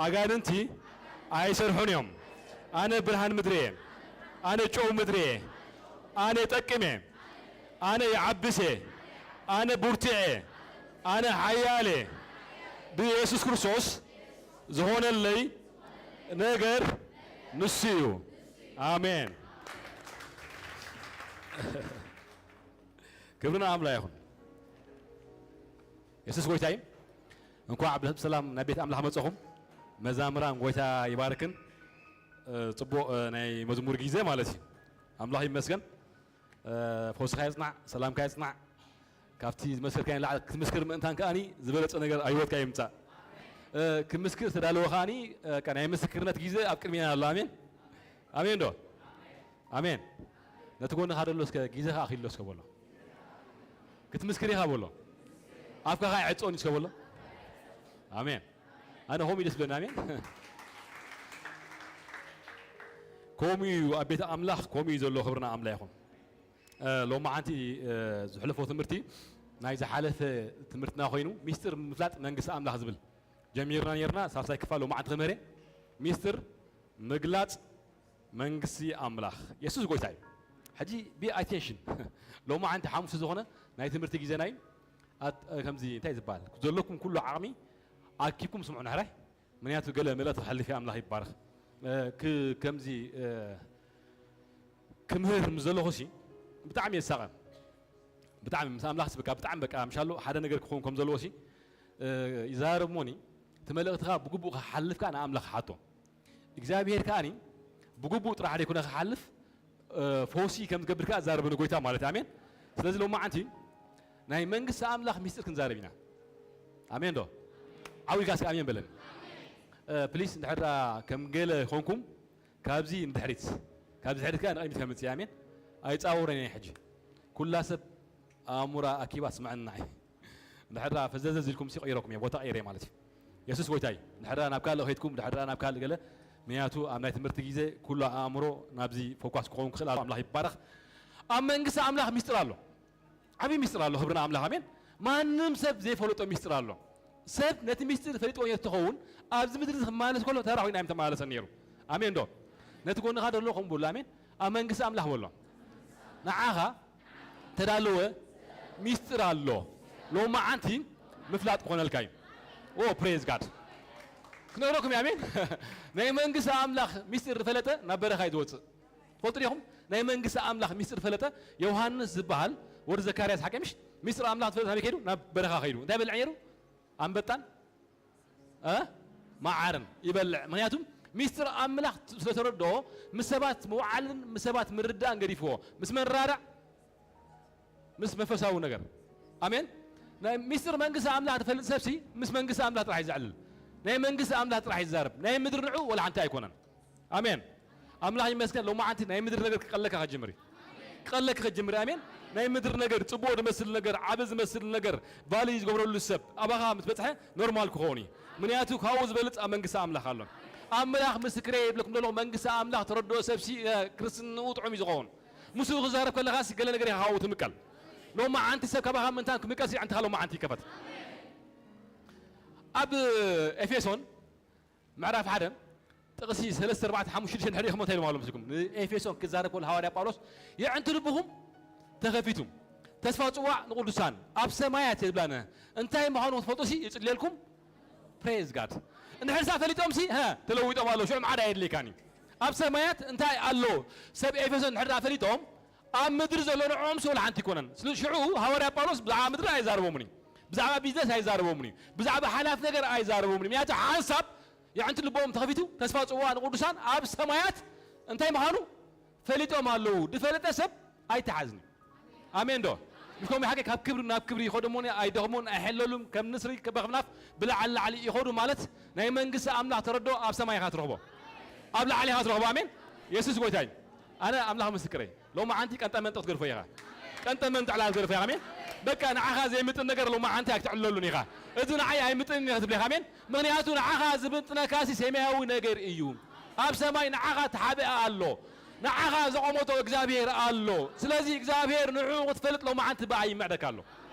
ኣጋንንቲ ኣይሰርሑን እዮም። ኣነ ብርሃን ምድሪ እየ። ኣነ ጨው ምድሪ እየ። ኣነ ጠቅም እየ። ኣነ ይዓብስ እየ። ኣነ ብርቱዕ እየ። ኣነ ሓያል እየ። ብየሱስ ክርስቶስ ዝኾነለይ ነገር ንሱ እዩ። ኣሜን። ክብሪ ንኣምላኽ ይኹን። የሱስ ጎይታ እዩ። እንኳዕ ብሰላም ናብ ቤት ኣምላኽ መጻኹም። መዛምራን ጎይታ ይባርክን። እ፣ ጽቡቕ፣ እ፣ ናይ መዝሙር ግዜ ማለት እዩ። ኣምላኽ ይመስገን። እ፣ ፈውስኻ ይጽናዕ፣ ሰላምካ ይጽናዕ። ካብቲ ዝመሰልካዮ ንላዕሊ ክትምስክር ምእንታን ከኣኒ ዝበለጸ ነገር ኣብ ህይወትካ ይምጻእ። እ፣ ክምስክር ዝተዳለወ ከኣኒ፣ እ፣ በቃ ናይ ምስክርነት ግዜ ኣብ ቅድሜና ኣሎ። ኣሜን። ኣሜን ዶ? ኣሜን። ነቲ ጎንኻ ዘሎ እስከ ግዜኻ ኣኺሎ እስከ በሎ። ክትምስክር ኢኻ በሎ። ኣፍካ ኸዓ ይዕጾን እዩ እስከ በሎ። ኣሜን። ኣነ ከምኡ እዩ ደስ ብለኒ። ኣሜን። ከምኡ እዩ ኣብ ቤት ኣምላኽ፣ ከምኡ እዩ ዘሎ። ክብርና ኣምላኽ ይኹን። እ፣ ሎማዓንቲ፣ እ፣ ዝሕለፎ ትምህርቲ ናይ ዝሓለፈ ትምህርትና ኮይኑ፣ ሚስጥር ምፍላጥ መንግስቲ ኣምላኽ ዝብል ጀሚርና ነይርና። ሳልሳይ ክፋል ሎማዓንቲ ክምህር እየ። ሚስጥር ምግላጽ መንግስቲ ኣምላኽ። የሱስ ጎይታ እዩ። ሕጂ be attention። ሎማዓንቲ ሓሙስ ዝኾነ ናይ ትምህርቲ ግዜና እዩ። ኣት-፣ እ፣ ከምዚ እንታይ ዝበሃል? ዘለኩም ኩሉ ዓቕሚ ኣኪብኩም ስምዑ ንሕራይ። ምኽንያቱ ገለ መልእኽቲ ክሕልፍ እየ፣ ኣምላኽ ይባረኽ። እ፣ ክ-፣ ከምዚ፣ እ፣ ክምህር ምስ ዘለኹ ሲ ብጣዕሚ እየ ዝሳቐ። ብጣዕሚ ምስ ኣምላኽ ስብካ ብጣዕሚ በቃ ምሻሎ ሓደ ነገር ክኸውን ከም ዘለዎ ሲ፣ እ፣ ይዛረብ እሞኒ፣ እቲ መልእኽትኻ ብግቡእ ክሓልፍ ከኣ ንኣምላኽ ሓቶ። እግዚኣብሄር ከኣኒ ብግቡእ ጥራሕ ዘይኮነ ክሓልፍ፣ እ፣ ፈውሲ ከም ዝገብር ከኣ ዝዛረበኒ ጎይታ ማለት እዩ። ኣሜን። ስለዚ ሎማዓንቲ ናይ መንግስቲ ኣምላኽ ሚስጥር ክንዛረብ ኢና። ኣሜን ዶ? ዓው ኢልካ እስኪ ኣሜን በለኒ። እ፣ ፕሊስ እንድሕር ደኣ ከም ገለ ኮንኩም ካብዚ ንድሕሪት፣ ካብዚ ድሕሪት ከኣ ንቕድሚት ከምጽእ እየ። ኣሜን። ኣይጻወረን እየ ሕጂ። ኩላ ሰብ ኣእምራ ኣኪባ ስምዐኒ ንዓይ። እንድሕር ደኣ ፈዘዘዝ ኢልኩም ሲ ቀይረኩም እየ፣ ቦታ ቀይረ ማለት እዩ። የሱስ ጎይታ እዩ። እንድሕር ደኣ ናብ ካልእ ከይድኩም፣ እንድሕር ደኣ ናብ ካልእ ገለ፣ ምክንያቱ ኣብ ናይ ትምህርቲ ግዜ ኩሉ ኣእምሮ ናብዚ ፎኳስ ክኸውን ክኽእል ኣሎ። ኣምላኽ ይባረኽ። ኣብ መንግስቲ ኣምላኽ ሚስጥር ኣሎ። ዓብዪ ሚስጥር ኣሎ። ክብሪ ንኣምላኽ። ኣሜን። ማንም ሰብ ዘይፈለጦ ሚስጥር ኣሎ። ሰብ ነቲ ሚስጥር ፈሊጥዎ እንተኸውን ኣብዚ ምድሪ እዚ ክመላለስ ከሎ ተራ ኮይኑ ኣይምተመላለሰን ነይሩ። ኣሜን ዶ? ነቲ ጎንኻ ዘሎ ከምኡ በሎ። ኣሜን። ኣብ መንግስቲ ኣምላኽ በሎ። ንዓኻ ተዳለወ ሚስጥር ኣሎ። ሎማዓንቲ ምፍላጥ ክኾነልካ እዩ። ኦ፣ ፕሬዝ ጋድ። ክነግረኩም እየ። ኣሜን። ናይ መንግስቲ ኣምላኽ ሚስጥር ዝፈለጠ ናብ በረኻ እዩ ዝወፅእ። ትፈልጡ ዲኹም? ናይ መንግስቲ ኣምላኽ ሚስጥር ዝፈለጠ ዮሃንስ ዝበሃል ወዲ ዘካርያስ ሓቂ ምሽ? ሚስጥር ኣምላኽ ዝፈለጠ ናበይ ከይዱ? ናብ በረኻ ከይዱ። እንታይ በልዕ ነይሩ? ኣንበጣን፣ እ? መዓርን ይበልዕ። ምኽንያቱም ሚስጥር ኣምላኽ ስለ ተረድኦ ምስ ሰባት ምውዓልን ምስ ሰባት ምርዳእን ገዲፍዎ። ምስ መራርዕ፣ ምስ መንፈሳዊ ነገር። ኣሜን። ናይ ሚስጥር መንግስቲ ኣምላኽ ዝፈልጥ ሰብሲ ምስ መንግስቲ ኣምላኽ ጥራሕ እዩ ዘዕልል። ናይ መንግስቲ ኣምላኽ ጥራሕ እዩ ዝዛረብ። ናይ ምድሪ ንዑ ወላ ሓንቲ ኣይኮነን። ኣሜን። ኣምላኽ ይመስገን፣ ሎማዓንቲ ናይ ምድሪ ነገር ክቐለካ ከጅምር እዩ። ክቐለካ ከጅምር እዩ። ኣሜን። ናይ ምድሪ ነገር፣ ጽቡቕ ዝመስል ነገር፣ ዓቢ ዝመስል ነገር፣ ቫልዩ ዝገብረሉ ሰብ ኣባኻ ምስ በጽሐ ኖርማል ክኸውን እዩ። ምኽንያቱ ካብኡ ዝበልጽ ኣብ መንግስቲ ኣምላኽ ኣሎ። ኣምላኽ ምስክረይ ይብለኩም ዘለኹ፣ መንግስቲ ኣምላኽ ተረድኦ ሰብሲ፣ እ፣ ክርስትንኡ ጥዑም እዩ ዝኸውን። ምስኡ ክዛረብ ከለኻሲ ገለ ነገር ኢኻ ካብኡ ትምቀል። ሎማዓንቲ ሰብ ካባኻ ምእንታን ክምቀልሲ ኣዕንትኻ ሎማዓንቲ ይከፈት። ኣብ ኤፌሶን ምዕራፍ ሓደ ጥቕሲ ሰለስተ፣ ኣርባዕተ፣ ሓሙሽተ፣ ሽዱሽተ እንድሕር ኢኹም እንታይ ኢሎም ኣለዉ መስልኩም? ንኤፌሶን ክዛረብ ከሎ ሃዋርያ ጳውሎስ፣ "የዕንቲ ልብኹም ተኸፊቱ፣ ተስፋ ጽዋዕ ንቅዱሳን ኣብ ሰማያት የብላነ፣ እንታይ ምዃኑ ክትፈልጡሲ ይጽልየልኩም?" ፕሬዝ ጋድ። እንድሕርሳ ፈሊጦምሲ፣ ሀ፣ ተለዊጦም ኣለዉ። ሽዑ ምዓድ ኣየድልየካን እዩ። ኣብ ሰማያት እንታይ ኣሎ? ሰብ ኤፌሶን እንድሕር ደኣ ፈሊጦም፣ ኣብ ምድሪ ዘሎ ንዕኦምሲ ወላ ሓንቲ ኣይኮነን። ስለ ሽዑ ሃዋርያ ጳውሎስ ብዛዕባ ምድሪ ኣይዛረቦምን እዩ። ብዛዕባ ቢዝነስ ኣይዛረቦምን እዩ። ብዛዕባ ሓላፍ ነገር ኣይዛረቦምን እዩ። ምክንያቱ ሓንሳብ የዕንቲ ልቦም ተኸፊቱ፣ ተስፋ ጽዋ ንቅዱሳን ኣብ ሰማያት እንታይ ምዃኑ ፈሊጦም ኣለዉ። ዝፈለጠ ሰብ ኣይተሓዝን እዩ። ኣሜን ዶ? ምስ ከምኡ ሓቂ ካብ ክብሪ ናብ ክብሪ ይኸዱ እሞ ኣይደኽሙን፣ ኣይሕለሉን። ከም ንስሪ በኽናፍ ብላዕሊ ላዕሊ ይኸዱ ማለት ናይ መንግስቲ ኣምላኽ ተረድኦ ኣብ ሰማይ ኢኻ ትረኽቦ። ኣብ ላዕሊ ኢኻ ትረኽቦ። ኣሜን። የሱስ ጎይታ እዩ። ኣነ ኣምላኽ ምስክረይ። ሎማዓንቲ ቀንጠ መንጠ ክትገድፎ ኢኻ። ቀንጠ መንጠ ዕላል ክትገድፎ ኢኻ። ኣሜን። በቃ ንዓኻ ዘይምጥን ነገር ሎማዓንቲ ኣይክትዕለሉን ኢኻ። እዚ ንዓይ ኣይምጥንን ኢኻ ትብል ኢኻ። ኣሜን። ምኽንያቱ ንዓኻ ዝምጥነካሲ ሰማያዊ ነገር እዩ። ኣብ ሰማይ ንዓኻ ተሓቢኣ ኣሎ። ንዓኻ ዘቐመጦ እግዚኣብሔር ኣሎ። ስለዚ እግዚኣብሔር ንዕኡ ክትፈልጥ ሎማዓንቲ ብኣይ ይምዕደካ ኣሎ።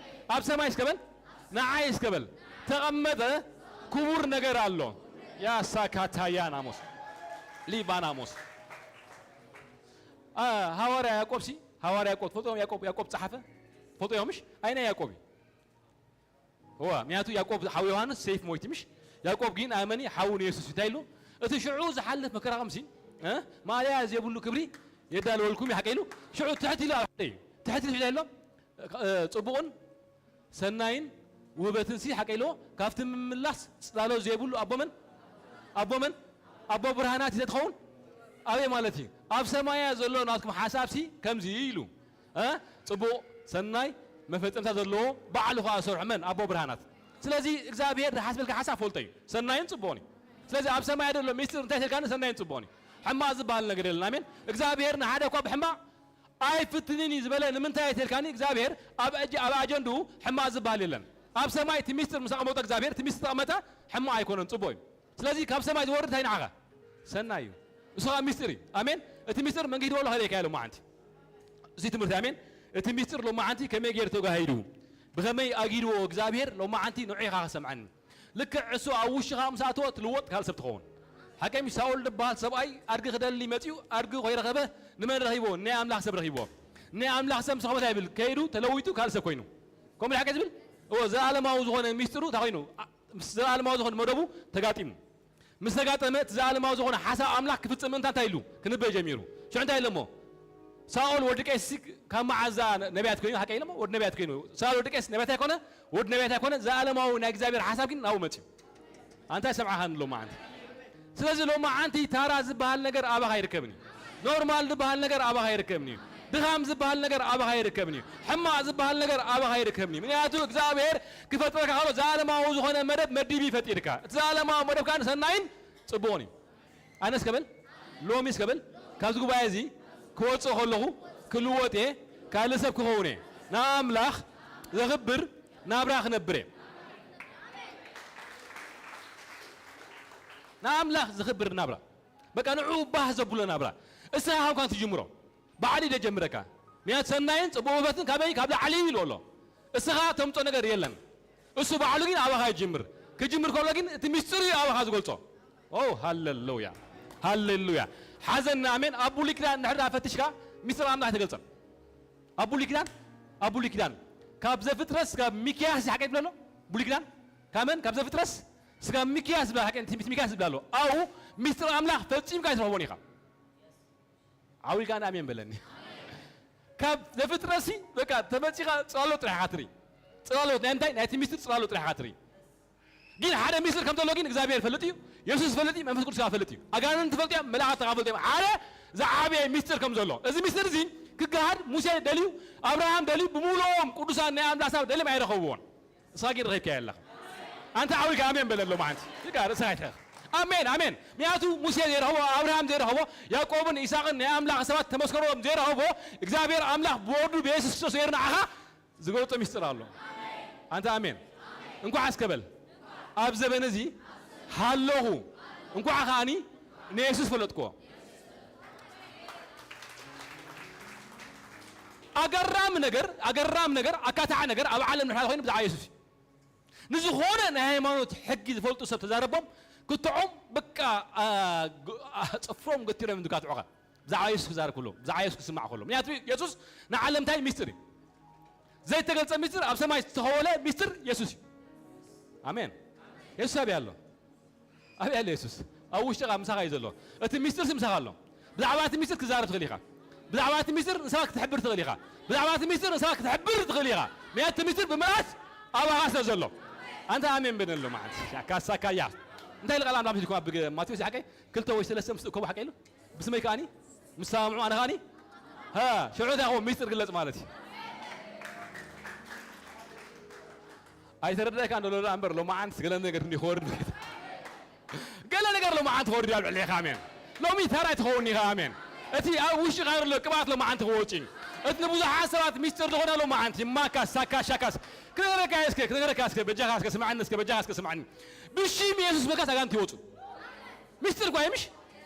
ኣብ ሰማይ እስከ በል፣ ንዓይ እስከ በል፣ ተቐመጠ ክቡር ነገር ኣሎ። ያሳካታያ ናሞስ ሊባናሞስ። አ፣ ሃዋርያ ያዕቆብ ሲ፣ ሃዋርያ ያዕቆብ፣ ፎቶ ያዕቆብ፣ ያዕቆብ ጸሓፈ፣ ፎቶ ዮምሽ፣ ኣይና ያዕቆብ እዩ። እዋ፣ ምክንያቱ ያዕቆብ ሓው ዮሃንስ ሰይፍ ሞይቱ ምሽ? ያዕቆብ ግን ኣመኒ ሓው ንየሱስ እዩ። እንታይ ኢሉ? እቲ ሽዑ ዝሓልፍ መከራኹም ሲ፣ እ? ማልያ ዘይብሉ ክብሪ የዳለወልኩም እዩ፣ ሓቀ ኢሉ። ሽዑ ትሕት ኢሉ ኣብ ሓደ እዩ። ትሕት ኢሉ እንታይ ኢሎም? እ፣ ጽቡቕን ሰናይን ውህበትን ሲ ሓቀ ኢልዎ፣ ካብቲ ምምላስ ጽላሎት ዘይብሉ ኣቦ መን? ኣቦ መን? ኣቦ ብርሃናት እዩ ዘትኸውን። ኣበይ ማለት እዩ? ኣብ ሰማያ ዘሎ ናትኩም ሓሳብ ሲ ከምዚ እዩ ኢሉ። እ? ጽቡቕ፣ ሰናይ፣ መፈጸምታ ዘለዎ ባዕሉ ኸኣ ሰርሑ። መን? ኣቦ ብርሃናት። ስለዚ እግዚኣብሔር ዝሓስበልካ ሓሳብ ፈልጦ እዩ። ሰናይን ጽቡቕን እዩ። ስለዚ ኣብ ሰማይ ዘሎ ሚስጥር እንታይ ተልካኒ? ሰናይን ጽቡቕን እዩ። ሕማቕ ዝበሃል ነገር የለን። ኣሜን። እግዚኣብሔር ንሓደ እኳ ብሕማቕ ኣይፍትንን እዩ ዝበለ ንምንታይ ተልካኒ? እግዚኣብሔር ኣብ ኣጀ-፣ ኣብ ኣጀንድኡ ሕማቕ ዝበሃል የለን። ኣብ ሰማይ እቲ ሚስጥር ምስ ኣቐመጦ እግዚኣብሔር እቲ ሚስጥር ተቐመጠ፣ ሕማቕ ኣይኮነን፣ ጽቡቕ እዩ። ስለዚ ካብ ሰማይ ዝወርድ እንታይ ንዓኻ? ሰናይ እዩ። እሱ ኸኣ ሚስጥር እዩ። ኣሜን። እቲ ሚስጥር መንገዲ ወሎ ኸደካ ኢሎም መዓንቲ። እዚ ትምህርቲ ኣሜን። እቲ ሚስጥር ሎማዓንቲ ከመይ ገይሩ ተጋሂዱ? ብኸመይ ኣጊድዎ እግዚኣብሔር? ሎማዓንቲ ንዑ ኢኻ ክሰምዓኒ። ልክዕ እሱ ኣብ ውሽኻ ምስ ኣተወ ትልወጥ ካልእ ሰብ ትኸውን። ሓቀይ ምሽ ሳኦል ዝበሃል ሰብኣይ ኣድጊ ክደሊ መጺኡ ኣድጊ ከይረኸበ ንመን ረኺብዎ? ናይ ኣምላኽ ሰብ ረኺብዎ። ናይ ኣምላኽ ሰብ ምስ ረኸበ እንታይ ይብል? ከይዱ ተለዊጡ ካልእ ሰብ ኮይኑ። ከምኡ ሓቀይ ዝብል? እዎ፣ ዘለኣለማዊ ዝኾነ ሚስጥሩ እንታይ ኮይኑ? ኣ-፣ ምስ ዘለኣለማዊ ዝኾነ መደቡ ተጋጢሙ። ምስ ተጋጠመ እቲ ዘለኣለማዊ ዝኾነ ሓሳብ ኣምላኽ ክፍጽም ምእንታ እንታይ ኢሉ? ክንበ ጀሚሩ። ሽዑ እንታይ ኢሎሞ? ሳኦል ወዲ ቄስ ካብ መዓዛ ነ-፣ ነቢያት ኮይኑ፣ ሓቀይ ኢሎሞ? ወዲ ነቢያት ኮይኑ። ሳኦል ወዲ ቄስ ነቢያት ኣይኮነ? ወዲ ነቢያት ኣይኮነ? ዘለኣለማዊ ናይ እግዚኣብሔር ሓሳብ ግን ናብኡ መጽዩ። ኣንታ ይሰምዓኻኒ ሎማዓንቲ። ስለዚ ሎማዓንቲ ታራ ዝበሃል ነገር ኣባኻ ኣይርከብን እዩ። ኖርማል ዝበሃል ነገር ኣባኻ ኣይርከብን እዩ። ድኻም ዝበሃል ነገር ኣባኻ ኣይርከብን እዩ። ሕማቕ ዝበሃል ነገር ኣባኻ ኣይርከብን እዩ። ምክንያቱ እግዚኣብሔር ክፈጥረካ ከሎ ዘለኣለማዊ ዝኾነ መደብ መዲቡ ይፈጢርካ። እቲ ዘለኣለማዊ መደብ ከኣ ሰናይን ጽቡቕን እዩ። ኣነስ ከበል፣ ሎሚስ ከበል፣ ካብዚ ጉባኤ እዚ ክወጽእ ከለኹ ክልወጥ እየ፣ ካልእ ሰብ ክኸውን እየ። ንኣምላኽ ዘኽብር ናብራ ክነብር እየ። ንኣምላኽ ዘኽብር ናብራ። በቃ ንዕኡ ባህ ዘብሎ ናብራ። እስኻ ሃብካን ትጅምሮ። ባዕሉ እዩ ደጀምረካ። ምክንያቱ ሰናይን ጽቡቕ ውህበትን ካበይ? ካብ ላዕሊ እዩ ኢሉ ኣሎ። እስኻ ተምጾ ነገር የለን። እሱ ባዕሉ ግን ኣባኻ ይጅምር። ክጅምር ከሎ ግን እቲ ሚስጥር እዩ ኣባኻ ዝገልጾ። ኦ፣ ሃሌሉያ። ሃሌሉያ። ሓዘን ንኣሜን። ኣብ ብሉይ ኪዳን እንድሕር ደኣ ፈቲሽካ ሚስጥር ኣምላኽ ኣይተገልጸን። ኣብ ብሉይ ኪዳን፣ ኣብ ብሉይ ኪዳን ካብ ዘፍጥረት ስጋብ ሚክያስ ሓቂ ትብለሎ? ብሉይ ኪዳን ካመን ካብ ዘፍጥረስ ስጋብ ሚክያስ ዝብላ ሓቂ ትንቢት ሚክያስ ዝብላ ኣሎ። ኣው ሚስጥር ኣምላኽ ፈጺምካ ኣይትረኽቦን ኢኻ። ዓዊልካ ኣሜን በለኒ። ካብ ዘፍጥረሲ በቃ ተመጺኻ ጽላሎት ጥራሕ ኢኻ ትርኢ። ጽላሎት ናይ እንታይ? ናይቲ ሚስጥር ጽላሎት ጥራሕ ኢኻ ትርኢ። ግን ሓደ ሚስጥር ከም ዘሎ ግን እግዚኣብሔር ይፈልጥ እዩ፣ የሱስ ይፈልጥ እዩ፣ መንፈስ ቅዱስ ይፈልጥ እዩ፣ ኣጋንንቲ ይፈልጡ እዮም፣ መላእኽቲ ይፈልጡ እዮም። ሓደ ዝዓበየ ሚስጥር ከም ዘሎ። እዚ ሚስጥር እዚ ክገሃድ ሙሴ ደልዩ፣ ኣብርሃም ደልዩ፣ ብምሉኦም ቅዱሳን ናይ ኣምላኽ ሰባት ደልዮም ኣይረኸብዎን። ንስኻ ግን ረኺብካዮ ኣለኻ። ኣንታ ዓዊልካ ኣሜን በለሎ መዓንቲ። ይጋ ርእስኻ ኣይትኸኽ። ኣሜን፣ ኣሜን። ምክንያቱ ሙሴ ዘይረኸቦ፣ ኣብርሃም ዘይረኸቦ፣ ያዕቆብን ይስሐቅን ናይ ኣምላኽ ሰባት ተመስከሮም ዘይረኸቦ፣ እግዚኣብሔር ኣምላኽ ብወዱ ብየሱስ ክርስቶስ የርንዓኻ ዝገልጾ ሚስጥር ኣሎ። ኣንታ ኣሜን። እንኳዕ እስከ በል። ኣብ ዘበን እዚ ሃለኹ። እንኳዕ ከኣኒ ንየሱስ ፈለጥክዎ። ኣገራሚ ነገር፣ ኣገራሚ ነገር፣ ኣካታዒ ነገር ኣብ ዓለም ንሕና ኮይኑ ብዛዕባ የሱስ እዩ። ንዝኾነ ናይ ሃይማኖት ሕጊ ዝፈልጡ ሰብ ተዛረቦም፣ ክትዖም በቃ፣ አ፣ ግ-፣ አ፣ ጽፍሮም ገቲሮም ይካትዑኻ። ብዛዕባ የሱስ ክዛረብ ከሎ፣ ብዛዕባ የሱስ ክስማዕ ከሎ። ምክንያቱ የሱስ ንዓለም እንታይ ሚስጥር እዩ። ዘይተገልጸ ሚስጥር፣ ኣብ ሰማይ ዝተኸወለ ሚስጥር የሱስ እዩ። ኣሜን። የሱስ ኣበይ ኣሎ? ኣበይ ኣሎ የሱስ? ኣብ ውሽጥኻ፣ ምሳኻ እዩ ዘሎ። እቲ ሚስጥር ሲ ምሳኻ ኣሎ። ብዛዕባ እቲ ሚስጥር ክትዛረብ ትኽእል ኢኻ። ብዛዕባ እቲ ሚስጥር ንሰባት ክትሕብር ትኽእል ኢኻ። ብዛዕባ እቲ ሚስጥር ንሰባት ክትሕብር ትኽእል ኢኻ። ምክንያቱ እቲ ሚስጥር ብምልኣት ኣባኻ ስለ ዘሎ። ኣንታ ኣሜን በለሉ መዓንቲ። ሻካ ሳካያ። እንታይ ኢሉ ቃል ኣምላኽ መሲልኩም ኣብ ማቴዎስ ሓቀይ? ክልተ ወይ ሰለስተ ምስ እከቡ ሓቀይ ኢሉ? ብስመይ ከኣኒ? ምስ ሰማምዑ ኣነ ከኣኒ? ሃ፣ ሽዑ እንታይ ይኸውን? ሚስጥር ግለጽ ማለት እዩ። ኣይተረዳእካን ዶ ሎላ እምበር፣ ሎማዓንትስ ገለ ነገር እንዲ ክወርድ። ገለ ነገር ሎማዓንቲ ክወርድ ኣብ ልዕሌኻ፣ ኣሜን። ሎሚ ተራይ ትኸውን ኢኻ፣ ኣሜን። እቲ ኣብ ውሽጥኻ ዘሎ ቅብኣት ሎማዓንቲ ክወጽእ እዩ። እቲ ንብዙሓት ሰባት ሚስጥር ዝኾነ ሎማዓንቲ፣ ማካስ፣ ሳካስ፣ ሻካስ። ክነገረካ እስከ፣ ክነገረካ እስከ፣ በጃኻ እስከ ስምዓኒ እስከ፣ በጃኻ እስከ ስምዓኒ። ብሽም የሱስ በካስ ኣጋንንቲ ይወጹ። ሚስጥር እኳ እዩ፣ ምሽ?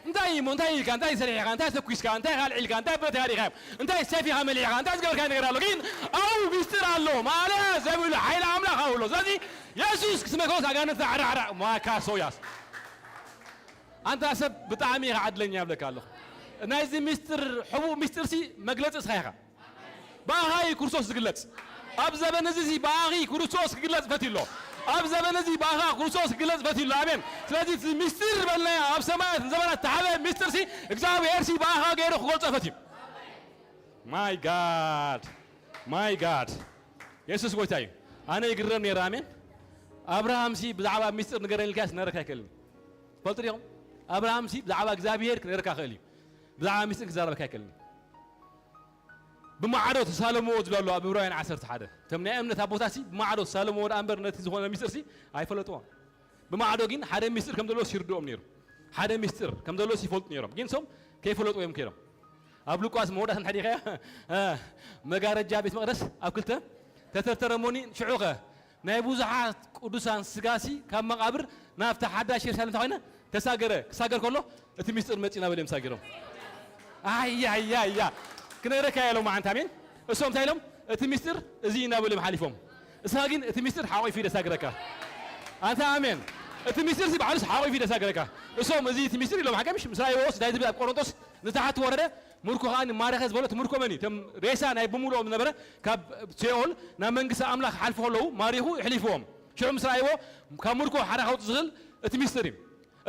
እንታይ እዩ እሞ? እንታይ ኢልካ? እንታይ ሰሪሕካ? እንታይ ተኩስካ? እንታይ ካልዕ ኢልካ? እንታይ ብረት ሃሪኻ? እንታይ ሰይፍ ኢኻ መሊዕካ? እንታይ ዝገበርካ ነገር ኣሎ? ግን ኣብኡ ሚስጥር ኣሎ። ማለት ዘብሉ ሓይሊ ኣምላኽ ኣብኡ ኣሎ። ስለዚ የሱስ ክስመ ከወስ ኣጋንንት ዓራዕራ ማካሶያስ። ኣንታ ሰብ ብጣዕሚ ኢኻ ዕድለኛ እብለካ ኣለኹ። ናይዚ ሚስጥር፣ ሕቡእ ሚስጥርሲ መግለጺ እስኻ ኢኻ። ብኣኻ እዩ ክርስቶስ ዝግለጽ። ኣብ ዘበን እዚ ሲ ብኣኺ ክርስቶስ ክግለጽ ፈትዩ ኣሎ። ኣብ ዘበን እዚ ብኣኻ ክርስቶስ ክግለጽ ፈትዩ ኣሎ። ኣሜን። ስለዚ እቲ ሚስጥር ዝበልናዮ ኣብ ሰማያት ንዘመናት ተሓበ ሚስጥርሲ እግዚኣብሔር ሲ ብኣኻ ገይሩ ክገልጾ ፈትዩ። My God, my God። የሱስ ጎይታ እዩ። ኣነ ይግረም ነይረ። ኣሜን። ኣብርሃም ሲ ብዛዕባ ሚስጥር ንገረኒ ኢልካስ ነረካ ኣይክእልን። ትፈልጡ ዲኹም? ኣብርሃም ሲ ብዛዕባ እግዚኣብሔር ክነረካ ክእል እዩ። ብዛዕባ ሚስጥር ክዛረበካ ኣይክእልን። ብማዕዶ ተሳለምዎ ዝብል ኣሎ ኣብ ዕብራውያን ዓሰርተ ሓደ። እቶም ናይ እምነት ኣቦታት ሲ ብማዕዶ ተሳለምዎ ደኣ እምበር ነቲ ዝኾነ ሚስጥር ሲ ኣይፈለጥዎ። ብማዕዶ ግን ሓደ ሚስጥር ከም ዘሎ ሲርድኦም ነይሩ። ሓደ ሚስጥር ከም ዘሎ ሲፈልጡ ነይሮም። ግን ሶም ከይፈለጡ እዮም ከይሮም። ኣብ ሉቃስ መወዳእታ እንድሕር ዲኻ መጋረጃ ቤት መቕደስ ኣብ ክልተ ተተርተረ እሞኒ ሽዑኸ ናይ ብዙሓት ቅዱሳን ስጋሲ ካብ መቓብር ናብታ ሓዳሽ የሩሳሌም እንታይ ኮይነ ተሳገረ። ክሳገር ከሎ እቲ ሚስጥር መጺ እናበለ እዮም ተሳጊሮም። ኣያ ኣያ ኣያ ክነግረካ እየ ሎማዓንቲ ኣሜን። እሶም እንታይ ኢሎም እቲ ሚስጥር እዚ እናበሉ እዮም ሓሊፎም። እስኻ ግን እቲ ሚስጥር ሓቑፊ ደሳግረካ ኣንታ ኣሜን። እቲ ሚስጥር ሲ ባዕሉስ ሓቑፊ ደሳግረካ። እሶም እዚ እቲ ሚስጥር ኢሎም ሓቀምሽ ምስ ራእይዎስ እንታይ ዝብል ኣብ ቆሮንቶስ ንታሕቲ ወረደ ምርኮ ኸኣ ንማረኸ ዝበሎ እቲ ምርኮ መን እዩ? እቶም ሬሳ ናይ ብምሉኦም ዝነበረ ካብ ሴኦል ናብ መንግስቲ ኣምላኽ ክሓልፉ ከለዉ ማሪኹ የሕሊፍዎም። ሽዑ ምስ ረኣይዎ ካብ ምርኮ ሓራ ከውፅእ ዝኽእል እቲ ሚስጥር እዩ።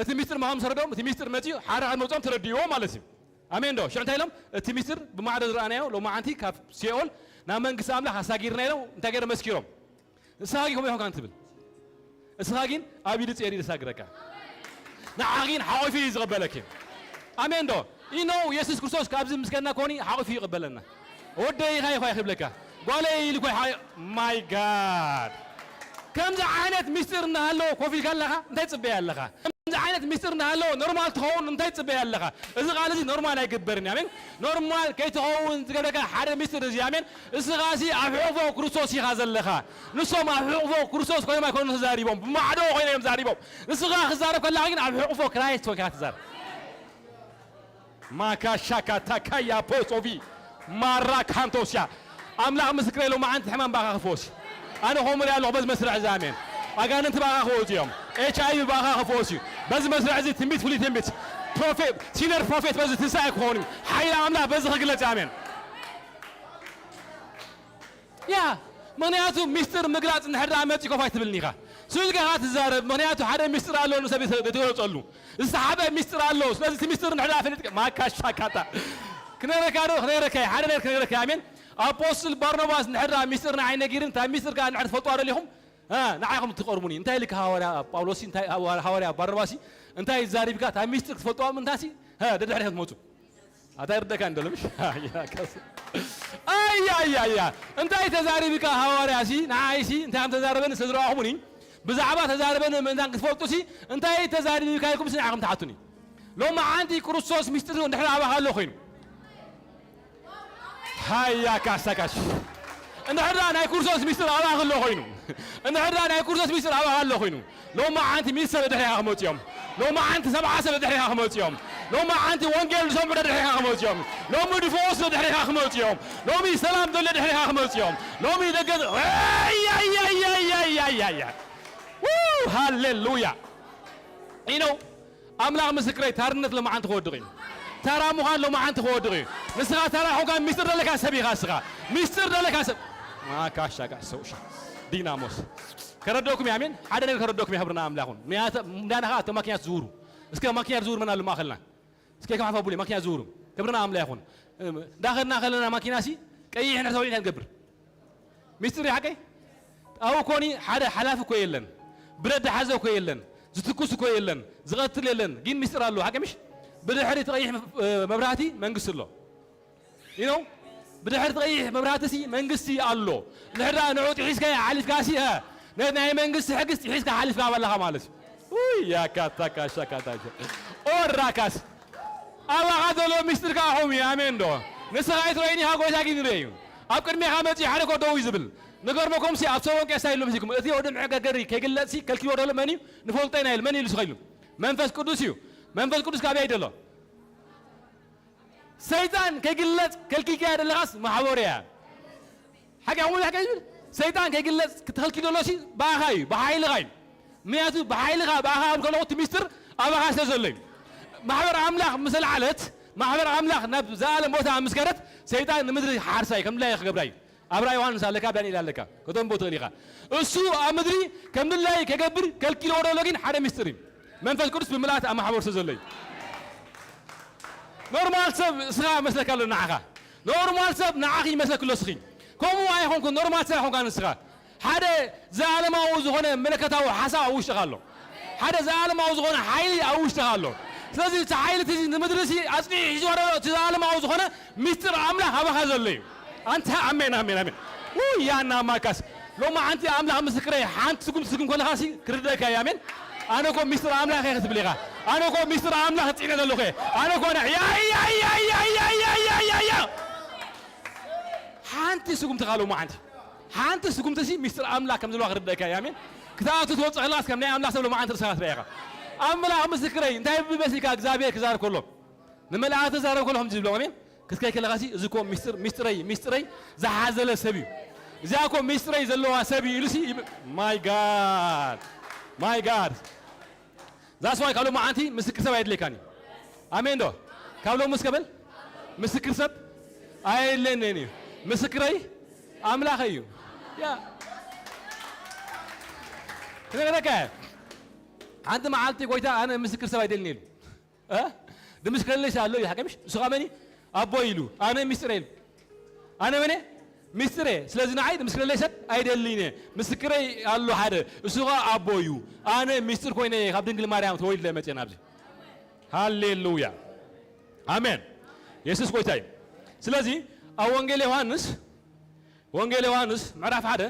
እቲ ሚስጥር ምዃኑ ምስ ተረድኦም እቲ ሚስጥር መፂኡ ሓራ ከም መውፅኦም ተረዲእዎ ማለት እዩ። ኣሜን ዶ? ሽዑ እንታይ ኢሎም? እቲ ሚስጥር ብማዕዶ ዝረኣናዮ ሎማዓንቲ ካብ ሴኦል ናብ መንግስቲ ኣምላኽ ኣሳጊርና ኢሎም እንታይ ገይሮም መስኪሮም። ንስኻ ግን ከምኡ ይኾንካን ትብል። እስኻ ግን ኣብ ኢዱ ጸይሪ ዘሳግረካ። ንዓ ግን ሓቑፊ እዩ ዝቕበለኪ። ኣሜን ዶ? ኢኖ የሱስ ክርስቶስ ካብዚ ምስገና ኮኒ ሓቑፊ ይቕበለና። ወደይ ኢኻ ኢኻ ክብለካ። ጓለይ ኢሉ ኮይ ሓ-፣ my God። ከምዚ ዓይነት ሚስጥር እናሃለዎ ኮፍ ኢልካ ኣለኻ እንታይ ትጽበያ ኣለኻ? ከምዚ ዓይነት ሚስጥር እናሃለዎ ኖርማል ትኸውን እንታይ ትጽበያ ኣለኻ? እዚ ቃል እዚ ኖርማል ኣይግበርን እዩ። ኣሜን። ኖርማል ከይትኸውን ዝገብረካ ሓደ ሚስጥር እዚ ኣሜን። እስኻ ሲ ኣብ ሕቑፎ ክርስቶስ ኢኻ ዘለኻ። ንሶም ኣብ ሕቑፎ ክርስቶስ ኮይኖም ኣይኮኑን ተዛሪቦም፣ ብማዕዶ ኮይኖም እዮም ተዛሪቦም። ንስኻ ክዛረብ ከለኻ ግን ኣብ ሕቑፎ ክራይስት ኮይንካ ትዛረብ። ማካሻካ ታካያ ፖሶቪ ማራ ካንቶስያ ኣምላኽ ምስክረይ ሎማዓንቲ ሕማም ባኻ ክፈወስ እዩ። ኣነ ከምኡ ሪኣ ኣለኹ በዚ መስርዕ እዚ ኣሜን። ኣጋንንቲ ባኻ ክወፁ እዮም። ኤች ኣይ ቪ ባኻ ክፈወስ እዩ። በዚ መስርዕ እዚ ትንቢት ፍሉይ ትንቢት ፕሮፌት ሲነር ፕሮፌት በዚ ትንሳኤ ክኸውን እዩ። ሓይሊ ኣምላኽ በዚ ክግለጽ እዩ። ኣሜን። ያ ምኽንያቱ ሚስጥር ምግላጽ እንድሕር ደኣ መጺኡ ኮፍ ኣይትብልን ኢኻ። ስኢልካ ኢኻ ትዛረብ። ምኽንያቱ ሓደ ሚስጥር ኣሎ ንሰብ ዘይተገለጸሉ። ዝተሓበ ሚስጥር ኣሎ። ስለዚ እቲ ሚስጥር እንድሕር ደኣ ፈሊጥካ ማካሻካታ ክነግረካ ዶ ክነግረካ እየ። ሓደ ነገር ክነግረካ እየ። ኣሜን። ኣፖስትል ባርናባስ እንድሕር ደኣ ሚስጥር ንዓይ ነጊርኒ እታ ሚስጥር ከኣ እንድሕር ትፈልጥዋ ደሊኹም እ፣ ንዓኹም ትቐርቡኒ። እንታይ ኢልካ ሃዋርያ ጳውሎስ እንታይ ሃዋ-፣ ሃዋርያ ባርናባስ እንታይ ዛሪብካ እታ ሚስጥር ክትፈልጥዋ ምንታሲ እ፣ ደድሕሪ ክትመጹ ኣታ ይርደካ እንደሎ ምሽ ኣያ እንታይ ተዛሪብካ ሃዋርያ ሲ ንዓይ ሲ እንታይ ከም ተዛረበኒ ስለ ዝረኣኹምኒ ብዛዕባ ተዛረበኒ ምእንታን ክትፈልጡ ሲ እንታይ ተዛሪብካ ኢልኩም ሲ ንዓኹም ትሓቱኒ። ሎማዓንቲ ክርስቶስ ሚስጥር እንድሕር ኣባኻ ኣሎ ኮይኑ ሃያ ካሳካሽ እንድሕር ደኣ ናይ ክርስቶስ ሚስጥር ኣባኻ ኣሎ ኮይኑ እንድሕር ደኣ ናይ ክርስቶስ ሚስጥር ኣባኻ ኣሎ ኮይኑ ሎማዓንቲ ሚእቲ ሰብ ድሕሪኻ ክመጹ እዮም። ሎማዓንቲ ሰብዓ ሰብ ድሕሪኻ ክመጹ እዮም። ሎማዓንቲ ወንጌል ዝሰምዑ ድሕሪኻ ክመጹ እዮም። ሎሚ ድፈወስ ድሕሪኻ ክመጹ እዮም። ሎሚ ሰላም ዘሎ ድሕሪኻ ክመጹ እዮም። ሎሚ ደገ ኣያያያያያያያ ሃሌሉያ ኢነው ኣምላኽ ምስክረይ ታርነት ሎማዓንቲ ክወድቕ እዩ። ታራ ምዃን ሎማዓንቲ ክወድቕ እዩ። ንስኻ ታራ ኾንካ ሚስጥር ደለካ ሰብ ኢኻ እስኻ። ሚስጥር ደለካ ሰብ። ማካሻ ጋር ሰውሻ ዲናሞስ ከረደኩም ኣሜን። ሓደ ነገር ከረደኩም የኽብርና ኣምላኹን። ምያተ እንዳናኻ ኣቶ ማኪናት ዝውሩ እስከ ማኪናት ዝውር መን ኣሎ ማእኸልና እስከ ከማሓፋ ቡሊ ማኪናት ዝውሩ ክብርና ኣምላኽ ይኹን። እንዳኸድና ከለና ማኪና ሲ ቀይሕ ንሕሰብ እንታይ ንገብር ሚስጥር እዩ ሓቀይ ኣብኡ ኮኒ ሓደ ሓላፊ እኮ የለን። ብረት ዝሓዘ እኮ የለን። ዝትኩስ እኮ የለን። ዝቐትል የለን። ግን ሚስጥር ኣሎ ሓቀ ምሽ ብድሕሪ እቲ ቀይሕ መብራህቲ መንግስቲ ኣሎ ኢኖ ብድሕሪ እቲ ቀይሕ መብራህቲ ሲ መንግስቲ ኣሎ። ንሕዳ ንዑ ጥሒስካ ሓሊፍካ ሲ ነቲ ናይ መንግስቲ ሕግስ ጥሒስካ ሓሊፍካ ኣለኻ ማለት እዩ። ውይ ያካታካ ሻካታካ ኦራካስ ኣባኻ ዘሎ ሚስጥር ከኣ ኸምኡ እዩ። ኣሜን ዶ? ንስኻ ኣይትረእይን ኢኻ፣ ጎይታ ግን ይረእ እዩ። ኣብ ቅድሜኻ መጺኡ ሓደ እኮ ደው እዩ ዝብል። ንገርመኩም ሲ ኣብ ሰሎንቄ እንታይ ኢሉ መሲልኩም? እቲ ወዲ መዕገርገሪ ከይግለጽ ሲ ከልኪዎ ደሎ መን እዩ? ንፈልጦ ኢና ኢሉ። መን ኢሉ ሲ ከኢሉ? መንፈስ ቅዱስ እዩ። መንፈስ ቅዱስ ካበይ ደሎ? ሰይጣን ከይግለጽ ከልኪልካዮ ደለኻስ ማሕበሩ እያ። ሓቂ ኣኹም ሓቂ ዝብል ሰይጣን ከይግለጽ ክትኸልኪ ደሎ ሲ ብኣኻ እዩ፣ ብሓይልኻ እዩ። ምክንያቱ ብሓይልኻ ብኣኻ ኣብ ከለኹ እቲ ሚስጥር ኣባኻ ስለ ዘሎ እዩ። ማሕበር ኣምላኽ ምስ ለዓለት፣ ማሕበር ኣምላኽ ናብ ዘኣለም ቦታ ምስ ከደት፣ ሰይጣን ንምድሪ ሓርሳይ ከም ድላዩ ክገብራ እዩ። ኣብ ራእይ ዮሃንስ ኣለካ፣ ዳንኤል ኣለካ፣ ከተንቦ ትኽእል ኢኻ። እሱ ኣብ ምድሪ ከም ድላዩ ከገብር ከልኪልዎ ደሎ ግን ሓደ ሚስጥር እዩ። መንፈስ ቅዱስ ብምልኣት ኣብ ማሕበር ስለ ዘሎ እዩ። ኖርማል ሰብ እስኻ መስለካ ኣሎ ንዓኻ። ኖርማል ሰብ ንዓኺ ይመስለክ ኣሎ እስኺ። ከምኡ ኣይኾንኩን፣ ኖርማል ሰብ ኣይኾንካን ንስኻ። ሓደ ዘኣለማዊ ዝኾነ መለኮታዊ ሓሳብ ኣብ ውሽጥኻ ኣሎ። ሓደ ዘኣለማዊ ዝኾነ ሓይሊ ኣብ ውሽጥኻ ኣሎ። ስለዚ እቲ ሓይሊ እቲ ንምድሪ ሲ ኣጽኒዑ ሒዝዋ ዘሎ እቲ ዘኣለማዊ ዝኾነ ሚስጥር ኣምላኽ ኣባኻ ዘሎ እዩ። ኣንታ ኣሜን፣ ኣሜን፣ ኣሜን። ውይ፣ ያና ማካስ። ሎማዓንቲ ኣምላኽ ምስክረይ፣ ሓንቲ ስጉምቲ ትስጉም ከለኻ ሲ ክርደእካ እዩ። ኣሜን። ኣነ እኮ ሚስጥር ኣምላኽ እየ ክትብል ኢኻ። ኣነ እኮ ሚስጥር ኣምላኽ ጽዒነ ዘለኹ እየ። ኣነ እኮ ነ-፣ ያ፣ ያ፣ ያ። ሓንቲ ስጉምቲ ኻ ሎማዓንቲ። ሓንቲ ስጉምቲ ሲ ሚስጥር ኣምላኽ ከም ዘለዋ ክርደእካ እዩ። ኣሜን። ክትኣቱ ትወጽእ ከለኻስ ከም ናይ ኣምላኽ ሰብ ሎማዓንቲ ርእስኻ ትረአ ኢኻ። ኣምላኽ ምስክረይ፣ እንታይ ብመሲልካ እግዚኣብሔር ክዛረብ ከሎ፣ ንመልኣኽ ተዛረብ ከሎ ከምዚ ይብሎ፣ ኣሜን። ክትከይ ከለኻ ሲ፣ እዚ እኮ ሚስጥር፣ ሚስጥረይ፣ ሚስጥረይ ዝሓዘለ ሰብ እዩ። እዚኣ እኮ ሚስጥረይ ዘለዋ ሰብ እዩ ኢሉ ሲ፣ ይብ-፣ ማይ ጋድ፣ ማይ ጋድ። ዛስ ዋይ ካብ ሎማዓንቲ ምስክር ሰብ ኣይድለይካን እዩ። ኣሜን ዶ? ካብ ሎሚ እስከ በል፣ ምስክር ሰብ ኣየድለየንን እዩ። ምስክረይ ኣምላኸይ እዩ። ያ። ክነግረካ እየ። ሓንቲ መዓልቲ ጎይታ ኣነ ምስክር ሰብ ኣይደልን ኢሉ። እ? ድምስክረለይ ሰብ ኣሎ እዩ፣ ሓቂ ምሽ? እሱ ኸኣ መን እዩ? ኣቦይ ኢሉ። ኣነ ሚስጥር ኢሉ። ኣነ መን እየ? ሚስጥር እየ። ስለዚ ንዓይ ድምስክረለይ ሰብ ኣይደልን እየ። ምስክረይ ኣሎ ሓደ። እሱ ኸኣ ኣቦይ እዩ። ኣነ ሚስጥር ኮይነ እየ ካብ ድንግል ማርያም ተወሊደ መጽየ ናብዚ። ሃሌሉያ። ኣሜን። የሱስ ጎይታ እዩ። ስለዚ ኣብ ወንጌል ዮሃንስ፣ ወንጌል ዮሃንስ ምዕራፍ ሓደ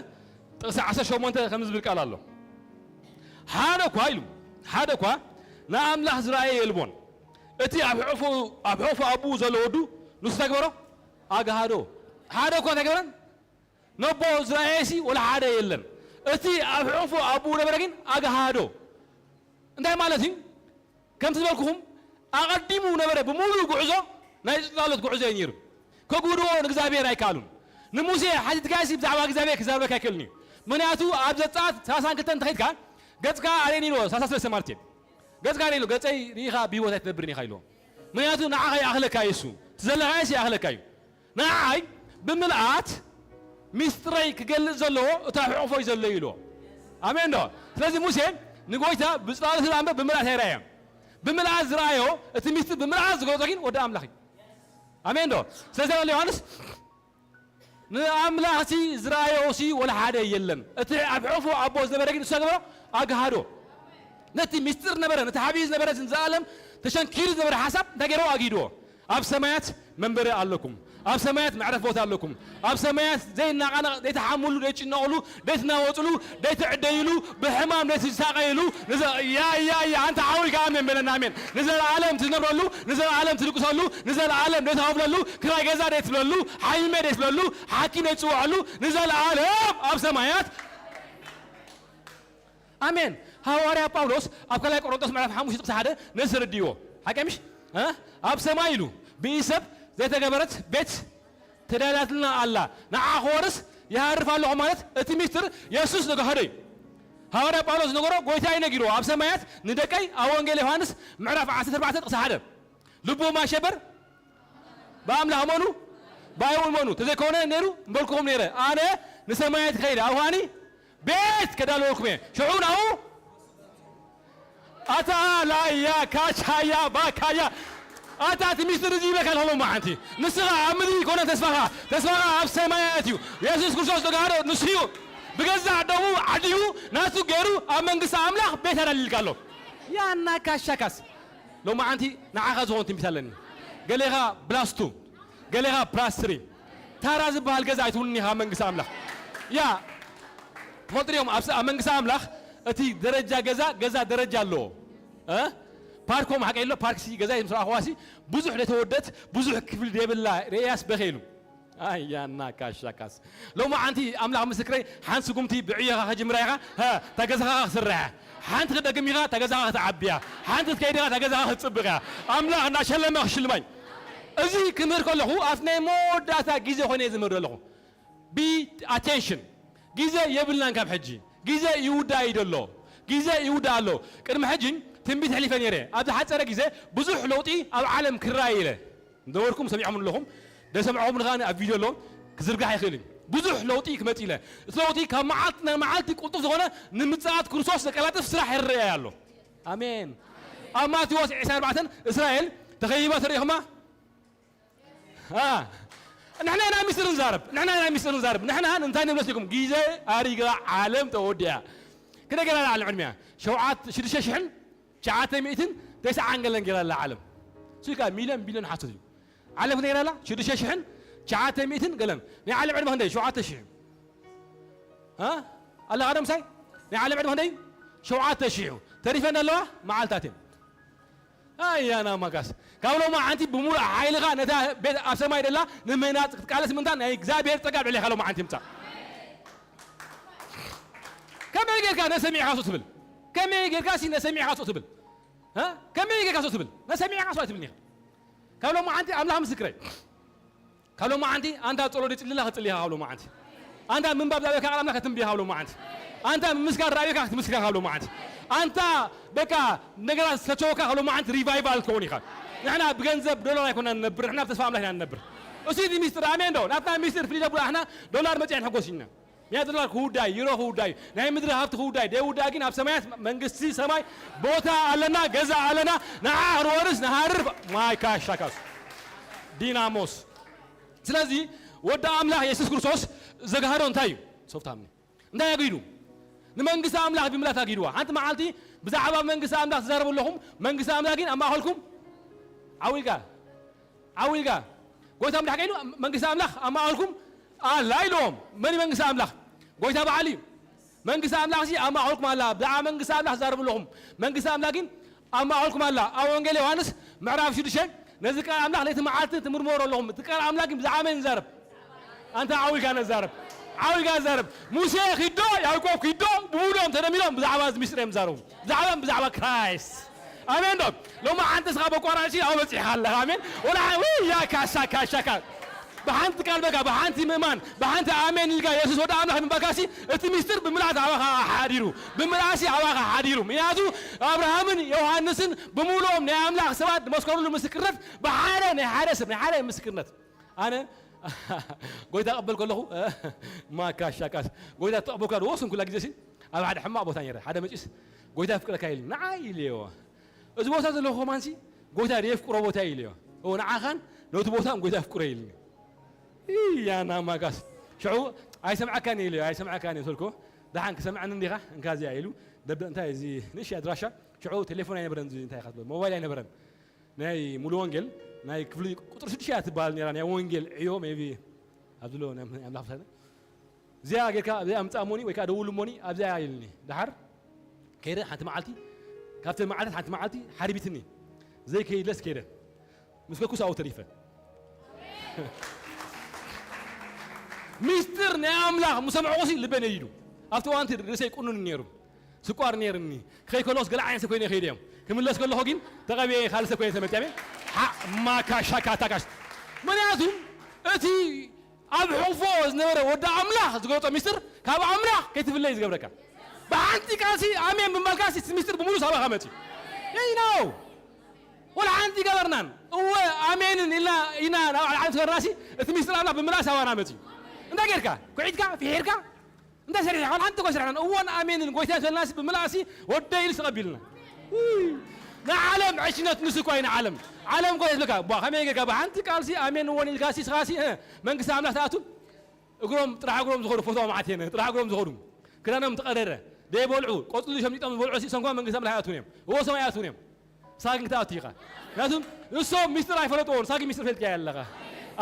ጥቕሲ ዓሰርተ ሸሞንተ ከምዚ ዝብል ቃል ኣሎ። ሓደ እኳ ኢሉ፣ ሓደ እኳ ንኣምላኽ ዝረኣየ የልቦን። እቲ ኣብ ሕቑፉ፣ ኣብ ሕቑፉ ኣቦኡ ዘሎ ወዱ ንሱ እንታይ ገበሮ? ኣግሃዶ። ሓደ እኳ እንታይ ገበረን? ነቦ ዝረኣየሲ ወላ ሓደ የለን። እቲ ኣብ ሕቑፉ ኣቦኡ ነበረ ግን ኣግሃዶ። እንታይ ማለት እዩ? ከምቲ ዝበልኩኹም ኣቐዲሙ ነበረ ብምሉእ ጉዕዞ ናይ ጽላሎት ጉዕዞ እዩ ነይሩ። ከጉህድዎ ንእግዚኣብሔር ኣይከኣሉን። ንሙሴ ሓቲትካሲ ብዛዕባ እግዚኣብሔር ክዛረበካ ኣይክእልን እዩ። ምኽንያቱ ኣብ ዘጸኣት ሰላሳን ክልተን እንተኸይድካ ገጽካ ኣርእየኒ ኢልዎ፣ ሰላሳ ሰለስተ ማለት እዩ። ገጽካ ኣርእየኒ ኢልዎ፣ ገጸይ ርኢኻ ብህይወት ኣይትነብርን ኢኻ ኢልዎ። ምኽንያቱ ንዓኻ ይኣኽለካ እዩ እሱ። እቲ ዘለኻዮስ ይኣኽለካ እዩ። ንዓይ ብምልኣት ሚስጥረይ ክገልጽ ዘለዎ እታ ሕቑፎይ ዘሎ እዩ ኢልዎ። ኣሜን ዶ? ስለዚ ሙሴ ንጎይታ ብጽላሎት እምበር ብምልኣት ኣይረኣዮን። ብምልኣት ዝረኣዮ፣ እቲ ሚስጥር ብምልኣት ዝገለጾ ግን ወዲ ኣምላኽ እዩ። ኣሜን ዶ? ስለዚ ዮሃንስ ንኣምላኽሲ ዝረኣዮሲ ወላ ሓደ የለን። እቲ ኣብ ሕቑፉ ኣቦ ዝነበረ ግን እሱ ገበሮ ኣግሃዶ። ነቲ ሚስጥር ነበረ፣ ነቲ ሓቢኡ ዝነበረ ንዘኣለም ተሸንኪሩ ዝነበረ ሓሳብ እንታይ ገይርዎ? ኣግሂድዎ። ኣብ ሰማያት መንበሪ ኣለኩም። ኣብ ሰማያት መዕረፊ ቦታ ኣለኩም። ኣብ ሰማያት ዘይናቓነቕ፣ ዘይትሓምሉ፣ ዘይጭነቕሉ፣ ዘይትናወጽሉ፣ ዘይትዕደይሉ፣ ብሕማም ዘይትሳቐይሉ፣ ንዘ-፣ ያ፣ ያ፣ ያ፣ ኣንታ ዓው ኢልካ ኣሜን በለና፣ ኣሜን። ንዘለኣለም ትነብረሉ፣ ንዘለኣለም ትድቅሰሉ፣ ንዘለኣለም ዘይትኸፍለሉ፣ ክራይ ገዛ ዘይትብለሉ፣ ሓሚመ ዘይትብለሉ፣ ሓኪም ዘይትጽውዐሉ፣ ንዘለኣለም ኣብ ሰማያት። ኣሜን። ሃዋርያ ጳውሎስ ኣብ ካልኣይ ቆሮንቶስ ምዕራፍ ሓሙሽተ ጥቕሲ ሓደ ነዚ ተረዲእዎ። ሓቂ ምሽ? እ? ኣብ ሰማይ ኢሉ ብኢድ ሰብ ዘይተገበረት ቤት ተዳልያትልና ኣላ። ንዓ ክወርስ ይሃርፍ ኣለኹ ማለት እቲ ሚስጥር የሱስ ዝገሃዶ እዩ። ሃዋርያ ጳውሎስ ዝነገሮ ጎይታ እዩ ነጊርዎ። ኣብ ሰማያት ንደቀይ ኣብ ወንጌል ዮሃንስ ምዕራፍ ዓሰርተ ኣርባዕተ ጥቕሲ ሓደ። ልቦም ኣይሸበር፣ ብኣምላኽ እመኑ፣ ብኣይ እውን እመኑ። ተዘይኮነ ነይሩ እምበልኩኹም ነይረ። ኣነ ንሰማያት ከይደ ኣብኻኒ ቤት ከዳለወልኩም እየ። ሽዑ ናብኡ ኣታ ላያ ካቻያ ባካያ። ኣታ እቲ ሚስጥር እዚ ይበካ ኣለኹ ሎማዓንቲ። ንስኻ ኣብ ምድሪ ይኮነ ተስፋኻ፣ ተስፋኻ ኣብ ሰማያት እዩ። የሱስ ክርስቶስ ተጋህዶ ንሱ እዩ። ብገዛእ ደሙ ዓዲቡ ናቱ ገይሩ ኣብ መንግስቲ ኣምላኽ ቤት ኣዳልልካ ኣሎ። ያና ካሻካስ ሎማዓንቲ ንዓኻ ዝኾን ትንቢት ኣለኒ። ገሌኻ ብላስቱ፣ ገሌኻ ብላስትሪ። ታራ ዝበሃል ገዛ ኣይትውንን ኢኻ ኣብ መንግስቲ ኣምላኽ። ያ፣ ትፈልጡ ዲኹም ኣብ ስ-፣ ኣብ መንግስቲ ኣምላኽ እቲ ደረጃ ገዛ፣ ገዛ ደረጃ ኣለዎ። እ? ፓርኮም ሓቀ ኣሎ፣ ፓርክ ሲ ገዛ ምስ ረኣኽዋ ሲ ብዙሕ ደተወደት፣ ብዙሕ ክፍሊ ደብላ ርእያስ በኸ ኢሉ። ኣያና ካሻካስ። ሎማዓንቲ ኣምላኽ ምስክረይ፣ ሓንቲ ስጉምቲ ብዕዮኻ ከጅምራ ኢኻ። ሀ፣ እታ ገዛኻ ክትስርሕ። ሓንቲ ክደግም ኢኻ፣ እታ ገዛኻ ክትዓብያ። ሓንቲ ክትከይድ ኢኻ፣ እታ ገዛኻ ክትጽብቕ እያ። ኣምላኽ እናሸለመ ክሽልማ እዩ። እዚ ክምህር ከለኹ፣ ኣብ ናይ መወዳእታ ግዜ ኮይነ እየ ዝምህር ዘለኹ። Be attention። ግዜ የብልናን ካብ ሕጂ። ግዜ ይውዳእ እዩ ዘሎ። ግዜ ይውዳእ ኣሎ። ቅድሚ ሕጂ ትንቢት ኣሕሊፈ ነይረ። ኣብ ዝሓጸረ ግዜ ብዙሕ ለውጢ ኣብ ዓለም ክረኣይ ኢለ። ነበርኩም ሰሚዕኩም ኣለኹም። ደሰምዕኹም ንኻን ኣብ ቪድዮ ኣሎ፣ ክዝርጋሕ ይኽእል እዩ። ብዙሕ ለውጢ ክመጽእ ኢለ። እቲ ለውጢ ካብ መዓልቲ ናብ መዓልቲ ቅልጡፍ ዝኾነ ንምጽኣት ክርስቶስ ዘቀላጥፍ ስራሕ ይረኣይ ኣሎ። ኣሜን። ኣብ ማቴዎስ ዕስራን ኣርባዕተን እስራኤል ተኸይባ ተሪእኹማ? አ፣ ንሕና ኢና ሚስጥር ንዛረብ፣ ንሕና ኢና ሚስጥር ንዛረብ። ንሕና እንታይ ንብለስ ኢኹም? ግዜ ኣሪጋ ዓለም ተወዲኣ። ክንደይ ገይራ ኣላ ዓለም ዕድሚያ? ሸውዓት-፣ ሽዱሽተ ሽሕን ትሽዓተ ሚእትን ተስዓን ገለን ገይራ ኣላ ዓለም። እሱ ከኣ ሚልዮን ቢልዮን ሓሶት እዩ። ዓለም ክንደይ ገይራ ኣላ? ሽዱሽተ ሽሕን ትሽዓተ ሚእትን ገለን። ናይ ዓለም ዕድመ ክንደይ? ሸውዓተ ሽሕ። አ? ኣለኻ ዶ ምሳይ? ናይ ዓለም ዕድመ ክንደይ እዩ? ሸውዓተ ሽሕ እዩ። ተሪፈን ኣለዋ መዓልታት እየን። ኣያና ማጋስ። ካብ ሎማዓንቲ ብምሉእ ሓይልኻ ነታ ቤት ኣብ ሰማይ ደላ ንምህናጽ ክትቃለስ ምንታ ናይ እግዚኣብሔር ጸጋ ኣብ ልዕሌኻ ሎማዓንቲ ይምጻእ። ከመይ ጌርካ ነሰሚዕኻ ሱቕ ትብል? ከመይ ጌርካ ሲ ነሰሚዕኻ ሱቕ ትብል? እ? ከመይ ጌርካ ሱቕ ትብል? ነሰሚዕኻ ሱቕ ኣይትብልኒ ኢኻ። ካብ ሎማዓንቲ ኣምላኽ ምስክረይ። ካብ ሎማዓንቲ ኣንታ ጸሎት ይጽሊ ኢኻ ክትጽሊ ኢኻ ካብ ሎማዓንቲ። ኣንታ ምንባብ ዝኣበካ ቃል ኣምላኽ ክትንብብ ኢኻ ካብ ሎማዓንቲ። ኣንታ ምምስጋን ራእዩካ ክትምስጋ ካብ ሎማዓንቲ። ኣንታ በቃ ነገራት ዝተቸወካ ካብ ሎማዓንቲ ሪቫይቫል ትኸውን ኢኻ። ንሕና ብገንዘብ ዶላር ኣይኮና ንነብር፣ ንሕና ብተስፋ ኣምላኽ ኢና ንነብር። እሱ እዩ ሚስጥር፣ ኣሜን ዶ? ናትና ሚስጥር ፍልይ ዘብሎ ኣሕና ዶላር መጺኣ ንሕጎስ ኢና። ሚያ ዶላር ክውዳይ፣ ዩሮ ክውዳይ፣ ናይ ምድሪ ሃብቲ ክውዳይ፣ ደይውዳእ ግን ኣብ ሰማያት መንግስቲ ሰማይ ቦታ ኣለና፣ ገዛ ኣለና፣ ንዓ ክንወርስ ንሃርፍ ማይ ካሻካስ ዲናሞስ። ስለዚ ወዲ ኣምላኽ የሱስ ክርስቶስ ዘግሃዶ እንታይ እዩ? ሶፍታምኒ እንታይ ኣጊዱ? ንመንግስቲ ኣምላኽ ብምላት ኣጊድዋ። ሓንቲ መዓልቲ ብዛዕባ መንግስቲ ኣምላኽ ትዛረቡ ኣለኹም፣ መንግስቲ ኣምላኽ ግን ኣብ ማእኸልኩም ዓው ኢልካ፣ ዓው ኢልካ። ጎይታ ምድሓ ከኢሉ መንግስቲ ኣምላኽ ኣብ ማእኸልኩም ኣላ ኢልዎም። መን እዩ መንግስቲ ኣምላኽ? ጎይታ በዓል እዩ። መንግስቲ ኣምላኽ ሲ ኣብ ማእኸልኩም ኣላ። ብዛዕባ መንግስቲ ኣምላኽ ትዛረቡ ኣለኹም። መንግስቲ ኣምላኽ ግን ኣብ ማእኸልኩም ኣላ። ኣብ ወንጌል ዮሃንስ ምዕራፍ ሽዱሽተ ነዚ ቃል ኣምላኽ ለይቲ መዓልቲ ትምርመሩ ኣለኹም። እቲ ቃል ኣምላኽ ግን ብዛዕባ መን ይዛረብ? ኣንታ ዓው ኢልካ ነዛረብ። ዓው ኢልካ ነዛረብ። ሙሴ ኪዶ፣ ያዕቆብ ኪዶ፣ ብሙሉኦም ተደሚሮም ብዛዕባ እዚ ምስጢር እዮም ዝዛረቡ። ብዛዕባ፣ ብዛዕባ ክራይስት። ኣሜን ዶ? ሎሚ ዓንተ ስኻ በቋራጭ ያው በጺሕካ ኣለኻ። ኣሜን። ወላ፣ ውይ፣ ያ ካሻ፣ ካሻ፣ ካ-፣ ብሓንቲ ቃል በቃ፣ ብሓንቲ ምእማን፣ ብሓንቲ ኣሜን ኢልካ የሱስ ወዲ ኣምላኽ ምባልካሲ፣ እቲ ምስጢር ብምልኣት ኣባኻ ሓዲሩ። ብምልኣሲ ኣባኻ ሓዲሩ። ምክንያቱ ኣብርሃምን ዮሃንስን ብምሉኦም ናይ ኣምላኽ ሰባት ዝመስከሩሉ ምስክርነት ብሓደ ናይ ሓደ ሰብ፣ ናይ ሓደ ምስክርነት። ኣነ ጎይታ ቀበል ከለኹ፣ ማካሻካስ፣ ጎይታ ተቐበልኩ ዶ ወሰንኩላ ግዜ ሲ፣ ኣብ ሓደ ሕማቕ ቦታ ነይረ። ሓደ መጺስ፣ "ጎይታ የፍቅረካ" ኢሉ፣ "ንዓይ?" ኢለዮ። "እዚ ቦታ ዘለኹ ከማንሲ፣ ጎይታ የፍቅሮ ቦታ" ኢለዮ። "ኦ፣ ንዓኻን ነቲ ቦታን ጎይታ የፍቅሮ" ኢሉኒ። እያ ናማጋስ። ሽዑ "ኣይሰምዓካን እየ" ኢለዮ፣ "ኣይሰምዓካን እየ" ተልኮ። "ደሓን ክሰምዓኒ እንዲኻ? እንካ እዚኣ" ኢሉ፣ ደብ-፣ እንታይ እዚ ንእሽተይ ኣድራሻ፣ ሽዑ ቴሌፎን ኣይነበረን፣ እዚ እንታይ ኢኻ ትብሎ፣ ሞባይል ኣይነበረን። ናይ ሙሉ ወንጌል ናይ ክፍሊ ቁጽሪ ሽዱሽተ እያ ትበሃል ነይራ፣ ናይ ወንጌል ዕዮ፣ ሜቢ ኣብ ዝሎ ናይ ኣምላኽ ፍሳነ። እዚኣ ጌርካ፣ ኣብዚኣ ኣምጻእሞኒ ወይ ከኣ ደውልሞኒ፣ ኣብዚኣ ኢልኒ። ደሓር ከይደ ሓንቲ መዓልቲ፣ ካብተን መዓልታት ሓንቲ መዓልቲ ሓሪቢትኒ። ዘይከይድለስ ከይደ። ምስ ከኩስ ኣብኡ ተሪፈ። ሚስጥር ናይ ኣምላኽ ምስ ሰምዕኩሲ ልበይ ነዲዱ። ኣብቲ እዋንቲ ርእሰይ ቁኑን ነይሩ። ስቋር ነይርኒ። ክኸይ ከሎስ ገለ ዓይነት ሰብ ኮይነ ከይደ እዮም። ክምለስ ከለኹ ግን ተቐቢኤ ካልእ ሰብ ኮይነ ተመልጠ። ኣሜን። ሓ-፣ ማካሻካታካሽ። ምኽንያቱ እቲ ኣብ ሕቑፎ ዝነበረ ወዲ ኣምላኽ ዝገለጾ ሚስጥር ካብ ኣምላኽ ከይትፍለይ ዝገብረካ። ብሓንቲ ቃልሲ ኣሜን ብምባልካሲ እቲ ሚስጥር ብምሉእ ሳባኻ መጺኡ። ይይ ነው። ወላ ሓንቲ ገበርናን። እወ ኣሜንን ኢልና፣ ኢና ናብ ዓለም ዝገርናሲ እቲ ሚስጥር ኣምላኽ ብምልኣት ሳባና መጺኡ። እንታይ ጌርካ? ኩዒትካ? ፍሒርካ? እንታይ ሰሪሕካ? ሓንቲ እኮ ሰሪሕና። እወን ኣሜንን ጎይታ ሰልናሲ ብምልኣሲ ወደይ ኢልስ ተቐቢልና። ውይ! ንዓለም ዕሽነት ንሱ እኮ እዩ ንዓለም። ዓለም እኮ የትብለካ። ቧ፣ ከመይ ጌርካ ብሓንቲ ቃልሲ ኣሜን እወን ኢልካሲ ስኻሲ፣ እ፣ መንግስቲ ኣምላኽ ትኣቱ? እግሮም፣ ጥራሕ እግሮም ዝኸዱ፣ ፎቶ ማዓት የነ፣ ጥራሕ እግሮም ዝኸዱ። ክዳኖም ተቐደደ። ደይበልዑ፣ ቆጽሊ ሸሚጦም ዝበልዑ ሲ፣ ሰንኳ መንግስቲ ኣምላኽ ኣይኣትዉን እዮም። እዎ ሰማይ ኣይኣትዉን እዮም። ሳግን ክትኣቱ ኢኻ። ምክንያቱም ንሶም ሚስጥር ኣይፈለጥዎን፣ ሳግን ሚስጥር ፈልጥያ ኣለኻ።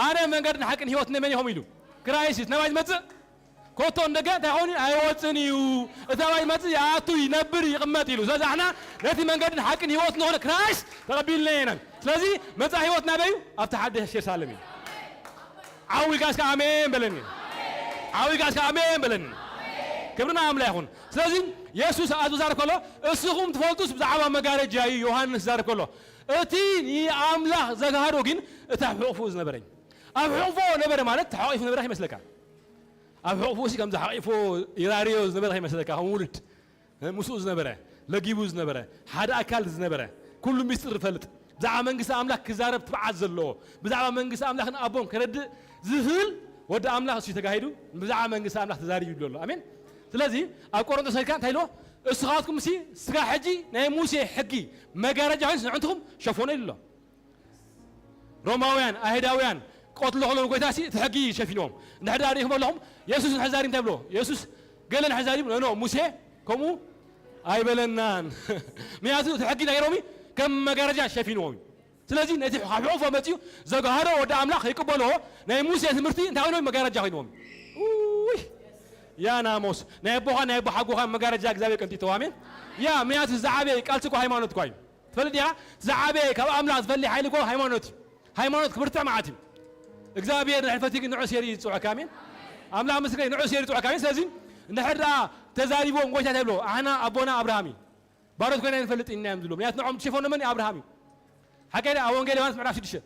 ኣነ መንገድን ሓቅን ህይወትን መን ኢኹም ኢሉ። ክራይስት ናባይ ዝመጽእ ኮቶ እንደገ እንታይ ኾን ኣይወጽን እዩ። እቲ ናባይ ዝመጽእ ይኣቱ፣ ይነብር፣ ይቕመጥ ኢሉ። ስለዚ ኣሕና ነቲ መንገድን ሓቅን ህይወትን ዝኾነ ክራይስት ተቐቢልና ኢና። ስለዚ መጻኢ ህይወት ናበይ እዩ? ኣብቲ ሓድሽ የሩሳሌም እዩ። ዓው ኢልካ እስከ ኣሜን በለኒ። ዓው ኢልካ እስከ ኣሜን በለኒ። ክብሪ ንኣምላኽ ይኹን። ስለዚ የሱስ ኣብ ዝዛረብ ከሎ፣ "እስኹም ትፈልጡስ ብዛዕባ መጋረጃ እዩ" ዮሃንስ ዝዛረብ ከሎ፣ እቲ ንኣምላኽ ዘግሃዶ ግን እቲ ኣብ ሕቑፉ ዝነበረ እዩ። ኣብ ሕቑፎ ነበረ ማለት ተሓቂፉ ነበረ ይመስለካ። ኣብ ሕቑፉ ሲ ከምዚ ሓቂፎ ይራርዮ ዝነበረ ይመስለካ፣ ከም ውሉድ። እ፣ ምስኡ ዝነበረ። ለጊቡ ዝነበረ፣ ሓደ ኣካል ዝነበረ፣ ኩሉ ምስጢር ዝፈልጥ፣ ብዛዕባ መንግስቲ ኣምላኽ ክዛረብ ትብዓት ዘለዎ፣ ብዛዕባ መንግስቲ ኣምላኽን ኣቦን ከረድእ ዝኽእል ወዲ ኣምላኽ እሱ ተጋሂዱ፣ ብዛዕባ መንግስቲ ኣምላኽ ተዛሪቡ ይብሎ ኣሎ። ኣሜን። ስለዚ ኣብ ቆሮንቶስ ከድካ እንታይ ኢልዎ? እስኻትኩም ሲ ስጋ ሕጂ ናይ ሙሴ ሕጊ መጋረጃ ኮይኑ ንዕንትኹም ሸፎነ ኢሉ ኣሎ። ሮማውያን፣ ኣይሁዳውያን ቀትሎ ከለዉ ጎይታ ሲ እቲ ሕጊ ሸፊንዎም። እንድሕር ደኣ ርኢኹም ኣለኹም፣ የሱስ እንድሕር ዛሪቡ እንታይ ብሎ? የሱስ ገለ እንድሕር ዛሪቡ፣ ኖ፣ ኖ፣ ሙሴ ከምኡ ኣይበለናን። ምክንያቱ እቲ ሕጊ ናይ ሮሚ ከም መጋረጃ ሸፊንዎም እዩ። ስለዚ ነቲ ካብ ሕቑፎ መጺኡ ዘጋህዶ ወዲ ኣምላኽ ይቅበልዎ፣ ናይ ሙሴ ትምህርቲ እንታይ ኮይንዎም? መጋረጃ ኮይንዎም። ውይ! ያ ናሞስ፣ ናይ ኣቦኻ ናይ ኣቦ ሓጎኻ መጋረጃ እግዚኣብሔር ቀንጢጥዎ። ኣሜን። ያ ምክንያቱ ዝዓበየ ቃልሲ እኮ ሃይማኖት እኳ እዩ። ትፈልጥ ዲኻ? ዝዓበየ ካብ ኣምላኽ ዝፈሊ ሓይሊ እኮ ሃይማኖት እዩ። ሃይማኖት ክብርትዕ መዓት እዩ። እግዚኣብሔር ንሕልፈቲ ግን ንዑ ሴሪ ይጽውዐካ። ኣሜን። ኣምላኽ ምስክረይ ንዑ ሴሪ ይጽውዐካ። ኣሜን። ስለዚ እንድሕር ደኣ ተዛሪቦም ጎይታ ተብሎ ኣሕና ኣቦና ኣብርሃም እዩ። ባሮት ኮይና ኣይንፈልጥ ኢና እዮም ዝብሉ። ምክንያቱ ንዖም ዝሸፈኖ መን እዩ? ኣብርሃም እዩ። ሓቀይ ኣብ ወንጌል ዮሃንስ ምዕራፍ ሽዱሽተ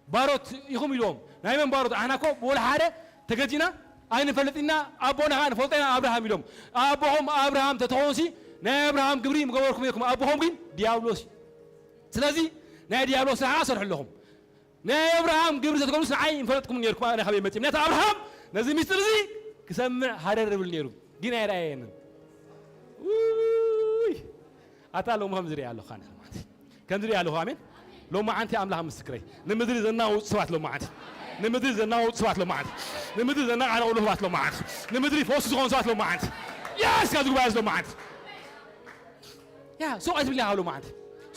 ባሮት ኢኹም ኢልዎም። ናይ መን ባሮት? ኣሕና እኮ ብወላ ሓደ ተገዚእና ኣይንፈልጥ ኢና፣ ኣቦና ኸዓ ንፈልጦ ኢና ኣብርሃም ኢሎም። ኣቦኹም ኣብርሃም ተትኾኑሲ ናይ ኣብርሃም ግብሪ ምገበርኩም ነይርኩም። ኣቦኹም ግን ዲያብሎስ እዩ። ስለዚ ናይ ዲያብሎስ ስራሕ ሰርሑ ኣለኹም። ናይ ኣብርሃም ግብሪ ተትገብሩስ ንዓይ ምፈለጥኩም ነይርኩም፣ ኣነ ካበይ መፅእ? ምክንያቱ ኣብርሃም ነዚ ምስጢር እዚ ክሰምዕ ሃረር ይብል ነይሩ፣ ግን ኣይረኣየንን። ውይ! ኣታ ሎሚ ከምዚ ሪኣ ኣለኹ ኣነ ማለት እዩ። ከምዚ ሪኣ ኣለኹ። ኣሜን። ሎማዓንቲ ኣምላኽ ምስክረይ፣ ንምድሪ ዘናውፅ ሰባት ሎማዓንቲ፣ ንምድሪ ዘናውፅ ሰባት ሎማዓንቲ፣ ንምድሪ ዘናቓነቑሉ ሰባት ሎማዓንቲ፣ ንምድሪ ፈውሲ ዝኾኑ ሰባት ሎማዓንቲ፣ የስ ካብዚ ጉባኤ እዚ ሎማዓንቲ። ያ ሱቕ ኣይትብል ኢኻ ሎማዓንቲ።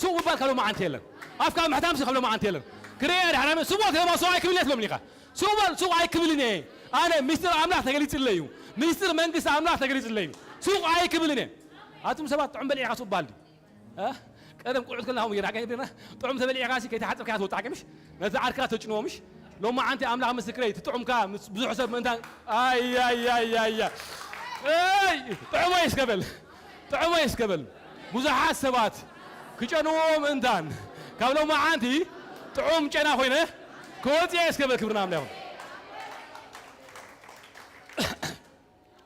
ሱቕ ምባል ካብ ሎማዓንቲ የለን። ኣፍካ ምሕታም ካብ ሎማዓንቲ የለን። ክርኤ ድሓር ኣሜን። ስሞት ሄባ ሱቕ ኣይክብልን እየ ትብለኒ ኢኻ። ሱቕ በል፣ ሱቕ ኣይክብልን እየ። ኣነ ምስጢር ኣምላኽ ተገሊጽለይ እዩ። ምስጢር መንግስቲ ኣምላኽ ተገሊጽለይ እዩ። ሱቕ ኣይክብልን እየ። ኣቱም ሰባት ጥዑም በሊዕኻ ሱቕ በሃል ድዩ? እ? ቀደም ቁልዑት ከለና ከምኡ ጌርና፣ ሓቀኛ ጌርና፣ ጥዑም ተበሊዕካ ሲ ከይተሓጸብካ እያ ትወጽእ፣ ሓቂ ምሽ? ነቲ ዓርክኻ ተጭንዎ ምሽ? ሎማዓንቲ ኣምላኽ ምስክረይ፣ እቲ ጥዑምካ ምስ ብዙሕ ሰብ ምእንታን፣ ኣይ፣ ኣይ፣ ኣይ፣ ኣይ፣ ኣይ። እይ! ጥዑመይ እስከ በል። ጥዑመይ እስከ በል። ብዙሓት ሰባት ክጨንዎ ምእንታን፣ ካብ ሎማዓንቲ ጥዑም ጨና ኮይነ ክወጽእ እየ እስከ በል። ክብሪ ንኣምላኽ ይኹን።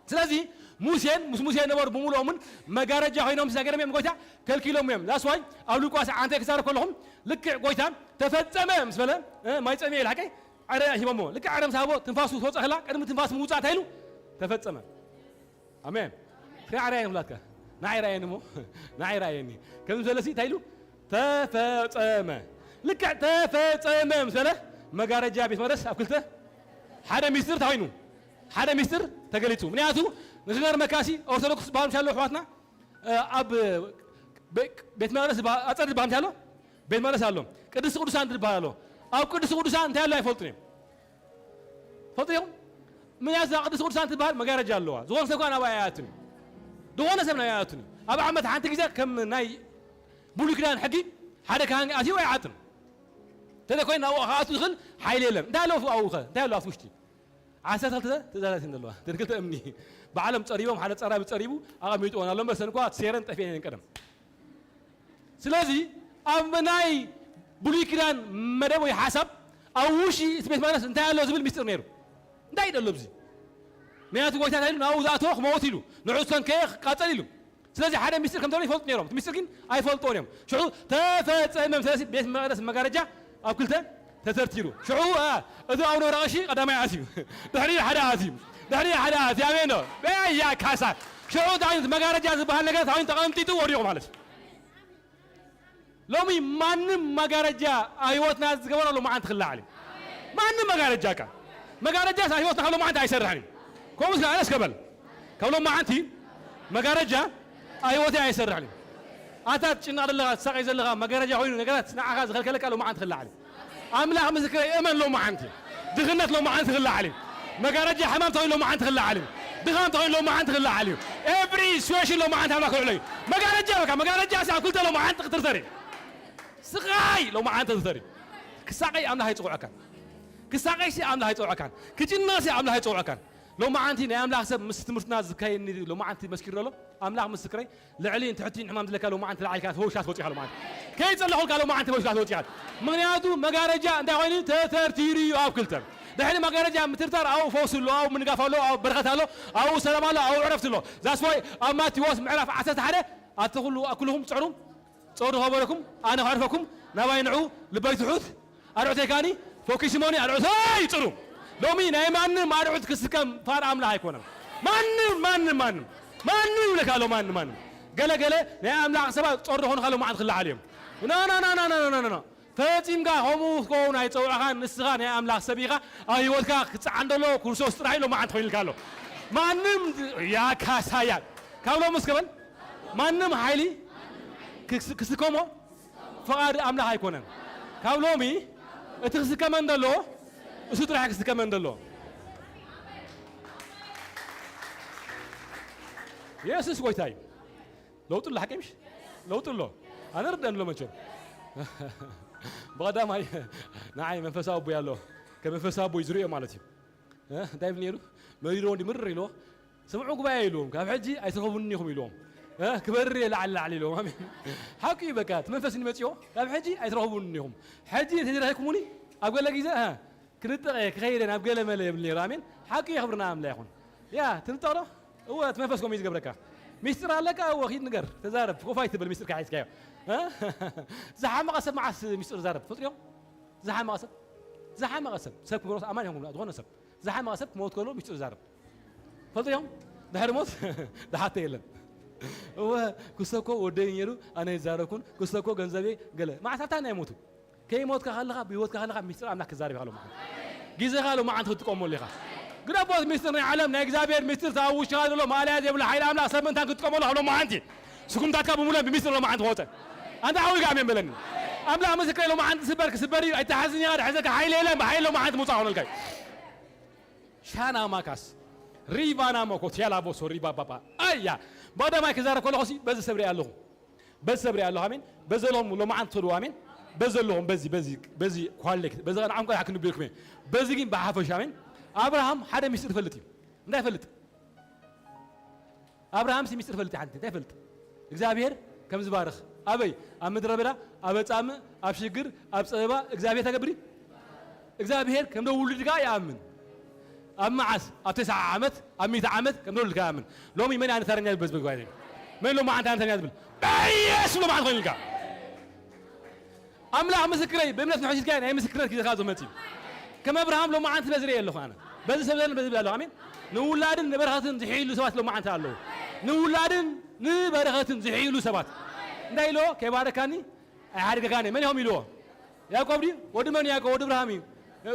ስለዚ ሙሴን ምስ ሙሴ ነበሩ ብምሉኦምን መጋረጃ ኮይኖም ዝነገርም እዮም። ጎይታ ከልኪሎም እዮም። ዛስ ዋይ ኣብ ሉቃስ ዓንተ ክዛረብ ከለኹም ልክዕ ጎይታ ተፈጸመ ምስ በለ፣ እ፣ ማይ ጸሚኤ ኢሉ ሓቀይ ዕረ ሂቦሞ። ልክዕ ዕረ ምስ ሃቦ ትንፋሱ ትወጽእ ከላ ቅድሚ ትንፋስ ምውጻእ እንታይ ኢሉ? ተፈጸመ። ኣሜን። እስከ ዕረ የን ሁላትካ። ንዓይ ራየኒ እሞ። ንዓይ ራየኒ። ከምዚ ዝበለሲ እንታይ ኢሉ? ተፈጸመ። ልክዕ ተፈጸመ ምስ በለ መጋረጃ ቤት መቅደስ ኣብ ክልተ ሓደ ሚስጥር እንታይ ኮይኑ? ሓደ ሚስጥር ተገሊጹ። ምክንያቱ ንክገርመካሲ ኦርቶዶክስ ዝበሃሉ ምስ ኣለዉ ኣሕዋትና፣ እ፣ ኣብ ቤ-፣ ቤት መቅደስ ዝበሃ-፣ ኣጸድ ዝበሃል እንታይ ኣሎ? ቤት መቅደስ ኣሎ። ቅድስቲ ቅዱሳን ዝበሃል ኣሎ። ኣብ ቅድስቲ ቅዱሳን እንታይ ኣሎ ኣይፈልጡን እዮም። ፈልጡ ኢኹም? ምክንያቱ እዛ ቅድስቲ ቅዱሳን ትበሃል መጋረጃ ኣለዋ። ዝኾነ ሰብ ከኣ ናብኣ ኣይኣቱን እዩ። ዝኾነ ሰብ ናብኣ ኣይኣቱን እዩ። ኣብ ዓመት ሓንቲ ግዜ ከም ናይ ብሉይ ኪዳን ሕጊ ሓደ ካህን ኣትዩ ኣይዓጥን። እንተዘይኮይኑ ናብኡ ክኣቱ ዝኽእል ሓይሊ የለን። እንታይ ኣሎ ኣብኡ ኸ? እንታይ ኣሎ ኣብቲ ውሽጢ? ዓሰርተ ክልተ ትእዛዛት እየን ዘለዋ። እተን ክልተ እምኒ። ባዕሎም ጸሪቦም፣ ሓደ ጸራቢ ጸሪቡ ኣቐሚጥወን ኣሎ። እምበር እሰን እኳ ሴረን ጠፊኤን እየን ቀደም። ስለዚ ኣብ ናይ ብሉይ ኪዳን መደብ ወይ ሓሳብ ኣብ ውሽጢ እቲ ቤት መቅደስ እንታይ ኣሎ ዝብል ሚስጥር ነይሩ። እንታይ እዩ ዘሎ ኣብዚ? ምክንያቱ ጎይታ እንታይ ኢሉ? ናብኡ ዝኣተወ ክመውት ኢሉ፣ ንዕኡ ዝሰንከየ ክቃጸል ኢሉ። ስለዚ ሓደ ሚስጥር ከም ዘሎ ይፈልጡ ነይሮም። እቲ ሚስጥር ግን ኣይፈልጥዎን እዮም። ሽዑ ተፈጸመ። ስለዚ ቤት መቅደስ መጋረጃ ኣብ ክልተ ተተርቲሩ። ሽዑ፣ እ፣ እቲ ኣቡነ ወረቐሺ ቀዳማይ ኣትዩ። ድሕሪ ሓደ ኣትዩ። ድሕሪ ሓደ ኣትዩ። ኣሜን ዶ? በያ ካሳ። ሽዑ እንታይ ዓይነት መጋረጃ ዝበሃል ነገር እንታይ ተቐምጢጡ ወዲቑ ማለት እዩ። ሎሚ ማንም መጋረጃ ኣብ ህይወትና ዝገበሮ ሎማዓንቲ ክላዓል እዩ። ማንም መጋረጃ እካ። መጋረጃ ኣብ ህይወትና ካብ ሎማዓንቲ ኣይሰርሕን እዩ። ከምኡ ስለ ኣነስ ከበል። ካብ ሎማዓንቲ መጋረጃ ኣብ ህይወተይ ኣይሰርሕን እዩ። ኣታ ትጭነቕ ዘለኻ፣ ትሳቐይ ዘለኻ፣ መጋረጃ ኮይኑ ነገራት ንዓኻ ዝኸልከለካ ሎማዓንቲ ክላዓል እዩ። ኣምላኽ ምስክረይ፣ እመን ሎማዓንቲ። ድኽነት ሎማዓንቲ ክላዓል እዩ። መጋረጃ ሕማም ተኾይኑ ሎማዓንቲ ክላዓል እዩ። ድኻም ተኾይኑ ሎማዓንቲ ክላዓል እዩ። ኤቭሪ ሲቹዌሽን ሎማዓንቲ ኣምላኽ ክልዕሎ እዩ። መጋረጃ በቃ፣ መጋረጃ ሲ ኣብ ክልተ ሎማዓንቲ ክትርተር እዩ። ስቓይ ሎማዓንቲ ክትርተር እዩ። ክሳቐይ ኣምላኽ ኣይጽውዐካን። ክሳቐይ ሲ ኣምላኽ ኣይጽውዐካን። ክጭነቕ ሲ ኣምላኽ ኣይጽውዐካን። ሎማዓንቲ ናይ ኣምላኽ ሰብ ምስ ትምህርትና ዝካየድኒ ሎማዓንቲ መስኪሩ ኣሎ። ኣምላኽ ምስክረይ፣ ልዕሊን ትሕቲን ሕማም ዝለካ ሎማዓንቲ ላዕሊካ ፈውስካ ትወጽእ ኢኻ ሎማዓንቲ። ከይጸለኹልካ ሎማዓንቲ ፈውስካ ትወጽእ ኢኻ። ምኽንያቱ መጋረጃ እንታይ ኮይኑ ተተርቲሩ እዩ ኣብ ክልተ። ድሕሪ መጋረጃ ምትርታር ኣብኡ ፈውሲ ኣሎ፣ ኣብኡ ምንጋፍ ኣሎ፣ ኣብኡ በረኸት ኣሎ፣ ኣብኡ ሰላም ኣሎ፣ ኣብኡ ዕረፍቲ ኣሎ። ዛስ ዋይ ኣብ ማቴዎስ ምዕራፍ ዓሰርተ ሓደ ኣቲ ኩሉ ኣኩልኹም ጽዕሩ፣ ጸወዱ ከበረኩም፣ ኣነ ከዕርፈኩም፣ ናባይ ንዑ፣ ልበይ ትሑት፣ ኣርዑተይ ካኒ፣ ፎኪስ ሞኒ፣ ኣርዑተይ ጽሩ። ሎሚ ናይ ማንም ኣርዑት ክስከም ፋር ኣምላኽ ኣይኮነን። ማንም፣ ማንም፣ ማንም፣ ማንም ይብለካ ኣሎ፣ ማንም፣ ማንም። ገለ፣ ገለ ናይ ኣምላኽ ሰባት ጸወዱ ኾንካ ሎሚ መዓልቲ ክለዓሉ እዮም። ና፣ ና፣ ና። ፈጺምካ ከምኡ ክኸውን ኣይጸውዕኻን። ንስኻ ናይ ኣምላኽ ሰብ ኢኻ። ኣብ ህይወትካ ክጸዓን ደሎ ክርስቶስ ጥራሕ ኢሎ መዓንት ኮይኑልካ ኣሎ። ማንም ያካሳያል ካብ ሎሚ እስከ በል፣ ማንም ሓይሊ ክስ-፣ ክስከሞ ፍቓድ ኣምላኽ ኣይኮነን። ካብ ሎሚ እቲ ክስከመን ደሎ እሱ ጥራሕ ክስከመን ደሎ። የሱስ ጎይታ እዩ። ለውጢ ኣሎ፣ ሓቂ ምሽ? ለውጢ ኣሎ። ኣነ ርደን ኣሎ መቸም። ብቐዳማይ ንዓይ መንፈሳዊ ኣቦይ ኣሎ። ከም መንፈሳዊ ኣቦይ ዝርእዮ ማለት እዩ። እ? እንታይ ይብል ነይሩ? መሪርዎ እንዲ ምርር ኢልዎ፣ "ስምዑ ጉባኤ" ኢልዎም፣ "ካብ ሕጂ ኣይትረኽቡኒ ኢኹም" ኢልዎም። እ? "ክበርር እየ ላዕሊ ላዕሊ" ኢልዎም። ኣሜን። ሓቂ እዩ በቃ፣ እቲ መንፈስ እንዲ መጺኦ፣ "ካብ ሕጂ ኣይትረኽቡኒ ኢኹም። ሕጂ እንተዘይረኺብኩሙኒ፣ ኣብ ገለ ግዜ፣ እ፣ ክንጥቕ እየ፣ ክኸይድ እየ ናብ ገለ መለ" ይብል ነይሩ። ኣሜን። ሓቂ እዩ፣ የኽብርና ኣምላኽ ይኹን። ያ፣ ትንጠቕ ዶ? እወ፣ እቲ መንፈስ ከምኡ እዩ ዝገብረካ። ሚስጥር ኣለካ? እወ፣ ኪድ ንገር፣ ተዛረብ። ኮፍ ኣይትበል፣ ሚስጥርካ ሒዝካዮ። እ? ዝሓመቐ ሰብ መዓስ ሚስጥር ዛረብ? ትፈልጡ ዲኹም? ዝሓመቐ ሰብ፣ ዝሓመቐ ሰብ፣ ሰብ ክብሮስ ኣማን ይኹን ዝኾነ ሰብ፣ ዝሓመቐ ሰብ ክመውት ከሎ ሚስጥር ዛረብ። ትፈልጡ ዲኹም? ድሕሪ ሞት ድሓተ የለን። እወ፣ ክሰኮ ወደይ ነይሩ፣ ኣነ ይዛረብኩን፣ ክሰኮ ገንዘበይ ገለ። መዓስ ኣብታ ናይ ሞቱ። ከይሞትካ ከለኻ፣ ብህይወትካ ከለኻ፣ ሚስጥር ኣምላኽ ክዛረብ ኢኻ ሎማዓንቲ። ግዜኻ ሎማዓንቲ ክትጥቀመሉ ኢኻ። ግን ኣቦት ሚስጥር ናይ ዓለም፣ ናይ እግዚኣብሔር ሚስጥር፣ እቲ ኣብ ውሽጥኻ ዘሎ ማእለያ ዘይብሉ ሓይሊ ኣምላኽ ሰብ ምእንታን ክትጥቀመሉ ኢኻ ሎማዓንቲ። ስጉምታትካ ብምሉኦም ብሚስጥር ሎማዓንቲ ክወፀ። ኣንታ ሓዊጋ ኣሜን በለኒ። ኣምላኽ ምስክረይ ሎማዓንቲ ክስበር፣ ክስበር እዩ። ኣይትሓዝን ኢኻ፣ ድሕዘካ ሓይሊ የለን፣ ብሓይሊ ሎማዓንቲ ምውፃእ ሆነልካ እዩ። ሻና ማካስ፣ ሪቫና ሞኮ፣ ቴላ ቦሶ፣ ሪባ ባባ። ኣያ፣ ባዳማይ ክዛረብ ከለኹ ሲ፣ በዚ ሰብ ሪኣ ኣለኹ። በዚ ሰብ ሪኣ ኣለኹ፣ ኣሜን። በዚ ሎም-፣ ሎማዓንቲ ትኸዱ፣ ኣሜን። በዚ ኣለኹም፣ በዚ፣ በዚ፣ በዚ ኳሌክት፣ በዚ ኸዓ ንዓኹም ቆልዓ ክንብልኩም እየ። በዚ ግን ብሓፈሻ፣ ኣሜን። ኣብርሃም ሓደ ሚስጥር ይፈልጥ እዩ። እንታይ ይፈልጥ? ኣብርሃምሲ ሚስጥር ይፈልጥ እዩ፣ ሓንቲ እንታይ ይፈልጥ? እግዚኣብሔር ከም ዝባርኽ። ኣበይ? ኣብ ምድረ በዳ፣ ኣብ ኣጻምእ፣ ኣብ ሽግር፣ ኣብ ጸበባ፣ እግዚኣብሔር ተገብር እዩ። እግዚኣብሔር ከም ደውልድካ ይኣምን። ኣብ መዓስ? ኣብ ተስዓ ዓመት፣ ኣብ ሚእቲ ዓመት ከም ደውልድካ ይኣምን። ሎሚ መን ኣነ ተረኛ ይብል በዚ ጉባኤ? መን ሎሚ ኣንተ ኣነ ተረኛ ዝብል? በኢየሱስ ሎሚ ኣንተ ኮይኑልካ። ኣምላኽ ምስክረይ፣ ብእምነት ንሕሽትካ ናይ ምስክርነት ግዜኻ ዞ መጺኡ። ከም ኣብርሃም ሎሚ ኣንተ በዚ ርእየ ኣለኹ ኣነ። በዚ ሰብ ዘለ በዚ ብል ኣለኹ። ኣሜን። ንውላድን ንበረኸትን ዝሕይሉ ሰባት ሎሚ ኣንተ ኣለዉ። ንውላድን ንበረኸትን ዝሕይሉ ሰባት። እንታይ ኢልዎ? ከይባረካኒ ኣይሓድገካን እየ። መን ኢኹም ኢልዎ? ያዕቆብ ድዩ? ወዲ መን እዩ ያዕቆብ? ወዲ እብርሃም እዩ።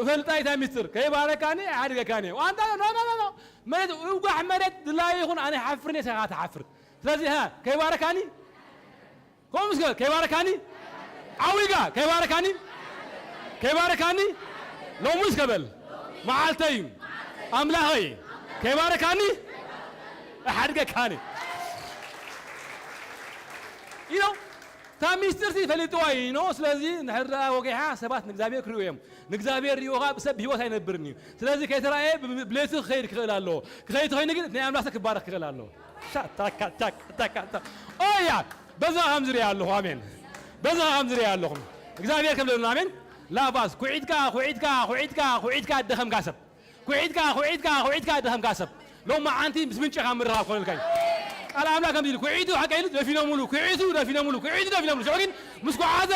ፈልጣ እታ ሚስጥር። ከይባረካኒ ኣይሓድገካን እየ። ኣንታ ኖ፣ ኖ፣ ኖ፣ ኖ። መሬት፣ እውጋሕ መሬት ድላዩ ይኹን፣ ኣነ ሓፍር እየ፣ ኢኻ ትሓፍር። ስለዚ፣ ሃ፣ ከይባረካኒ? ከምኡ እስከ፣ ከይባረካኒ? ዓዊጋ፣ ከይባረካኒ? ከይባረካኒ? ሎሚ እስከ በል። መዓልተይ እዩ። ኣምላኸይ፣ ከይባረካኒ? ኣይሓድገካን እየ። ኢሎ። እታ ሚስጥርቲ ፈሊጥዋ እዩ፣ ኖ። ስለዚ ንድሕር ደኣ ወጊሓ ሰባት ንእግዚኣብሔር ክርእዩ እዮም። ንእግዚኣብሔር ሪእኻ ብሰብ ብህይወት ኣይነብርን እዩ። ስለዚ ከይተራእየ ብ-፣ ብለይቲ ክኸይድ ክኽእል ኣለዎ። ክኸይድ ተኾይኑ ግን እቲ ናይ ኣምላኽ ሰብ ክባረኽ ክኽእል ኣለዎ። ሻ-፣ ታካ፣ ታካ፣ ታካ፣ ታካ። ኦያ፣ በዛ ከም ዝሪኣ ኣለኹ፣ ኣሜን። በዛ ከም ዝሪኣ ኣለኹ። እግዚኣብሔር ከም ዘለና፣ ኣሜን። ላባስ፣ ኩዒትካ፣ ኩዒትካ፣ ኩዒትካ፣ ኩዒትካ ደኸምካ ሰብ። ኩዒትካ፣ ኩዒትካ፣ ኩዒትካ ደኸምካ ሰብ። ሎሚ መዓንቲ ምስ ምንጭኻ ምርኻብ ኮነልካ እዩ። ቃል ኣምላኽ ከምዚ ኢሉ፣ ኩዒቱ ሓቀ ኢሉ ደፊኖምሉ፣ ኩዒቱ ደፊኖምሉ፣ ኩዒቱ ደፊኖምሉ። ሽዑ ግን ምስ ጓዓዘ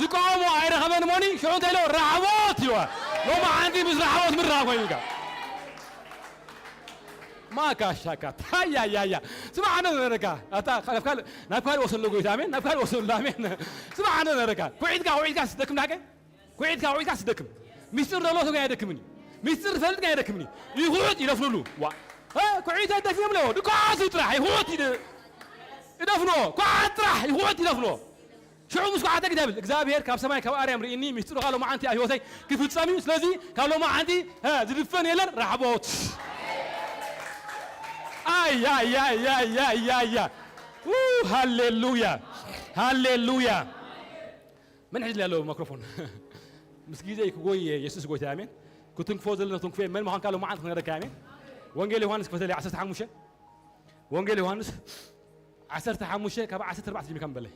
ዝቃወሞ ኣይረኸበን እሞኒ፣ ሽዑ እንታይ ኢሎ? ራሕቦት ኢልዋ። ሎሚ መዓንቲ ምስ ራሕቦት ምርኻብ ኮይኑልካ። ማካሻካ፣ ታያያያ። ስማዕ፣ ኣነ ዘረካ። ኣታ፣ ናብ ካልእ፣ ናብ ካልእ ወሰንሎ ጎይታ፣ ኣሜን። ናብ ካልእ ወሰንሎ፣ ኣሜን። ስማዕ፣ ኣነ ዘረካ። ኩዒትካ፣ ኩዒትካ ስደክም ዳቀ? ኩዒትካ፣ ኩዒትካ ስደክም። ሚስጥር ዘሎ ሰው ኣይደክምን እዩ። ሚስጥር ዝፈልጥ ኣይደክምን እዩ። ይኹዕት ይደፍንሉ። ዋ። እ፣ ኩዒት ኣይደፍንሎም ኣለዎ። ድኳዓቱ ጥራሕ ይኹዕት ይደ-፣ ይደፍንዎ። ኩዓት ጥራሕ ይኹዕት ይደፍንዎ። ሽዑ ምስ ኩዓተ ግዳ ይብል፣ "እግዚኣብሔር ካብ ሰማይ ካብ ኣርያም ርኢኒ፣ ሚስጥርኻ ሎማዓንቲ ኣብ ህይወተይ ክፍጸም እዩ። ስለዚ ካብ ሎማዓንቲ፣ እ፣ ዝድፈን የለን፣ ራሕቦት." ኣይ፣ ኣይ፣ ኣይ። ው፣ ሃሌሉያ። ሃሌሉያ። መን ሒዝለይ ኣሎ ማይክሮፎን? ምስ ግዜ ክጎይ እየ፣ የሱስ ጎይታ፣ ኣሜን። ክትንክፎ ዘለና ትንክፎ፣ መን ምዃንካ ሎማዓንቲ ክነግረካ፣ ኣሜን። ወንጌል ዮሃንስ ክፈተለይ፣ ዓሰርተ ሓሙሽተ። ወንጌል ዮሃንስ ዓሰርተ ሓሙሽተ፣ ካብ ዓሰርተ ኣርባዕተ ጀሚርካ ምበለይ።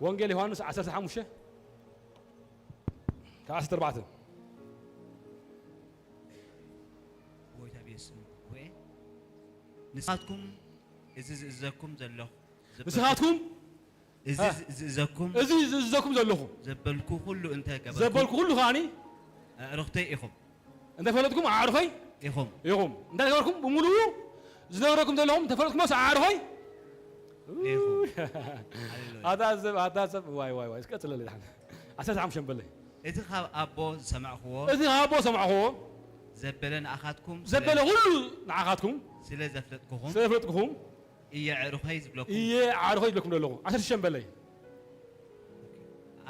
ወንጌል ዮሃንስ ዓሰርተ ሓሙሽተ፣ ካብ ዓሰርተ ኣርባዕተ። ጎይታ ብየሱስ ስም ክኩኤ። ንስኻትኩም እዚ ዝእዘኩም ዘለኹ ንስኻትኩም እዚ እ። ዝእዘኩም እዚ ዝእዘኩም ዘለኹ ዘበልኩ ኩሉ እንተ ገበርኩም ዘበልኩ ኩሉ ከዓኒ ኣዕሩኽተይ ኢኹም እንተፈለጥኩም ኣዕሩኸይ ኢኹም ኢኹም። እንታይ ገበርኩም ብምሉኡ ዝነግረኩም ዘለኹም እንተፈለጥኩምስ ኣዕሩኸይ ኢኹም። ሃሌሉያ። ኣታ ሰብ ኣታ ሰብ ዋይ ዋይ ዋይ እስቀጽለለይ ድሓን ዓሰርተ ሓሙሽተ በለይ እቲ ካብ ኣቦ ዝሰማዕክዎ እዚ ካብ ኣቦ ሰማዕኽዎ ዘበለ ንኣኻትኩም ስለ- ዘበለ ኩሉ ንዓኻትኩም ስለ ዘፍለጥኩኹም ስለ ዘፍለጥኩኹም እየ ኣዕሩኸይ ዝብለኩም። እየ ኣዕሩኸይ ዝብለኩም ዘለኹ ዓሰርተ ሽዱሽተ በለይ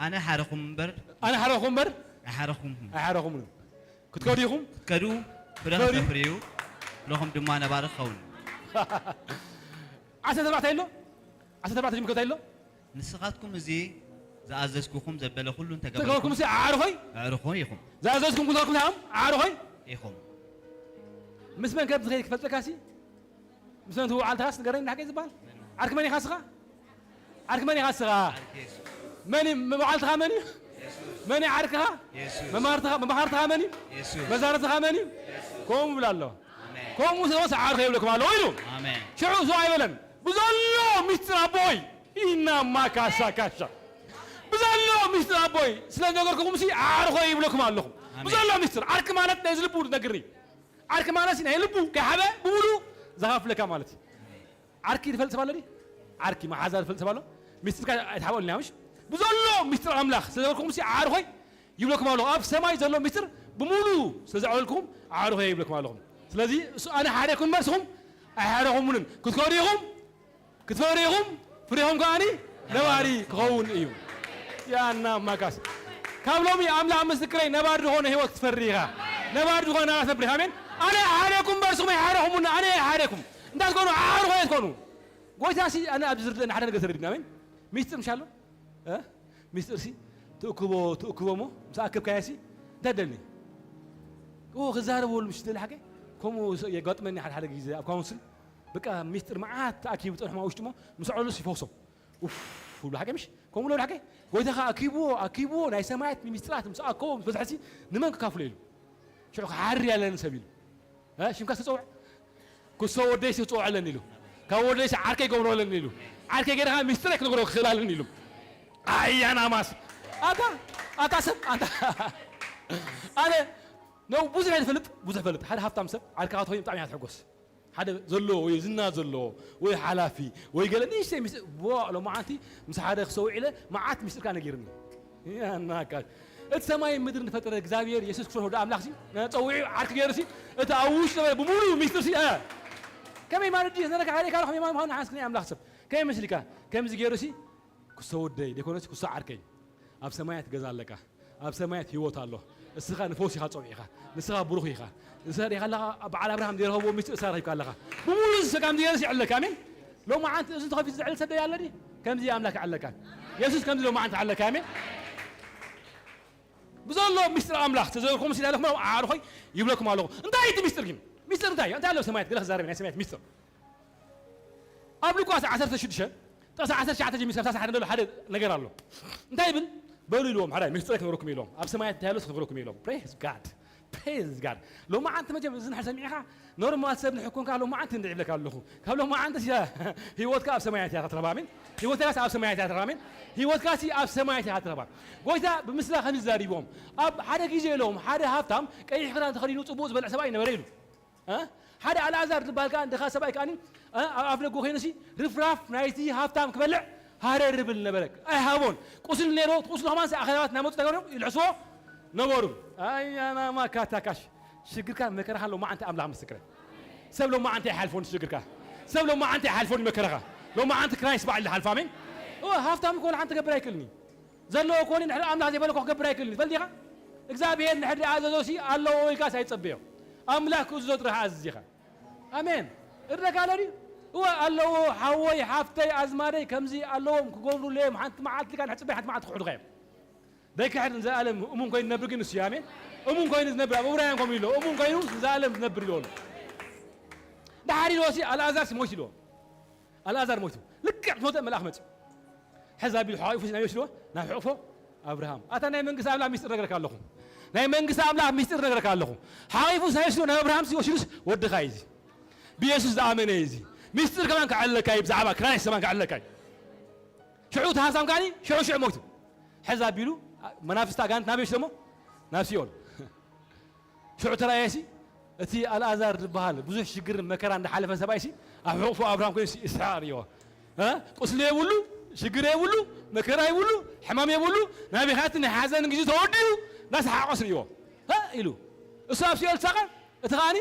ኣነ ሓረኹም እምበር ኣነ ሓረኹም እምበር ኣይሓረኹምኹም። ኣይሓረኹምን ክትከዱ ኢኹም ክትከዱ ፍረ ክትከዱ- ክተፍርዩ ፍረኹም ድማ ነባሪ ክኸውን። ዓሰርተ ኣርባዕተ ኣሎ ዓሰርተ ኣርባዕተ ጅምከት ኣሎ ንስኻትኩም እዚ ዝኣዘዝኩኹም ዘበለ ኩሉ ተገብርኩም እንተገበርኩም ሲ ኣዕሩኸይ ኣዕሩኹ ኢኹም ዝኣዘዝኩም ክትከዱ ኢኹም ኣዕሩኸይ ኢኹም። ምስ መን ከም ዝኸይድ ክፈልጠካ ሲ ምስ መን ትውዓል ተኻስ ንገረኒ ሓቀይ ዝበሃል ዓርኪ መን ኢኻ ስኻ ዓርኪ መን ኢኻ ስኻ የሱስ መን እዩ መባዓልትኻ መን እዩ መን እዩ ዓርክኻ የሱስ መማርትኻ መማኽርትኻ መን እዩ የሱስ መዛርትኻ መን እዩ ከምኡ ይብል ኣሎ ኣሜን ከምኡ ስለስ ዓርኸ ይብለኩም ኣለዎ ኢሉ ኣሜን ሽዑ እሱ ኣይበለን ብዘሎ ሚስጥር ኣቦይ ኢና ማካሳ ካሻ ብዘሎ ሚስጥር ኣቦይ ስለ ነገርኩኹም ሲ ዓርኸ ይብለኩም ኣለኹም ኣሜን። ብዘሎ ሚስጥር ዓርኪ ማለት ናይ ዝልቡ ነግርኒ ዓርኪ ማለት ናይ ልቡ ከይሓበ ብምሉ ዘኻፍለካ ማለት እዩ ዓርኪ ዝፈልጥ ሰብ ኣሎ ድዩ? ዓርኪ መሓዛ ዝፈልጥ ሰብ ኣሎ? ሚስጥርካ ኣይትሓብኦልና ምሽ? ብዘሎ ሚስጥር ኣምላኽ ስለ ዝበልኩም ሲ ዓርኾይ ይብለኩም ኣሎ። ኣብ ሰማይ ዘሎ ሚስጥር ብምሉ ስለ ዘዕበልኩም ዓርኾይ ይብለኩም ኣለኹም። ስለዚ እሱ ኣነ ሓደኩም እምበር ንስኹም ኣይሓደኹምንን። ክትከዱ ኢኹም፣ ክትፈሩ ኢኹም፣ ፍሬኹም ከኣኒ ነባሪ ክኸውን እዩ። ያና ማካስ ካብ ሎሚ ኣምላኽ ምስክረይ ነባሪ ዝኾነ ህይወት ክትፈሪ ኢኻ። ነባሪ ዝኾነ ናብራ ትነብር ኢኻ። ኣሜን። ኣነ ኣይሓደኩም እምበር ንስኹም ኣይሓደኹምኒ። ኣነ ኣይሓደኩም። እንታይ ትኮኑ ዓርኾ እየ ትኮኑ ጎይታ ሲ ኣነ ኣብዚ ዝርድእና ሓደ ነገር ተረዲና ኣሜን ሚስጥር ምሽ ኣሎ እ? ሚስጥር ሲ ትእክቦ ትእክቦ እሞ ምስ ኣከብካዮ ሲ እንታይ ደልኒ ኦ ክዛረበሉ ምሽ ደሊ ሓቀ ከምኡ የጋጥመኒ ሓደ ሓደ ግዜ ኣብ ካውንስል በቃ ሚስጥር መዓት ተኣኪቡ ፀንሖ ውሽጢ እሞ ምስ ኣዕለሉስ ይፈውሶም ኡፍ ብሉ ሓቀ ምሽ ከምኡ ለሉ ሓቀ ጎይታ ከዓ ኣኪብዎ ኣኪብዎ ናይ ሰማያት ሚስጥራት ምስ ኣከቦ ምስ በዝሐ ሲ ንመን ክካፍሎ ኢሉ ሽዑ ክሓሪ ኣለኒ ሰብ ኢሉ እ? ሽምካ ዝተፀውዕ ክሶ ወደይ ክፅውዕ ኣለኒ ኢሉ ካብ ወደይ ዓርከይ ገብሮ ኣለኒ ኢሉ ዓርከይ ገይርካ ሚስጥረይ ክነግሮ ክኽእል ኣለኒ ኢሉ ኣያናማስ ኣታ ኣታ ሰብ ኣታ ኣነ ነው ብዙሕ ዝፈልጥ ብዙሕ ፈልጥ ሓደ ሃብታም ሰብ ዓርከኻ ትኾይኑ ብጣዕሚ እያ ትሕጎስ ሓደ ዘለዎ ወይ ዝና ዘለዎ ወይ ሓላፊ ወይ ገለ ንእሽተይ ምስ ዋ ሎማዓንቲ ምስ ሓደ ክሰውዕ ኢለ መዓት ሚስጥርካ ነጊርኒ ያናካ እቲ ሰማይ ምድር ዝፈጠረ እግዚኣብሔር የሱስ ክርስቶስ ወደ ኣምላኽ ሲ ጸዊዑ ዓርኪ ገይሩ ሲ እቲ ኣብ ውሽጢ ነበረ ብምሉእ ሚስጥር ሲ እ፣ ከመይ ማለት ድዩ ነረካ ሓደካ ከመይ ማለት ምዃኑ ሓንስ ናይ ኣምላኽ ሰብ ከመይ መስልካ ከምዚ ገይሩ ሲ ክሶ ወደይ ደይኮነሲ ክሶ ዓርከይ ኣብ ሰማያት ገዛ ኣለካ ኣብ ሰማያት ህይወት ኣሎ እስኻ ንፈውስ ኢኻ ጸዊዕኻ ንስኻ ብሩኽ ኢኻ ንስኻ ዲኻ ኣለኻ በዓል ኣብርሃም ዘይረኸብዎ ሚስጥር እስኻ ረኺብካ ኣለኻ ብምሉእ ንስኻ ከምዚ ገይሩ ሲ ይዕለካ ኣሜን ሎማዓንቲ እዚ ተኸፊቱ ዝዕል ሰብ ደይ ኣሎ ድዩ ከምዚ ኣምላኽ ይዕለካ የሱስ ከምዚ ሎማዓንቲ ይዕለካ ኣሜን ብዘሎ ሚስጥር ኣምላኽ ተዘርኩም ሲዳ ለኹም ዓርኾይ ይብለኩም ኣለኹ እንታይ እቲ ሚስጥር ግን ሚስጥር እንታይ እዩ እንታይ ኣሎ ሰማያት ገለ ክዛረብ ናይ ሰማያት ሚስጥር ኣብ ሉቃስ ዓሰርተ ሽዱሽተ ጥቕሲ ዓሰርተ ትሽዓተ ጀሚሩ ክሳብ ሰላሳ ሓደ ዘሎ ሓደ ነገር ኣሎ እንታይ ይብል በሉ ኢልዎም ሓደ ሚስጥር ክነግረኩም ኢልዎም ኣብ ሰማያት እንታይ ኣሎ ክነግረኩም ኢልዎም praise God praise God ሎማዓንቲ መቸም እዚ ንሕር ሰሚዕኻ ኖርማል ሰብ ንሕኮንካ ሎማዓንቲ እንድዒ ይብለካ ኣለኹ ካብ ሎማዓንቲ ህይወትካ ኣብ ሰማያት እያ ትረኽባ ኣሜን ህይወትካ ኣብ ሰማያት እያ ትረኽባ ኣሜን ህይወትካ ኣብ ሰማያት እያ ትረኽባ ጎይታ ብምስላ ከም ዝዛሪብዎም ኣብ ሓደ ግዜ ኢሎም ሓደ ሃብታም ቀይሕ ክዳን ተኸዲኑ ጽቡቕ ዝበልዕ ሰብኣይ ነበረ ኢሉ ሓደ ኣልኣዛር ዝበሃል ከዓ ድኻ ሰብኣይ ከዓ ኣብ ኣፍ ደጎ ኮይኑ ሲ ርፍራፍ ናይቲ ሃብታም ክበልዕ ሃረር ብል ነበረ ኣይሃቦን ቁስል ነይሮ ቁስሉ ከማን ኣኸላባት እናመፁ ተገሩ ይልሕስዎ ነበሩ ኣያናማ ካታካሽ ሽግርካ መከራኻ ሎማዓንቲ ኣምላኽ ምስክረ ሰብ ሎማዓንቲ ኣይሓልፎን ሽግርካ ሰብ ሎማዓንቲ ኣይሓልፎን መከራኻ ሎማዓንቲ ክራይስ በዓል ዝሓልፎ ኣሜን ሃፍታም እኮ ሓንቲ ገብር ኣይክእልኒ ዘለዎ ኮኒ ንሕሪ ኣምላኽ ዘይበለኮ ክገብር ኣይክእልኒ ትፈልጥ ኢኻ እግዚኣብሔር ንሕሪ ኣዘዞ ሲ ኣለዎ ኢልካስ ኣይጸበዮ ኣምላኽ ክእዝዞ ጥራሕ ኣዝዝ ኢኻ ኣሜን እረካ ኣሎ ድዩ እወ ኣለዎ ሓወይ ሓፍተይ ኣዝማደይ ከምዚ ኣለዎም ክገብሩለዮም ሓንቲ መዓልቲ ኢልካ ንሕጽበይ ሓንቲ መዓልቲ ክሕዱኻ እዮም ዘይክሕድ ንዘኣለም እሙን ኮይኑ ነብር ግን እሱ እዩ ኣሜን እሙን ኮይኑ ዝነብር ኣብ እብራውያን ከምኡ ኢሎ እሙን ኮይኑ ንዘኣለም ዝነብር ኢልዎ ኣሎ ዳሓር ኢልዎ ሲ ኣልኣዛር ሲ ሞይቱ ኢልዎ ኣልኣዛር ሞይቱ ልክዕ ትሞተ መልኣኽ መፅኡ ሕዛ ቢሉ ሓቂፉ ናብ ወሲድዎ ናብ ሕቕፎ ኣብርሃም ኣታ ናይ መንግስቲ ኣምላኽ ሚስጥር ነግረካ ኣለኹ ናይ መንግስቲ ኣምላኽ ሚስጥር ነግረካ ኣለኹ ሓቂፉ ሳይስዶ ናብ ኣብርሃም ሲወሲዱስ ወድኻ እዩ ብየሱስ ዝኣመነ እዩ። እዚ ምስጢር ከማን ከዕለካ እዩ። ብዛዕባ ክራይስት ከማን ከዕለካ እዩ። ሽዑ እቲ ሃብታም ከዓኒ ሽዑ ሽዑ ሞይቱ። ሕዝ ኣቢሉ መናፍስቲ ኣጋንንት ናበይ ወሲዶሞ? ናብ ሲኦል። ሽዑ ተራእየሲ እቲ ኣልኣዛር ዝበሃል ብዙሕ ሽግርን መከራ እንዳሓለፈ ሰብኣይሲ ኣብ ሕቑፉ ኣብርሃም ኮይኑ ይስሕቕ ርእይዎ። እ? ቁስሊ የብሉ፣ ሽግር የብሉ፣ መከራ የብሉ፣ ሕማም የብሉ፣ ናበይ ከኣቲ ናይ ሓዘን ግዜ ተወዲኡ እንዳሰሓቐስ ርእይዎ። እ? ኢሉ እሱ ኣብ ሲኦል ተሳቐ፣ እቲ ከኣኒ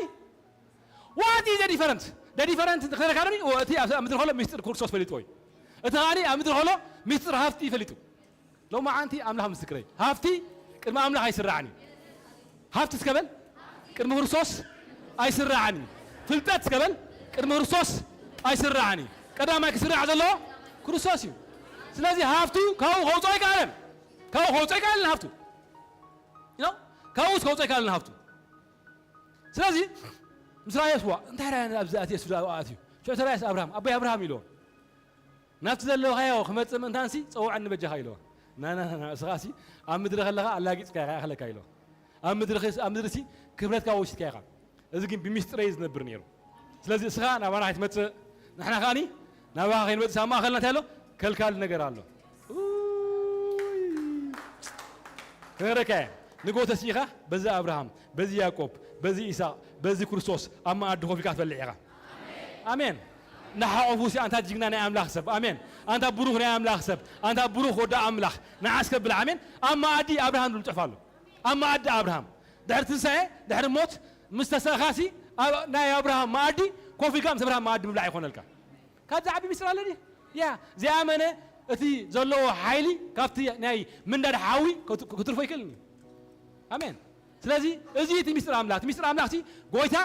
what is the difference? The difference ክነካረኒ እቲ ኣብ ምድሪ ከሎ ሚስጥር ክርስቶስ ፈሊጥዎ እዩ። እቲ ከኣኒ ኣብ ምድሪ ከሎ ሚስጥር ሃፍቲ ፈሊጡ። ሎማዓንቲ ኣምላኽ ምስክረይ፣ ሃፍቲ ቅድሚ ኣምላኽ ኣይስራዕን እዩ። ሃፍቲ እስከ በል ቅድሚ ክርስቶስ ኣይስራዕን እዩ። ፍልጠት እስከ በል ቅድሚ ክርስቶስ ኣይስራዕን እዩ። ቀዳማይ ክስራዕ ዘለዎ ክርስቶስ እዩ። ስለዚ ሃፍቱ ካብኡ ከውፅኦ ኣይከኣለን። ካብኡ ከውፅኦ ኣይከኣለን ሃፍቱ። You know? ካብኡ ከውፅኦ ኣይከኣለን ሃፍቱ። ስለዚ ምስ ራእየስ ዋ እንታይ ራእየ ኣብዚ ኣትየ ሱዳ ኣትዩ ሽዑ ተራእየስ ኣብርሃም ኣቦይ ኣብርሃም ኢልዎ ናብቲ ዘለኻዮ ክመጽእ ምእንታንሲ ጸውዐኒ በጃኻ ኢልዎ። ናናና እስኻሲ ኣብ ምድሪ ከለኻ ኣላጊጽካ ኢኻ ይኣኽለካ ኢልዎ። ኣብ ምድሪ ኣብ ምድሪሲ ክብረትካ ወሲድካ ኢኻ። እዚ ግን ብሚስጥረይ ዝነብር ነይሩ። ስለዚ እስኻ ናባና ከይትመጽእ ንሕና ከኣኒ ናባኻ ከይንመጽእ ኣብ ማእኸልና እንታይ ኣሎ? ከልካሊ ነገር ኣሎ። ኡይ። ክነግረካ እየ። ንጎ ተሲኢኻ በዚ ኣብርሃም፣ በዚ ያዕቆብ፣ በዚ ይስሐቅ፣ በዚ ክርስቶስ ኣብ መኣዲ ኮፍ ኢልካ ትበልዕ ኢኻ። ኣሜን። ንሓቆፉ ሲ ኣንታ ጅግና ናይ ኣምላኽ ሰብ። ኣሜን። ኣንታ ብሩኽ ናይ ኣምላኽ ሰብ። ኣንታ ብሩኽ ወዲ ኣምላኽ። ንዓስ ከብል ኣሜን። ኣብ መኣዲ ኣብርሃም ዝብል ጽሑፍ ኣሎ። ኣብ መኣዲ ኣብርሃም። ድሕሪ ትንሳኤ፣ ድሕሪ ሞት፣ ምስ ተሳእኻሲ ኣብ ናይ ኣብርሃም መኣዲ ኮፍ ኢልካ ምስ ኣብርሃም መኣዲ ምብላዕ ይኾነልካ። ካብዚ ዓቢ ሚስጥር ኣሎ ድዩ? ያ፣ ዘይኣመነ እቲ ዘለዎ ሓይሊ ካብቲ ናይ ምንዳድ ሓዊ ክት-፣ ክትርፎ ይክእልን እዩ። ኣሜን። ስለዚ እዚ እቲ ሚስጥር ኣምላኽ፣ እቲ ሚስጥር ኣምላኽ እቲ ጎይታ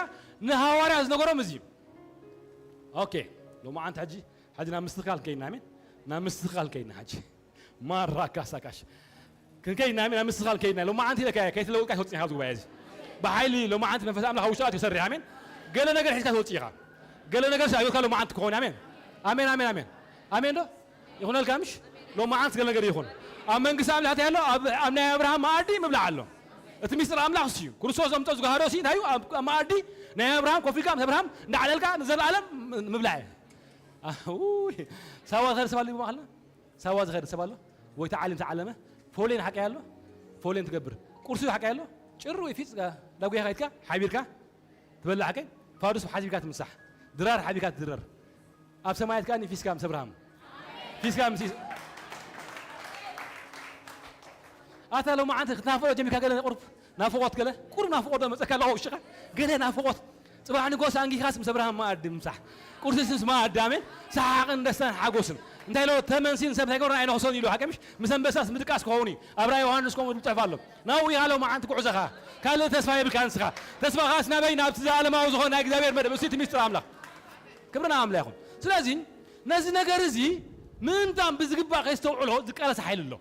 ንሃዋርያ ዝነገሮም እዚ እዩ። ኦኬ፣ ሎማዓንቲ ሕጂ፣ ሕጂ ናብ ምስትኽኻል ከይና፣ ኣሜን። ናብ ምስትኽኻል ከይና ሕጂ። ማራ ካሳካሽ። ክንከይድ ኢና፣ ኣሜን። ኣብ ምስትኽኻል ከይድና። ሎማዓንቲ ኢለካ እየ፣ ከይትለወጥካ ኣይትወፅእን ኢኻ ኣብዚ ጉባኤ እዚ። ብሓይሊ ሎማዓንቲ መንፈስ ኣምላኽ ኣብ ውሽጥኻ ኣትዩ ይሰርሕ፣ ኣሜን። ገለ ነገር ሒዝካ ትወፅእ ኢኻ። ገለ ነገር ሲ ኣገልግሎት ሎማዓንቲ ክኸውን፣ ኣሜን። ኣሜን፣ ኣሜን፣ ኣሜን። ኣሜን ዶ? ይኹነልካ ምሽ? ሎማዓንቲ ገለ ነገር ይኹን። ኣብ መንግስቲ ኣምላኽ እንታይ ኣሎ? ኣብ፣ ኣብ ናይ ኣብርሃም መኣዲ ምብላዕ ኣሎ። እቲ ሚስጥር ኣምላኽ እሱ እዩ። ክርስቶስ ዘምጦ ዝጓሃሮ ሲ እንታይ እዩ? ኣብ፣ ኣብ መኣዲ ናይ ኣብርሃም ኮፍ ኢልካ ምስ ኣብርሃም እንዳዕለልካ ንዘለኣለም ምብላዕ እዩ። ኣውይ፣ ሳዋ ዝኸደ ሰብ ኣሎ ይብሉ ማእኸልና? ሳዋ ዝኸደ ሰብ ኣሎ? ወይ ተዓሊም ተዓለመ? ፎሌን ሓቀይ ኣሎ? ፎሌን ትገብር። ቁርሲ ሓቀይ ኣሎ? ጭሩ ወይ ፊጽ ጋ-፣ ዳጉያ ካይትካ፣ ሓቢርካ ትበልዕ ሓቀይ? ፋዱስ ሓዚብካ ትምሳሕ። ድራር ሓቢርካ ትድረር። ኣብ ሰማያት ከኣ ፊስካ ምስ ኣብርሃም። ፊስካ ምስ ኢስ-፣ ኣታ ሎማዓንቲ ክትናፍቆ ጀሚርካ ገለ ቁሩብ ናፍቆት ገለ፣ ቁሩብ ናፍቆት ዶ መጸካ ኣለኹ ውሽኻ? ገለ ናፍቆት። ጽባሕ ንጎስ ኣንጊኻስ ምስ ኣብርሃም መኣዲ ምሳሕ። ቁርሲስ ምስ መኣዲ፣ ኣሜን። ሰሓቕን ደስታን ሓጎስን። እንታይ ኢሎ? ተመንሲን ሰብ እንታይ ገብረን ኣይነኽሶን ኢሉ፣ ሓቂ ምሽ? ምስ ኣንበሳስ ምድቃስ ክኸውን እዩ። ኣብ ራእይ ዮሃንስ ከምኡ ዝብል ጽሑፍ ኣሎ። ናብኡ ኢኻ ሎማዓንቲ ጉዕዞኻ። ካልእ ተስፋ የብልካ ንስኻ። ተስፋኻስ ናበይ? ናብቲ ዘላለማዊ ዝኾነ ናይ እግዚኣብሔር መደብ። እሱ እቲ ሚስጥር ኣምላኽ። ክብሪ ናብ ኣምላኽ ይኹን። ስለዚ ነዚ ነገር እዚ ምእንታን ብዝግባእ ከየስተውዕሎ ዝቃለስ ሓይሊ ኣሎ።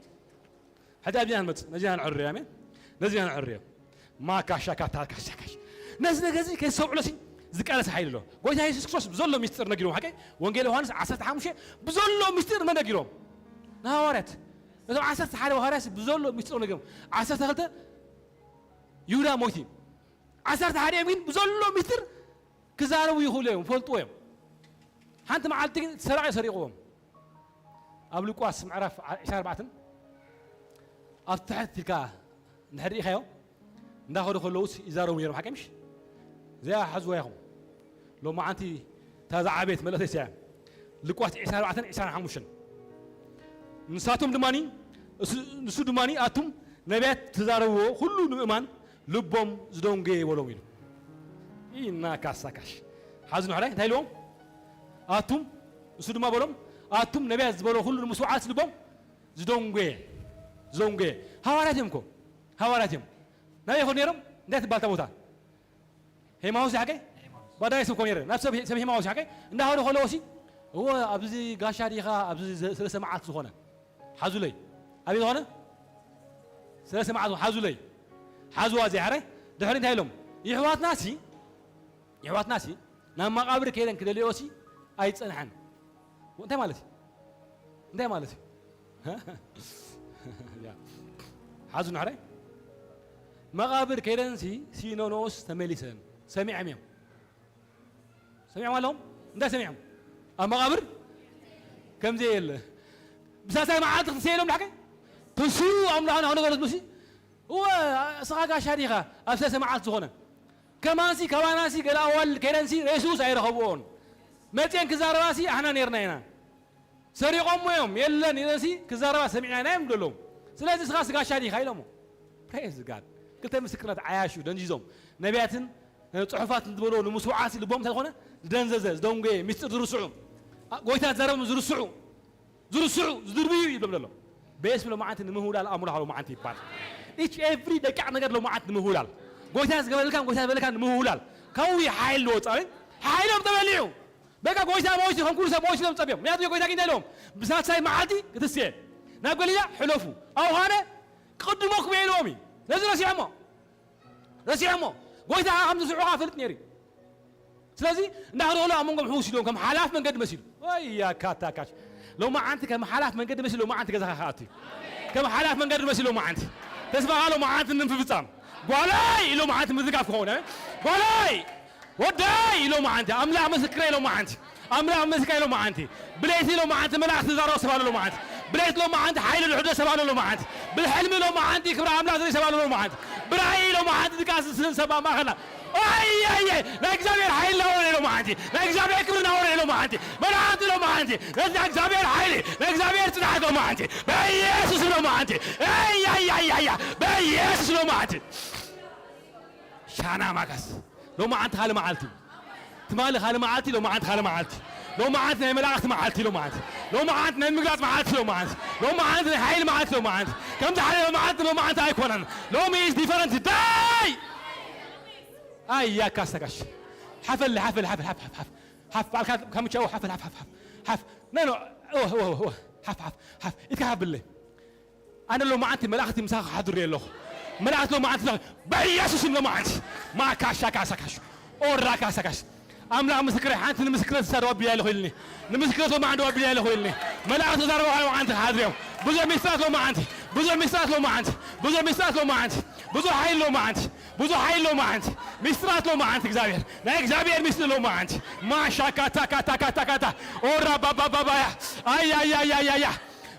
ሕጂ ኣብዚኣ ንመጽእ፣ ነዚኣ ንዕርዮ፣ ኣሜን። ነዚኣ ንዕርዮ። ማካሻ ካታ ካሻ ካሽ። ነዚ ነገር እዚ ከየስተውዕሎ ሲ ዝቃለስ ሓይሊ ኣሎ። ጎይታ የሱስ ክርስቶስ ብዘሎ ሚስጥር ነጊሮም፣ ሓቀይ? ወንጌል ዮሃንስ ዓሰርተ ሓሙሽተ ብዘሎ ሚስጥር መን ነጊሮም? ንሃዋርያት። ነቶም ዓሰርተ ሓደ ሃዋርያት ብዘሎ ሚስጥር ነጊሮም። ዓሰርተ ክልተ ይሁዳ ሞይቲ። ዓሰርተ ሓደ እዮም ግን ብዘሎ ሚስጥር ክዛረቡ ይኽእሉ እዮም፣ ይፈልጥዎ እዮም። ሓንቲ መዓልቲ ግን ሰራቂ ሰሪቕዎም። ኣብ ሉቃስ ምዕራፍ ዓ-፣ ዕስራን ኣርባዕተን ኣብ ትሕት ኢልካ እንድሕር ርኢኻዮ፣ እንዳኸዱ ከለዉስ ይዛረቡ ነይሮም፣ ሓቂ ምሽ? እዚኣ ሓዝዋ ኢኹም። ሎማዓንቲ እታ ዝዓበየት መልእኽቲ እያ። ሉቃስ ዕስራን ኣርባዕተን ዕስራን ሓሙሽተን። ንሳቶም ድማኒ፣ እሱ፣ ንሱ ድማኒ፣ ኣቱም ነቢያት ትዛረብዎ ኩሉ ንምእማን ልቦም ዝደንጎየ በሎም ኢሉ። ኢና ካሳካሽ። ሓዚ ንሕራይ እንታይ ኢልዎም? ኣቱም፣ እሱ ድማ በሎም፣ ኣቱም ነቢያት ዝበሎ ኩሉ ንምስዋዓት ልቦም ዝደንጎየ፣ ዝደንጎየ። ሃዋርያት እዮም እኮ። ሃዋርያት እዮም። ናበይ ይኸዱ ነይሮም? እንታይ ትባል እታ ቦታ? ሄማውስ ሓቀይ? ባዳይ ሰብ እኮ ነይረ። ናብ ሰብ፣ ሰብ ሄማውስ ሓቀይ? እንዳኸዱ ከለዎ ሲ፣ እወ፣ ኣብዚ ጋሻ ዲኻ፣ ኣብዚ ዘ-፣ ሰለስተ መዓልቲ ዝኾነ። ሓዙለይ። ኣበይ ዝኾነ? ሰለስተ መዓልቲ ሓዙለይ። ሓዝዋ እዚኣ ሓራይ። ድሕሪ እንታይ ኢሎም? ይሕዋትና ሲ፣ ይሕዋትና ሲ፣ ናብ መቓብር ከይደን ክደልዮ ሲ፣ ኣይጸንሐን። እንታይ ማለት እዩ? እንታይ ማለት እዩ? ያ። ሓዙ ናሕራይ። መቓብር ከይደን ሲ፣ ሲኖኖስ ተመሊሰን። ሰሚዐም እዮም። ሰሚዖም ኣለኹም? እንታይ ሰሚዖም? ኣብ መቓብር ከምዚ የለ። ብሳልሳይ መዓልቲ ክትስየ ኢሎም ዳሕከ? ትስኡ ኣምላኽና ክነገሮት ሙሲ። እወ፣ እስኻ ጋሻ ዲኻ? ኣብ ሳልሳይ መዓልቲ ዝኾነ። ከማንሲ፣ ካባናሲ፣ ገለ ኣዋልድ ከይደንሲ ሬስኡስ ኣይረኸብኦን። መፅየን ክዛረባሲ ኣሕና ኔርና ኢና። ሰሪቖሞ እዮም፣ የለን ኢለንሲ ክዛረባ ሰሚዕና ኢና እዮም ደለዉ። ስለዚ እስኻስ ጋሻ ዲኻ ኢሎሞ። Praise God። ክልተ ምስክርነት ዓያሹ ደንዚዞም። ነቢያትን፣ እ፣ ጽሑፋትን ዝበልዎ ንምስዋዓሲ ልቦም እንታይ ዝኾነ? ዝደንዘዘ፣ ዝደንጎየ፣ ምስጢር ዝርስዑ። ኣ፣ ጎይታ ዝዛረቦም ዝርስዑ። ዝርስዑ፣ ዝድርብዩ እዩ ዝብሎም ዘሎ። ቤስ ሎማዓንቲ ንምህውላል ኣእምሮኻ ሎማዓንቲ ይባል። Each every ደቂቕ ነገር ሎማዓንቲ ንምህውላል። ጎይታ ዝገበረልካን ጎይታ ዝበለካን ንምህውላል። ካብኡ እዩ ሓይል ዝወጽእ። ኣሜን። ሓይሎም ተበሊዑ። በቃ ጎይታ ሞይቱ ከም ኩሉ ሰብ ሞይቱ ኢሎም ጸብዮም። ምክንያቱ ጎይታ ግን እንታይ ኢሎም? ብሳልሳይ መዓልቲ ክትስየ። ናብ ገሊላ ሕለፉ። ኣብኡ ኻነ ቅድመኩም እየ ኢልዎም እዩ። ነዚ ረሲዖሞ። ረሲዖሞ። ጎይታ ከም ዝስዑኻ ፈልጥ ነይሩ እዩ። ስለዚ እንዳኸዱ ከለዉ ኣብ መንጎም ሕውስ ኢልዎም ከም ሓላፍ መንገዲ መሲሉ። ወይ ያካታካሽ። ሎማዓንቲ ከም ሓላፍ መንገዲ መሲሉ ሎማዓንቲ ገዛኻ ክኣቱ እዩ። ከም ሓላፍ መንገዲ መሲሉ ሎማዓንቲ። ተስፋኻ ሎማዓንቲ ንምፍጻም። ጓለይ ኢሎም መዓንቲ ምዝጋፍ ክኸውን፣ ኣሜን። ጓለይ፣ ወደይ ኢሎም መዓንቲ፣ ኣምላኽ ምስክረይ ኢሎም መዓንቲ፣ ኣምላኽ ምስክረይ ኢሎም መዓንቲ፣ ብለይቲ ኢሎም መዓንቲ መላእኽቲ ዝዛረቡ ሰብ ኣሎ ኢሎም መዓንቲ፣ ብለይቲ ኢሎም መዓንቲ ሓይሊ ዝሕዶ ሰብ ኣሎ ኢሎም መዓንቲ፣ ብሕልሚ ኢሎም መዓንቲ ክብሪ ኣምላኽ ዝርኢ ሰብ ኣሎ ኢሎም መዓንቲ፣ ብራእይ ኢሎም መዓንቲ ድቃስ ዝስእን ሰብ ኣብ ማእኸልና። ኣየየ፣ ናይ እግዚኣብሔር ሓይሊ እናወረደ ኢሎም መዓንቲ፣ ናይ እግዚኣብሔር ክብሪ እናወረደ ኢሎም መዓንቲ፣ መላእኽቲ ኢሎም መዓንቲ፣ ነቲ ናይ እግዚኣብሔር ሓይሊ፣ ናይ እግዚኣብሔር ጽንዓት ኢሎም መዓንቲ፣ በኢየሱስ ኢሎም መዓንቲ፣ ኣያያያያ፣ በኢየሱስ ኢሎም መዓንቲ። ሻና ማጋስ። ሎማዓንቲ ካልእ መዓልቲ እዩ። ትማሊ ካልእ መዓልቲ፣ ሎማዓንቲ ካልእ መዓልቲ። ሎማዓንቲ ናይ መላእኽቲ መዓልቲ፣ ሎማዓንቲ። ሎማዓንቲ ናይ ምግላጽ መዓልቲ፣ ሎማዓንቲ። ሎማዓንቲ ናይ ሓይሊ መዓልቲ፣ ሎማዓንቲ። ከምዚ ሓደ ሎማዓንቲ፣ ሎማዓንቲ ኣይኮነን። ሎሚ is different day። ኣይ፣ ያካ ኣስተጋሽ። ሓፈለ፣ ሓፈለ፣ ሓፈል፣ ሓፍ፣ ሓፍ፣ ሓፍ። ሓፍ፣ ባዕልካ ከም ቻው፣ ሓፈል፣ ሓፍ፣ ሓፍ፣ ሓፍ። ሓፍ። ኖ፣ ኖ፣ እወ፣ እወ፣ እወ፣ እወ። ሓፍ፣ ሓፍ፣ ሓፍ። ኢድካ ሃብለይ። ኣነ ሎማዓንቲ መላእኽቲ ምሳኻ ክሓድሩ ኣለኹ። መላእኽቲ ሎማዓንቲ ምሳኻ፣ በኢየሱስ ስም ሎማዓንቲ። ማካሻ ካሳካሽ። ኦራ ካሳካሽ። ኣምላኽ ምስክረይ፣ ሓንቲ ንምስክርነት እሳ ደው ኣቢላ ኣለኹ ኢልኒ። ንምስክርነት ሎማዓንቲ ደው ኣቢላ ኣለኹ ኢልኒ። መላእኽቲ ተዛረባ ሎማዓንቲ ክሓድሩ እዮም። ብዙሕ ሚስጥራት ሎማዓንቲ። ብዙሕ ሚስጥራት ሎማዓንቲ። ብዙሕ ሚስጥራት ሎማዓንቲ። ብዙሕ ሓይሊ ሎማዓንቲ። ብዙሕ ሓይሊ ሎማዓንቲ። ሚስጥራት ሎማዓንቲ እግዚኣብሔር። ናይ እግዚኣብሔር ሚስጥር ሎማዓንቲ። ማሻ ካታ ካታ ካታ ካታ። ኦራ ባባ ባባያ። ኣያ ኣያ ኣያ ኣያ።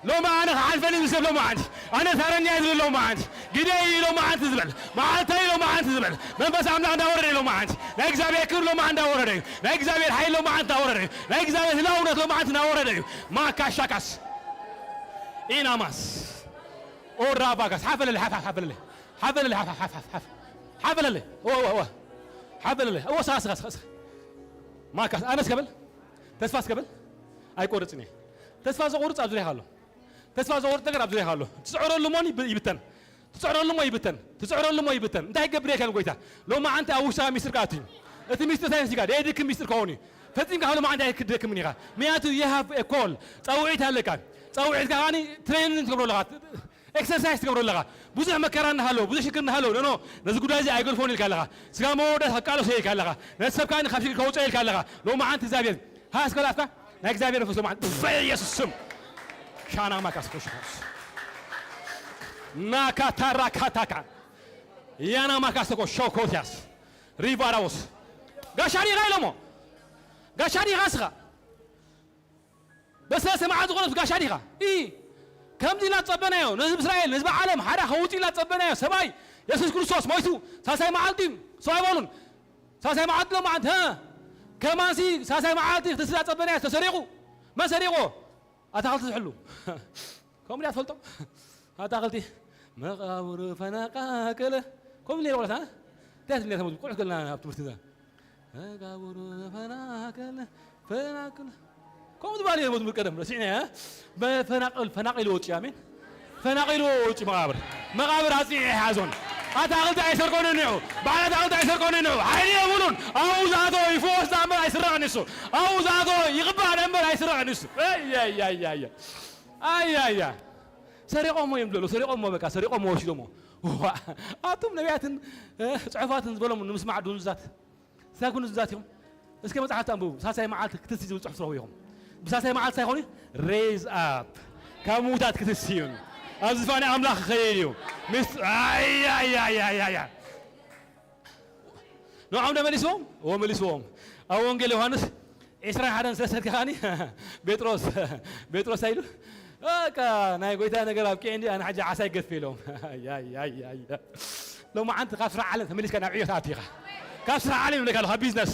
ሎሚ ኣነ ክሓልፈኒ ዝብል ሰብ ሎማዓንቲ፣ ኣነ ታረኛ እየ ዝብል ሎማዓንቲ፣ ግደይ ሎማዓንቲ ዝብል፣ መዓልተይ ሎማዓንቲ ዝብል፣ መንፈስ ኣምላኽ እንዳወረደ እዩ ሎማዓንቲ፣ ናይ እግዚኣብሔር ክብሪ ሎማዓንቲ እንዳወረደ እዩ፣ ናይ እግዚኣብሔር ሓይሊ ሎማዓንቲ እንዳወረደ እዩ፣ ናይ እግዚኣብሔር ህላውነት ሎማዓንቲ እንዳወረደ እዩ። ማካሻካስ ኢናማስ ኦራባጋስ ሓፈለለ ሓፍ ሓፍ ሓፈለለ ሓፈለለ ሓፍ ሓፍ ሓፍ ሓፍ ሓፈለለ ኦ ኦ ኦ ሓፈለለ ኦ ስኻ ስኻ ስኻ ስኻ ማካስ ኣነስ ከበል ተስፋ እስከብል ኣይቆርጽን እየ። ተስፋ ዘቑርጽ ኣብ ዙርያኻ ኣሎ። ተስፋ ዘቑርጽ ነገር ኣብ ዙርያኻ ኣሎ። ትጽዕረሉ እሞ ይብ-፣ ይብተን። ትጽዕረሉ እሞ ይብተን። ትጽዕረሉ እሞ ይብተን። እንታይ ይገብር የካን ጎይታ? ሎማዓንቲ ኣብ ውሽጥኻ ሚስጥር ክኣቱ እዩ። እቲ ሚስጥር እንታይ ንሲካ? ደየድክም ሚስጥር ክኸውን እዩ። ፈጺምካ ካብ ሎማዓንቲ ኣይክትደክምን ኢኻ። ምክንያቱ you have a call። ጸውዒት ኣለካ። ጸውዒትካ ከኣኒ ትሬኒንግ ትገብሮ ኣለኻ። ኤክሰርሳይዝ ትገብሮ ኣለኻ። ብዙሕ መከራ እናሃለወ፣ ብዙሕ ሽግር እናሃለወ፣ ኖ፣ ኖ፣ ነዚ ጉዳይ እዚ ኣይገድፎን ኢልካ ኣለኻ። ስጋ መወዳእታ ክቃለሶ ኢልካ ኣለኻ። ነቲ ሰብ ከኣ ካብ ሽግር ከውፅኦ ኢልካ ኣለኻ። ሎማዓንቲ እግዚኣብሔር ሃስ ከላፍካ ናይ እግዚኣብሔር መንፈስ ሎማዓንቲ በኢየሱስ ስም ሻና ማካስ ኮሽኮስ ናካታራ ካታካ ያና ማካስ ተኮ ሾኮትያስ ሪቫራዎስ ጋሻ ዲኻ ኢሎሞ ጋሻ ዲኻ ስኻ በሰለስተ መዓልቲ ዝኾነ ጋሻ ዲኻ? ኢ፣ ከምዚ ኢልና ዝጸበናዮ፣ ንህዝቢ እስራኤል፣ ንህዝቢ ዓለም ሓራ ከውጽእ ኢልና ዝጸበናዮ ሰብኣይ የሱስ ክርስቶስ ሞይቱ፣ ሳልሳይ መዓልቲ ሰው ኣይበሉን። ሳልሳይ መዓልቲ ሎማዓንቲ፣ ሀ? ከማንሲ ሳልሳይ መዓልቲ ክትስዳ ዝጸበናዮ ተሰሪቑ። መን ሰሪቑዎ? ኣታኽልቲ ዝሕሉ። ከምኡ ድያ ትፈልጦም? ኣታኽልቲ መቓብሩ ፈናቃቅለ። ከምኡ ነይሩ ማለት፣ አ? እንታይ ትብል ነይሩ? ቁልሕ ከለና ኣብ ትምህርቲ እዛ። መቃብሩ ፈናቅል፣ ፈናቅል። ከምኡ ዝበሃል እዩ መዝሙር ቀደም፣ ረሲዕናዮ፣ እ? ፈናቅል፣ ፈናቂሉ ወፂኡ፣ ኣሜን። ፈናቂሉ ወፂኡ መቃብር። መቃብር ኣፅኒዑ ኣይሓዞን። ኣታኽልቲ ኣይሰርቆን እኒዑ። በዓል ኣታኽልቲ ኣይሰርቆን እኒዑ። ሓይሊ የብሉን። ኣብኡ ዝኣተወ ይፍወስ ደኣ እምበር ኣይስረቕን እሱ። ኣብኡ ዝኣተወ ይቕባእ ደኣ እምበር ኣይስረቕን እሱ። ኣይ፣ ኣይ፣ ኣይ፣ ኣይ፣ ኣይ። ኣይ፣ ኣይ፣ ኣይ። ሰሪቖሞ እዮም ዝብሉ፣ ሰሪቖሞ በቃ፣ ሰሪቖሞ ወሲዶሞ። ዋ፣ ኣቱም ነቢያትን፣ እ፣ ጽሑፋትን ዝበሎም ንምስማዕ ድንዙዛት። ስጋብ ክንዲ ዝዛትዮም። እስከ መጽሓፍ ተንብቡ። ሳልሳይ መዓልቲ ክትሲ ዝብል ጽሑፍ ትረኽቡ ኢኹም። ብሳልሳይ መዓልቲ እንታይ ይኾኑ? Raise up። ካብ ምዉታት ክትሲ እዩ። ኣብ ዝፋን ኣምላኽ ክኸይድ እዩ። ምስ-፣ ኣይ፣ ኣይ፣ ኣይ። ንዖም ዶ መሊስዎም? እዎ መሊስዎም። ኣብ ወንጌል ዮሃንስ ዕስራን ሓደን ስለ ሰድካ ከኣኒ ጴጥሮስ ጴጥሮስ ኣይሉ በቃ ናይ ጎይታ ነገር ኣብ ቂዕ እንዲ ኣነ ሓጂ ዓሳ ይገፍ ኢሎም ሎማዓንቲ ካብ ስራሕ ዓለም ተመሊስካ ናብ ዕዮ ትኣቱ ኢኻ። ካብ ስራሕ ዓለም ይብለካ ኣለኹ፣ ካብ ቢዝነስ፣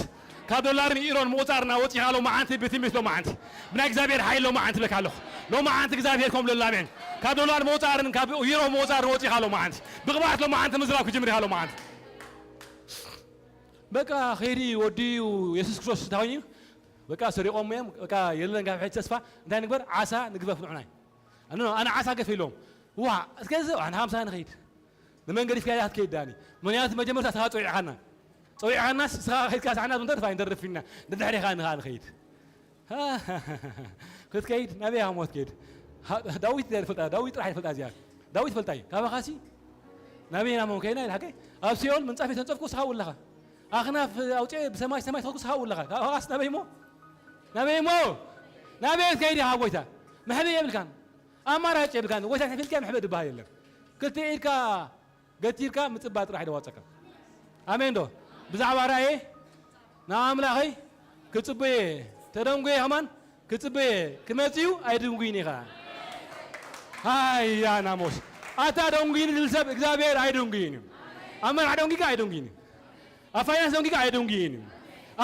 ካብ ዶላርን ኢሮን ምቑፃር እናወፂኻ ሎማዓንቲ ብትንቢት ሎማዓንቲ ብናይ እግዚኣብሔር ሓይል ሎማዓንቲ ይብለካ ኣለኹ። ሎማዓንቲ እግዚኣብሔር ከም ለላሜን ካብ ዶላር ምቑፃርን ካብ ዩሮ ምቑፃርን ወፂኻ ሎማዓንቲ ብቕባኣት ሎማዓንቲ ምዝራብ ክጅምር ኢኻ ሎማዓንቲ በቃ ኸይዲ ወዲኡ የሱስ ክርስቶስ እንታይ ኮይኑ እዩ? በቃ ሰሪቖም እዮም። በቃ የለን ካብ ሕጂ ተስፋ እንታይ ንግበር? ዓሳ ንግፈፍ ንዑናይ። ኣነ ኣነ ዓሳ ገፍ ኢሎም ዋ እስከዚ ኣነ ሃምሳ ንኸይድ ንመንገዲ ፍያያ ክትከይድ ዳኒ ምክንያቱ መጀመርታ ስኻ ፀዊዕኻና ፀዊዕኻናስ ስኻ ከይድካ ሳሕና ዝንተርፍ ኣይንተርፍ ኢና ንድሕሪኻ ንኻ ንኸይድ ክትከይድ ናበይ ሃሞት ከይድ ዳዊት ይፈልጣ ዳዊት ጥራሕ ይፈልጣ እዚኣ ዳዊት ይፈልጣ እዩ ካባኻሲ ናበይ ናሞም ከይና ኢልሓቀ ኣብ ሲኦል ምንፃፍ የተንፀፍኩ ስኻ ውለኻ ኣኽናፍ ኣውፅኤ ብሰማይ ሰማይ ተኸኩ ስኻ ውለኻ ካባኻስ ናበይ እሞ ናበይ እሞ ናበይ ከይድ ኢኻ ጎይታ መሕበ የብልካን ኣማራጭ የብልካን ጎይታ ተፊልካ መሕበ ድበሃል የለን ክልተ ኢድካ ገቲርካ ምጽባይ ጥራሕ ደዋጸካ ኣሜን ዶ ብዛዕባ ራእየ ንኣምላኸይ ክጽበየ ተደንጉየ ከማን ክጽበየ ክመጽዩ ኣይድንጉይን ኢኻ ሃያ ናሞስ ኣታ ደንጉይን ዝብል ሰብ እግዚኣብሔር ኣይደንጉይን እዩ ኣብ መራሕ ደንጉይካ ኣይደንጉይን እዩ ኣብ ፋይናንስ ደንጉይካ ኣይደንጉይን እዩ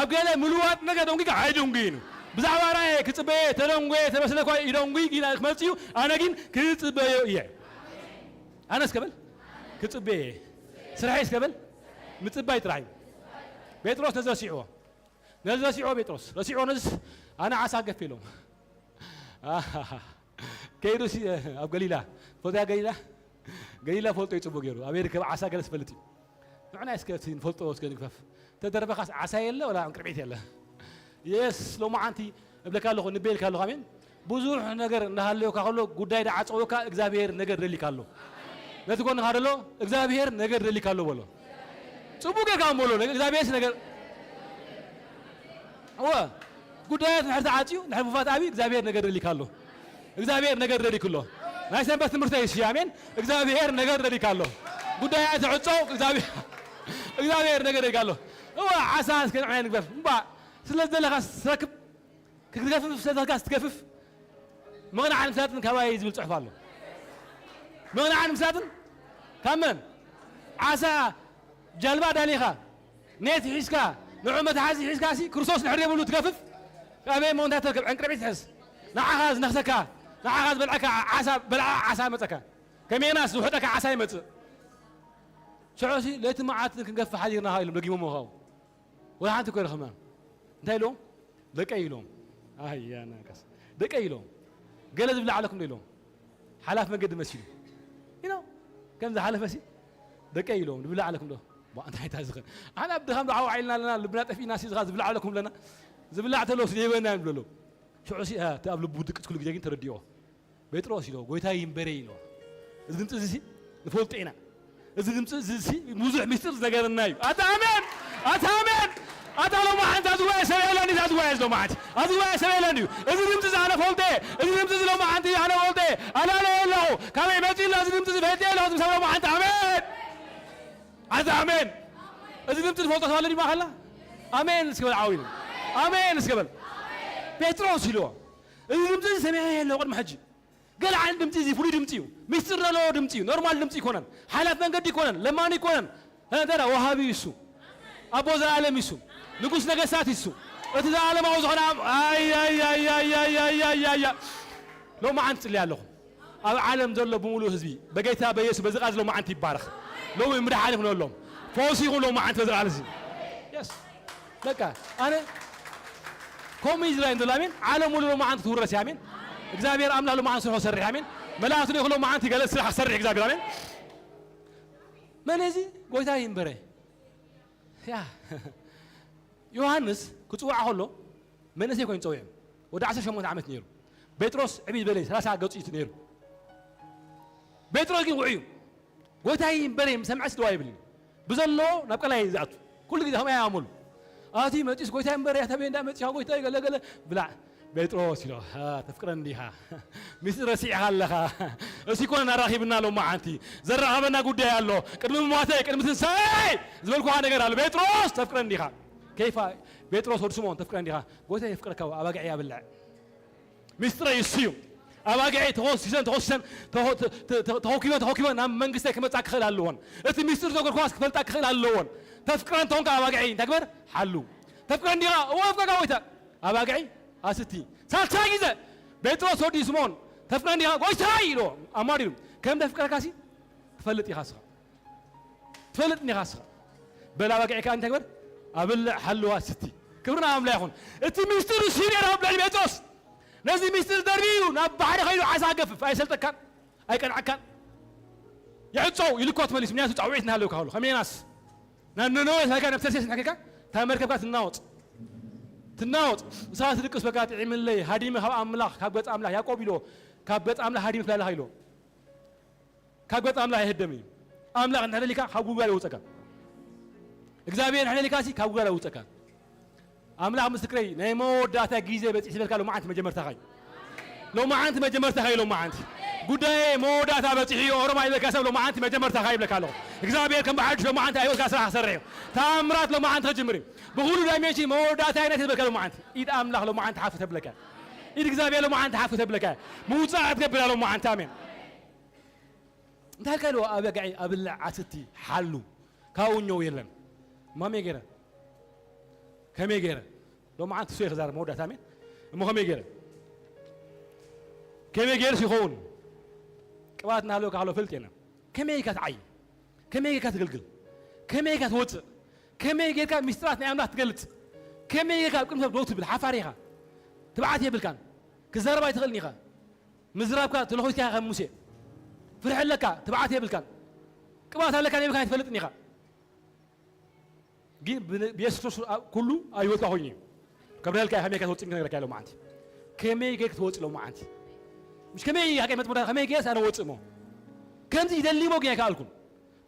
ኣብ ገለ ምልዋጥ ነገር ደንጉይካ ኣይደንጉይን እዩ ብዛዕባ ራእየ ክጽበየ ተደንጉየ ተመስለኳ ይደንጉይ ግን ክመጽዩ ኣነ ግን ክጽበዮ እየ ኣነስ ከበል ክጽበየ ስራሐይስ ከበል ምጽባይ ጥራሕ እዩ ጴጥሮስ ነዚ ረሲዕዎ ነዚ ረሲዕዎ ጴጥሮስ ረሲዕዎ ነዚስ ኣነ ዓሳ ገፍ ኢሎም ከይዱ ኣብ ገሊላ ፎዚያ ገሊላ ገሊላ ፈልጦ ይጽቡ ገይሩ ኣብ ርከብ ዓሳ ገለ ዝፈልጥ እዩ ንዕና እስከ ንፈልጦ እስከ ንግፈፍ ተደረበኻስ ዓሳ የለ ወላ ዕንቅርቤት የለ የስ ሎማዓንቲ እብለካ ኣለኹ ንቤልካ ኣለኹ ኣሜን ብዙሕ ነገር እናሃለወካ ከሎ ጉዳይ ዳዓፀወካ እግዚኣብሔር ነገር ደሊካ ኣሎ ነቲ ጎንኻ ደሎ እግዚኣብሔር ነገር ደሊካ ኣሎ በሎ ፅቡቅ ጌርካ እሞ በሎ እግዚኣብሔርስ ነገር እወ ጉዳያት ንሕር ተዓፅዩ ንሕር ምፋት ኣብዩ እግዚኣብሔር ነገር ደሊካ ኣሎ እግዚኣብሔር ነገር ደሊኩ ኣሎ ናይ ሰንበት ትምህርተይ እሺ ኣሜን እግዚኣብሔር ነገር ደሊካ ኣሎ ጉዳያት ተዕፀው እግዚኣብሔር ነገር ደሊካ ኣሎ እወ ዓሳ እስከ ንዕና ንግፈፍ እምባ ስለ ዘለኻ ስረክብ ክትገፍፍ ሰተካ ክትገፍፍ ምቕናዕን ምስላጥን ካባይ ዝብል ፅሑፍ ኣሎ ምቕናዕን ምስላጥን ካብ መን ዓሳ ጃልባ ዳሊኻ ኔት ሒዝካ ንዑ መትሓዚ ሒዝካ ሲ ክርስቶስ ድሕር የብሉ ትገፍፍ ኣበይ ሞ እንታይ ተርከብ ዕንቅርቢት ትሕዝ ንዓኻ ዝነኽሰካ ንዓኻ ዝበልዐካ ዓሳ በልዓ ዓሳ መፀካ ከመይናስ ዝውሕጠካ ዓሳ ይመፅእ ሽዑ ሲ ለይቲ መዓት ክንገፍፍ ሓዲርና ኢሎም ደጊሞም ምኻው ወላ ሓንቲ እኮ ይረኸብና እንታይ ኢሎም ደቀይ ኢሎም ኣያ ናካስ ደቀይ ኢሎም ገለ ዝብላዕ ኣለኩም ዶ ኢሎም ሓላፍ መንገዲ መሲሉ ኢኖ ከም ዝሓለፈ ሲ ደቀይ ኢሎም ዝብላዕ ኣለኩም ዶ እንታይ ታዝኸ ኣነ ኣብ ድኻም ዶ ዓው ዓይልና ኣለና ልብና ጠፊእና ሲ ዝኻ ዝብላዕ ኣለኩም ኣለና ዝብላዕ ተሎ ሲ የበና ንብለሎ ሽዑ ሲ እቲ ኣብ ልቡ ድቅት ኩሉ ግዜ ግን ተረዲኦ ጴጥሮስ ኢሎ ጎይታ ይንበረ ኢሎ እዚ ድምፂ እዚ ንፈልጦ ኢና እዚ ድምፂ እዚ ብዙሕ ሚስጥር ዝነገረና እዩ ኣታ ኣሜን ኣታ ኣሜን ኣታ ሎማዓንቲ ኣዝዋየ ሰብ የለን ኣዝዋየ ሎማዓንቲ ኣዝዋየ ሰብ የለን እዩ እዚ ድምፂ እዚ ኣነ ፈልጠ እዚ ድምፂ እዚ ሎማዓንቲ ኣነ ፈልጠ ኣላለ ኣለኹ ካበይ መፂ ኣሎ እዚ ድምፂ እዚ ፈልጠ ኣለኹ ዝምሰብ ሎማዓንቲ ኣሜን ኣታ ኣሜን እዚ ድምፂ ዝፈልጦ ተባለ ዲማ ከላ ኣሜን እስከ በል ዓው ኢሉ ኣሜን እስከ በል ጴጥሮስ ኢልዎ እዚ ድምፂ እዚ ሰሚዐ የለ ቅድሚ ሕጂ ገለ ዓይነት ድምፂ እዚ ፍሉይ ድምፂ እዩ። ሚስጥር ዘለዎ ድምፂ እዩ። ኖርማል ድምፂ ይኮነን። ሓላፍ መንገዲ ይኮነን። ለማኒ ይኮነን። እንተ ወሃቢ እዩ እሱ። ኣቦ ዘላለም እዩ እሱ። ንጉስ ነገስታት እዩ እሱ። እቲ ዘላለማዊ ዝኾነ ኣም- ኣይ ኣይ ኣይ ኣይ ኣይ ኣይ ኣይ ኣይ ኣይ ሎማዓንቲ ፅሊ ኣለኹ። ኣብ ዓለም ዘሎ ብምሉእ ህዝቢ በጌታ በኢየሱስ በዚ ቃል ሎማዓንቲ ይባረኽ። ሎሚ ምድሓን ይኹነሎም። ፈውሲ ይኹን ሎማዓንቲ በዚ ቃል እዚ። የስ በቃ ኣነ ከምኡ እዩ ዝረኣየኒ ዘሎ ኣሜን። ዓለም ሙሉ ሎማዓንቲ ትውረስ እያ ኣሜን። እግዚኣብሔር ኣምላኽ ሎማዓንቲ ስርሖ ሰርሕ ኣሜን። መላእክቱ ዶ ይኹን ሎማዓንቲ ገለ ስራሕ ሰርሕ እግዚኣብሔር ኣሜን። መን እዚ ጎይታ ይንበረ ያ ዮሃንስ ክጽዋዕ ከሎ መንእሰይ ኮይኑ ጸዊዑ ወዲ ዓሰርተ ሸሞንተ ዓመት ነይሩ። ጴጥሮስ ዕብይ ዝበለ ሰላሳ ገጹ እዩ ነይሩ። ጴጥሮስ ግን ውዑይ እዩ። ጎይታይ እምበረይ ሰምዐስ ደዋ ይብልኒ። ብዘለዎ ናብ ቀላይ ዝኣቱ። ኩሉ ግዜ ከምኣ ይኣመሉ። ኣቲ መጺስ ጎይታይ እምበረይ ኣታ ቤንዳ መጺኻ ጎይታይ ገለ ገለ ብላዕ። ጴጥሮስ ኢሎ፣ "አ፣ ተፍቅረኒ ዲኻ? ሚስጥር ረሲዕኻ ኣለኻ። እሲ ኮነ ኣራኺብና ሎማዓንቲ። ዘራኸበና ጉዳይ ኣሎ። ቅድሚ ሞተይ፣ ቅድሚ ትንሳኤ ዝበልኩኻ ነገር ኣሎ። ጴጥሮስ ተፍቅረኒ ዲኻ?" ከይፋ ጴጥሮስ ወዲ ስምዖን፣ "ተፍቅረኒ ዲኻ?" "ጎይታ የፍቅረካ፣ ኣባግዐይ ኣብልዕ." ሚስጥረይ እሱ እዩ። ኣባግዐይ ተኾሲሰን፣ ተኾሲሰን፣ ተኾ-፣ ተ-፣ ተ-፣ ተ-፣ ተኾኪበን፣ ተኾኪበን ናብ መንግስተይ ክመጻ ክኽእል ኣለዎን። እቲ ሚስጥር ዘገርኳስ ክፈልጣ ክኽእል ኣለዎን። "ተፍቅረን ተኾንካ ኣባግዐይ እንታይ ግበር? ሓሉ። ተፍቅረን ዲኻ?" "እወ፣ ኣፍቅረካ ጎይታ." "ኣባግዐይ ኣስቲ." ሳልሳይ ግዜ ጴጥሮስ ወዲ ስምዖን፣ "ተፍቅረን ዲኻ ጎይታይ?" ኢልዎ። ኣማሪሩ፣ "ከም ደፍቅረካሲ ትፈልጥ ኢኻ እስኻ። ትፈልጥ ዲኻ እስኻ? በል ኣባግዐይ ከኣ እንታይ ግበር? ኣብልዕ፣ ሓልዋ፣ ስቲ." ክብሪ ናብ ኣምላኽ ይኹን። እቲ ሚስጥር እሱ እዩ ነይሩ ኣብ ልዕሊ ጴጥሮስ። ነዚ ሚስጥር ደርቢዩ ናብ ባሕሪ ከይዱ ዓሳ ገፍፍ። ኣይሰልጠካን፣ ኣይቀንዐካን። ይዕጸው፣ ይልኮት መሊስ፣ ምክንያቱ ጻውዒት እናሃለውካ ከሎ። ከም ዮናስ ናብ ነነዌ ሳይካ ናብ ተርሴስ ንሕክካ፣ እታ መርከብካ ትናወጽ። ትናወጽ። ንስኻ ትድቅስ፣ በቃ ጥዒምለይ፣ ሃዲመ ካብ ኣምላኽ፣ ካብ ገጽ ኣምላኽ። ያዕቆብ ኢልዎ፣ "ካብ ገጽ ኣምላኽ ሃዲመ ትላለኻ" ኢልዎ። ካብ ገጽ ኣምላኽ ኣይህደምን እዩ። ኣምላኽ እንድሕር ደሊካ ካብ ጉልጓል የውጸካ። እግዚኣብሔር እንድሕር ደሊካሲ ካብ ጉልጓል የውጸካ። ኣምላኽ ምስክረይ፣ ናይ መወዳእታ ግዜ በጺሕ ዝበልካ ሎማዓንቲ መጀመርታኻ እዩ። ሎማዓንቲ መጀመርታኻ እዩ። ሎማዓንቲ ጉዳየ መወዳእታ በጺሕ እዩ። ኦሮማ ይበልካ ሰብ ሎማዓንቲ መጀመርታኻ ይብለካ ኣለኹ። እግዚኣብሔር ከም ብሓድሽ ሎማዓንቲ ኣይወልካ ስራሕ ክሰርሕ እዩ። ታምራት ሎማዓንቲ ክጅምር እዩ። ብኹሉ ዳይሜንሽን መወዳእታ ኣይነት ዝበልካ ሎማዓንቲ። ኢድ ኣምላኽ ሎማዓንቲ ሓፍ ተብለካ። ኢድ እግዚኣብሔር ሎማዓንቲ ሓፍ ተብለካ። ምውጻእ ክትገብር ሎማዓንቲ። ኣሜን። እንታይ ኢልካ ኢልዎ? ኣበጋዒ ኣብልዕ ኣስቲ ሓሉ ካብኡ ኘው የለን። ማመይ ገይረ ከመይ ገይረ ሎማዓንቲ እሱ ክዛረብ መወዳእታ። ኣሜን። እሞ ከመይ ገይረ ከመይ ገይርስ ይኸውን? ቅብኣት እናሃለወካ ከሎ ፍልጥ የለን። ከመይ ኢልካ ትዓይ? ከመይ ጌርካ ትግልግል? ከመይ ጌርካ ትወፅእ? ከመይ ጌርካ ሚስጥራት ናይ ኣምላኽ ትገልጽ? ከመይ ጌርካ ኣብ ቅድሚ ሰብ ደው ትብል? ሓፋሪ ኢኻ። ትብዓት የብልካን። ክዛረብ ኣይትኽእልን ኢኻ። ምዝራብካ ተለኾስካ ኢኻ ከም ሙሴ። ፍርሒ ኣለካ፣ ትብዓት የብልካን። ቅብኣት ኣለካን የብልካን ኣይትፈልጥን ኢኻ። ግን ብ-፣ ብየሱስ ክርስቶስ ኣብ-፣ ኩሉ ኣብ ህይወትካ ኮይኑ እዩ። ከብርሃልካ እየ፣ ከመይ ጌርካ ትወፅእ ክነግረካ እየ ሎማዓንቲ። ከመይ ጌርካ ትወፅእ ሎማዓንቲ። ምሽ ከመይ ኢኻ ቀይ መጥመዳ፣ ከመይ ጌርስ ኣነ ወፅእ እሞ። ከምዚ ይደሊ እሞ ግን ኣይከኣልኩን።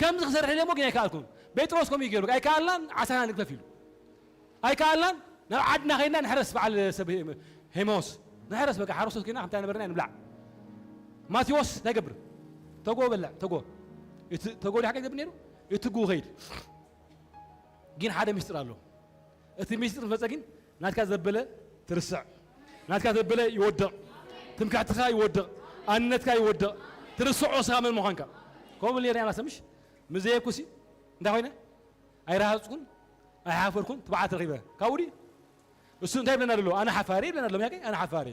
ከምዚ ክሰርሕ ኢለ እሞ ግን ኣይከኣልኩን። ጴጥሮስ ከምኡ እዩ ገይሩ። ኣይከኣልናን፣ ዓሳና ንግፈፍ ኢሉ። ኣይከኣልናን፣ ናብ ዓድና ኸይድና ንሕረስ፣ በዓል ሰብ ሄ-፣ ሄሞስ። ንሕረስ በቃ፣ ሓረስቶት ኮይና ከምታ ነበርና ንብላዕ። ማቴዎስ እንታይ ይገብር? ተጎ በልዕ፣ ተጎ። እቲ ተጎ ዲኻ ይገብር ነይሩ? እቲ ጉ ኸይድ። ግን ሓደ ሚስጥር ኣሎ። እቲ ሚስጥር ፈጸ ግን ናትካ ዘበለ ትርስዕ። ናትካ ዘበለ ይወድቕ። ትምክሕትኻ ይወድቕ። ኣንነትካ ይወድቕ። ትርስዖ ስኻ መን ምዃንካ። ከምኡ ኢለ ነይረ ኣናሰ ምሽ? ምስ ዘየብኩሲ እንታይ ኮይነ? ኣይረሃጽኩን፣ ኣይሓፈርኩን፣ ትብዓት ረኺበ። ካብኡ ድዩ? እሱ እንታይ ይብለና ዘሎ? ኣነ ሓፋሪ ይብለና ኣሎ። ያቀ ኣነ ሓፋሪ።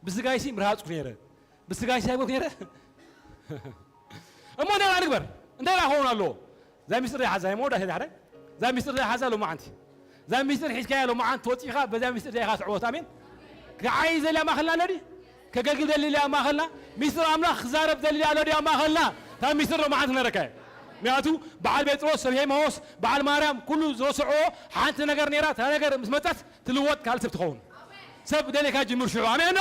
ብስጋይሲ ምርሃጽኩ ነይረ። ብስጋይሲ ኣይበልኩ ነይረ። እሞ እንታይ ንግበር? እንታይ ደኣ ክኸውን ኣለዎ? እዛ ሚስጥር ዘይሓዛ፣ ናይ መወዳእታ ዳሕራይ። እዛ ሚስጥር ዘይሓዛ ሎማዓንቲ። እዛ ሚስጥር ሒዝካያ ሎማዓንቲ ወጺኻ፣ በዛ ሚስጥር እዚኣ ኢኻ ትዕወት። ኣሜን። ክዓይ ዘልያ ማእኸልና ኣሎ ድዩ? ከገልግል ዘልያ ማእኸልና? ሚስጥር ኣምላኽ ክዛረብ ዘልያ ኣሎ ድዩ ኣብ ማእኸልና? እታ ሚስጥር ሎማዓንቲ ክነረካ እየ። ምክንያቱ በዓል ጴጥሮስ፣ ሰብ ሄማዎስ፣ በዓል ማርያም፣ ኩሉ ዝረስዕዎ ሓንቲ ነገር ነይራ። እታ ነገር ምስ መጸት ትልወጥ፣ ካልእ ሰብ ትኸውን። ሰብ ደልየካ ጅምር ሽዑ። ኣሜን ዶ?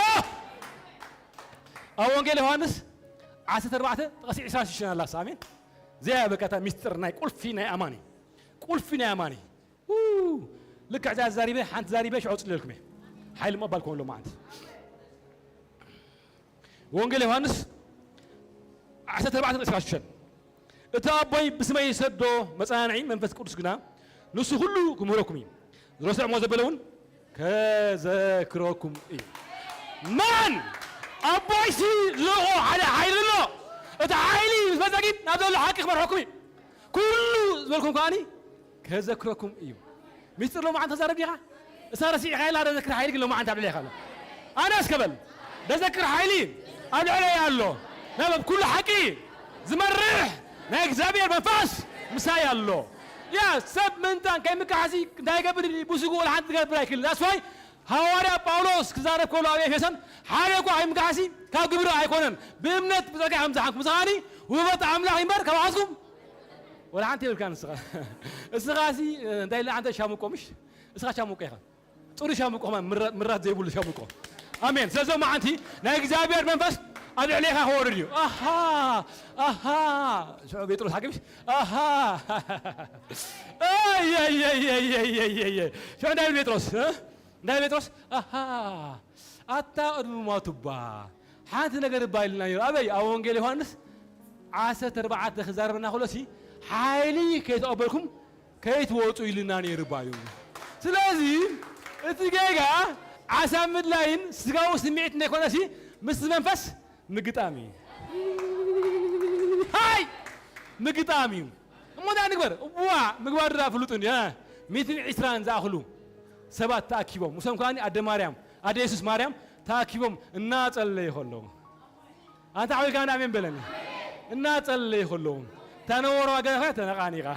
ኣብ ወንጌል ዮሃንስ ዓሰርተ ኣርባዕተ ጥቕሲ ዕስራን ሽዱሽተን ኣላስ። ኣሜን። እዚኣ በቃ እታ ሚስጥር ናይ ቁልፊ ናይ ኣማኒ። ቁልፊ ናይ ኣማኒ። ው! ልክዕ እዛ ዛሪበ፣ ሓንቲ ዛሪበ ሽዑ ጽልየልኩም እየ። ሓይሊ ምቕባል ክኾን ሎማዓንቲ። ወንጌል ዮሃንስ ዓሰርተ ኣርባዕተ ጥቕሲ ዕስራን ሽዱሽተን። እቲ ኣቦይ ብስመይ ዝሰዶ መጸናንዒ መንፈስ ቅዱስ ግና ንሱ ኩሉ ክምህረኩም እዩ። ዝረስዕዎ ዘበለ እውን ከዘክረኩም እዩ። መን? ኣቦይሲ ዝልእኾ ሓደ ሓይሊ ኣሎ። እቲ ሓይሊ ምስ መጸ ግን ናብ ዘሎ ሓቂ ክመርሐኩም እዩ። ኩሉ ዝበልኩም ከኣኒ ከዘክረኩም እዩ። ሚስጥር ሎማዓንቲ ክዛረብ ዲኻ? እሳ ረሲዕካ ኢላ ደዘክር ሓይሊ ግን ሎማዓንቲ ኣብ ልዕሌኻ ኣሎ። ኣነ እስከ በል፣ ደዘክር ሓይሊ ኣብ ልዕለይ ኣሎ። ናብ ኩሉ ሓቂ ዝመርሕ ናይ እግዚኣብሔር መንፈስ ምሳይ ኣሎ። ያ ሰብ ምንታን ከይምካሕሲ እንታይ ይገብር? ብስጉ ወላ ሓንቲ ዝገብር ኣይክእልን። That's why ሃዋርያ ጳውሎስ ክዛረብ ከሎ ኣብ ኤፌሶን ሓደ እኳ ከይምካሕሲ ካብ ግብሪ ኣይኮነን፣ ብእምነት ብጸጋ ከም ዝሓንኩም። ምሳኻኒ ውህበት ኣምላኽ እምበር ካብ ሓዝኩም ወላ ሓንቲ የብልካ ንስኻ። እስኻሲ እንታይ ኢለ ኣንተ ሻሙቆ ምሽ? እስኻ ሻሙቆ ኢኻ። ጽሩይ ሻሙቆ ከማን ምራ-፣ ምራት ዘይብሉ ሻሙቆ። ኣሜን። ስለዚ ሎማዓንቲ ናይ እግዚኣብሔር መንፈስ ኣብ ልዕሌኻ ክወርድ እዩ። ኣሃ፣ ኣሃ። ሽዑ ጴጥሮስ ሓኪምሽ፣ ኣሃ። ኣይ፣ ኣይ፣ ኣይ። ሽዑ እንታይ ይብል ጴጥሮስ? እ? እንታይ ጴጥሮስ? ኣሃ። ኣታ ቅድሚ ሞቱ እባ ሓንቲ ነገር እባ ኢልና ነይሩ። ኣበይ? ኣብ ወንጌል ዮሃንስ ዓሰርተ ኣርባዕተ ክዛረበና ከሎሲ፣ ሓይሊ ከይተቐበልኩም ከይትወጹ ኢልና ነይሩ እባ እዩ። ስለዚ እቲ ጌጋ ዓሳ ምድላይን ስጋዊ ስምዒት እንተይኮነሲ ምስ መንፈስ ምግጣም እዩ። ሃይ! ምግጣም እዩ። እሞ እንታይ ንግበር? እዋ ምግባር ድኣ ፍሉጥ እንዲ፣ እ፣ ሚእትን ዕስራን ዝኣኽሉ ሰባት ተኣኪቦም፣ ምስኦም ከኣ ኣደ ማርያም፣ ኣደ የሱስ ማርያም ተኣኪቦም እናጸለዩ ከለዉ፣ ኣንታ ሓዊካ ኣሜን በለኒ። እናጸለዩ ከለዉ፣ እታ ነበሮ ገዛ ተነቓኒቓ።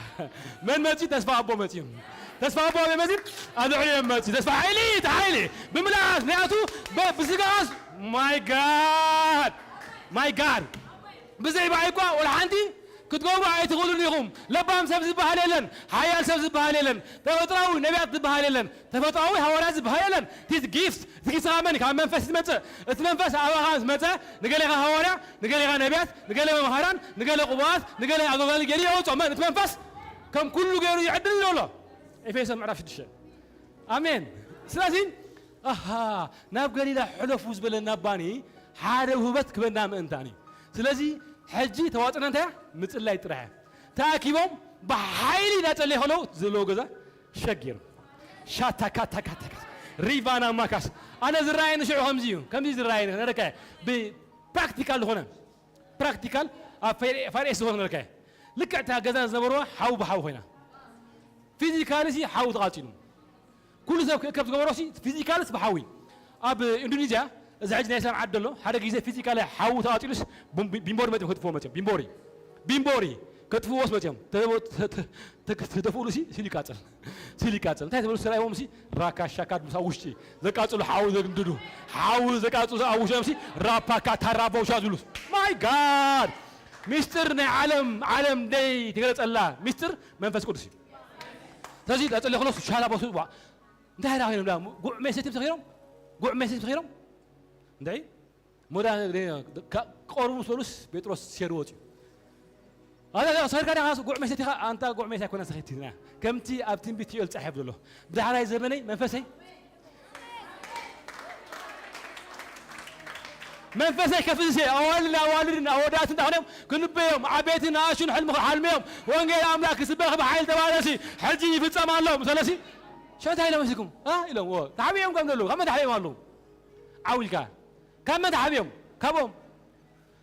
መን መጺኡ? ተስፋ ኣቦ መጺኡ። ተስፋ ኣቦ ኣበይ መጺኡ? ኣብ ልዕሊኦም መጺኡ። ተስፋ ሓይሊ፣ እቲ ሓይሊ ብምልኣት፣ ምኽንያቱ ብ-፣ ብስጋስ፣ ማይ ጋድ፣ ማይ ጋድ። ብዘይ ብኣይ እኳ ወላ ሓንቲ ክትገብሩ ኣይትኽእሉን ኢኹም። ለባም ሰብ ዝበሃል የለን፣ ሓያል ሰብ ዝበሃል የለን፣ ተፈጥሮኣዊ ነቢያት ዝበሃል የለን፣ ተፈጥሮኣዊ ሃዋርያ ዝበሃል የለን። እቲ ጊፍት፣ እቲ ጊፍት ካብ መን እዩ? ካብ መንፈስ እዩ ዝመጽእ። እቲ መንፈስ ኣባኻ ምስ መጸ፣ ንገሌኻ ሃዋርያ፣ ንገሌኻ ነቢያት፣ ንገሌ መምሃራን፣ ንገሌ ቅቡኣት፣ ንገሌ ኣገልጋሊ ገይሩ የውጽኦ። መን? እቲ መንፈስ ከም ኩሉ ገይሩ ይዕድል ኣሎ። ኤፌሶን ምዕራፍ ሽዱሽተ። ኣሜን። ስለዚ፣ ኣሃ፣ ናብ ገሊላ ሕለፉ ዝበለና ባኒ ሓደ ውህበት ክበና ምእንታን እዩ። ስለዚ፣ ሕጂ ተዋጽና እንታይ እያ? ምጽላይ ጥራሕ እያ። ተኣኪቦም ብሓይሊ እናጸለዩ ከለዉ ዘለዎ ገዛ ሸጊሩ። ሻታካታካታካ ሪቫና ማካስ። ኣነ ዝረኣየኒ ሽዑ ከምዚ እዩ። ከምዚ ዝረኣየኒ ነረካ ብፕራክቲካል ዝኾነ፣ ፕራክቲካል ኣብ ፋይሬስ ዝኾነ ነረካ። ልክዕ እታ ገዛ ዝነበርዋ ሓው ብሓው ኮይና። ፊዚካሊ ሲ ሓው ተቓጺሉ። ኩሉ ሰብ ክእከብ ዝገበሮ ሲ ፊዚካልስ ብሓዊ። ኣብ ኢንዶኔዥያ፣ እዚ ሕጂ ናይ ሰላም ዓዲ ኣሎ፣ ሓደ ግዜ ፊዚካሊ ሓዊ ተቓጺሉስ ቡም-፣ ቢ-፣ ቢምቦሪ መጺኦም ከጥፍዎ መጺኦም። ቢምቦሪ። ቢምቦሪ። ከጥፍዎስ መጺኦም። ተደቦ-፣ ተ-፣ ተ-፣ ተ-፣ ተደፍኡሉ ሲ ሲሉ ይቃጸል። ሲሉ ይቃጸል። እንታይ ዝበሉ ሰራይዎም ሲ ራካ ሻካ ድምሳ ውሽጢ። ዘቃጽሉ ሓዊ ዘግንድዱ። ሓዊ ዘቃጽሉ ኣብ ውሽጦም ሲ ራፓካ ታራቦሻ ዝብሉ። ማይ ጋድ! ሚስጥር ናይ ዓለም፣ ዓለም ደይ ትገለጸላ። ሚስጥር መንፈስ ቅዱስ እዩ። ስለዚ ዳጸለ ክሎስ ሻላ ቦሱ ዋ። እንታይ ዳ ኮይኖም ዳ ጉዕ ሜሰት ተኺሮም? ጉዕ ሜሰት ተኺሮም? እንታይ? ሞዳ ካ-፣ ቆርቡ ምስ በሉስ ጴጥሮስ ሴሩ ወጽዩ። ኣታ፣ ኣታ፣ ሰርካ ዳ ጉዕ ሜሰት ኢኻ? ኣንታ ጉዕ ሜሰት ኣይኮነን ሰኺት ኢና። ከምቲ ኣብ ትንቢት ዮኤል ጻሒፍ ዘሎ። ብዳሕራይ ዘመነይ መንፈሰይ መንፈሰይ ከፍስስ እየ። ኣዋልድን ኣዋልድን ኣወዳትን እንዳ ኾነም ክንበዮም፣ ዓበይትን ንኣሽቱን ሕልሚ ክሓልምዮም፣ ወንጌል ኣምላኽ ክስበኽ ብሓይሊ ተባረሲ፣ ሕጂ ይፍጸም ኣሎ። ምሰለሲ፣ ሽዑ እንታይ ኢሎም መሲልኩም? እ? ኢሎም፣ ዎ፣ ተሓቢኦም ከም ዘለዉ፣ ካብ መን ተሓቢኦም ኣለዉ? ዓው ኢልካ። ካብ መን ተሓቢኦም? ካብኦም።